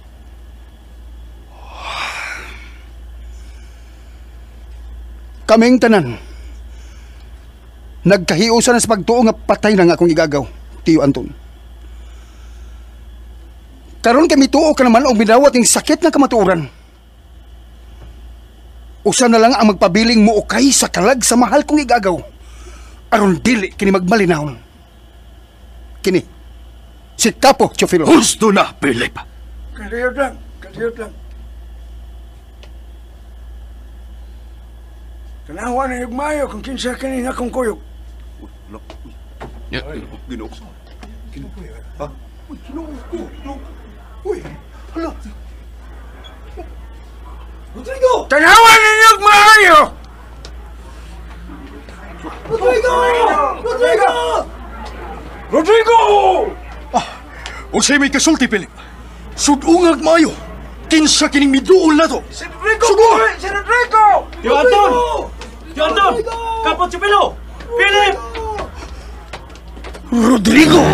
Kaming tanan, nagkahiusan sa pagtuo nga patay na nga akong igagaw, Tiyo Anton. Karon kay mituo ka naman og midawat ning sakit nga kamatuoran. Usa na lang ang magpabiling muukay sa kalag sa mahal kong igagaw. Aron dili kini magmalinahon. Kini si Capo Teofilo. Husto na, Philip. Kadiyot lang, kadiyot lang. Tanawa na yugmayo kung kinsa kini nga akong kuyog. Ginoo. Ha? Uy, Ginoo ko. Uy, hala. Rodrigo! Tanawa na yugmayo! Rodrigo! Rodrigo! Rodrigo! Ah, unsay may kasulti, Philip? Sudungag maayo. Kinsa kining miduol na to? Si Rodrigo! Si Rodrigo! Tio Anton! Tio Anton! Capo Teofilo! Philip! Rodrigo!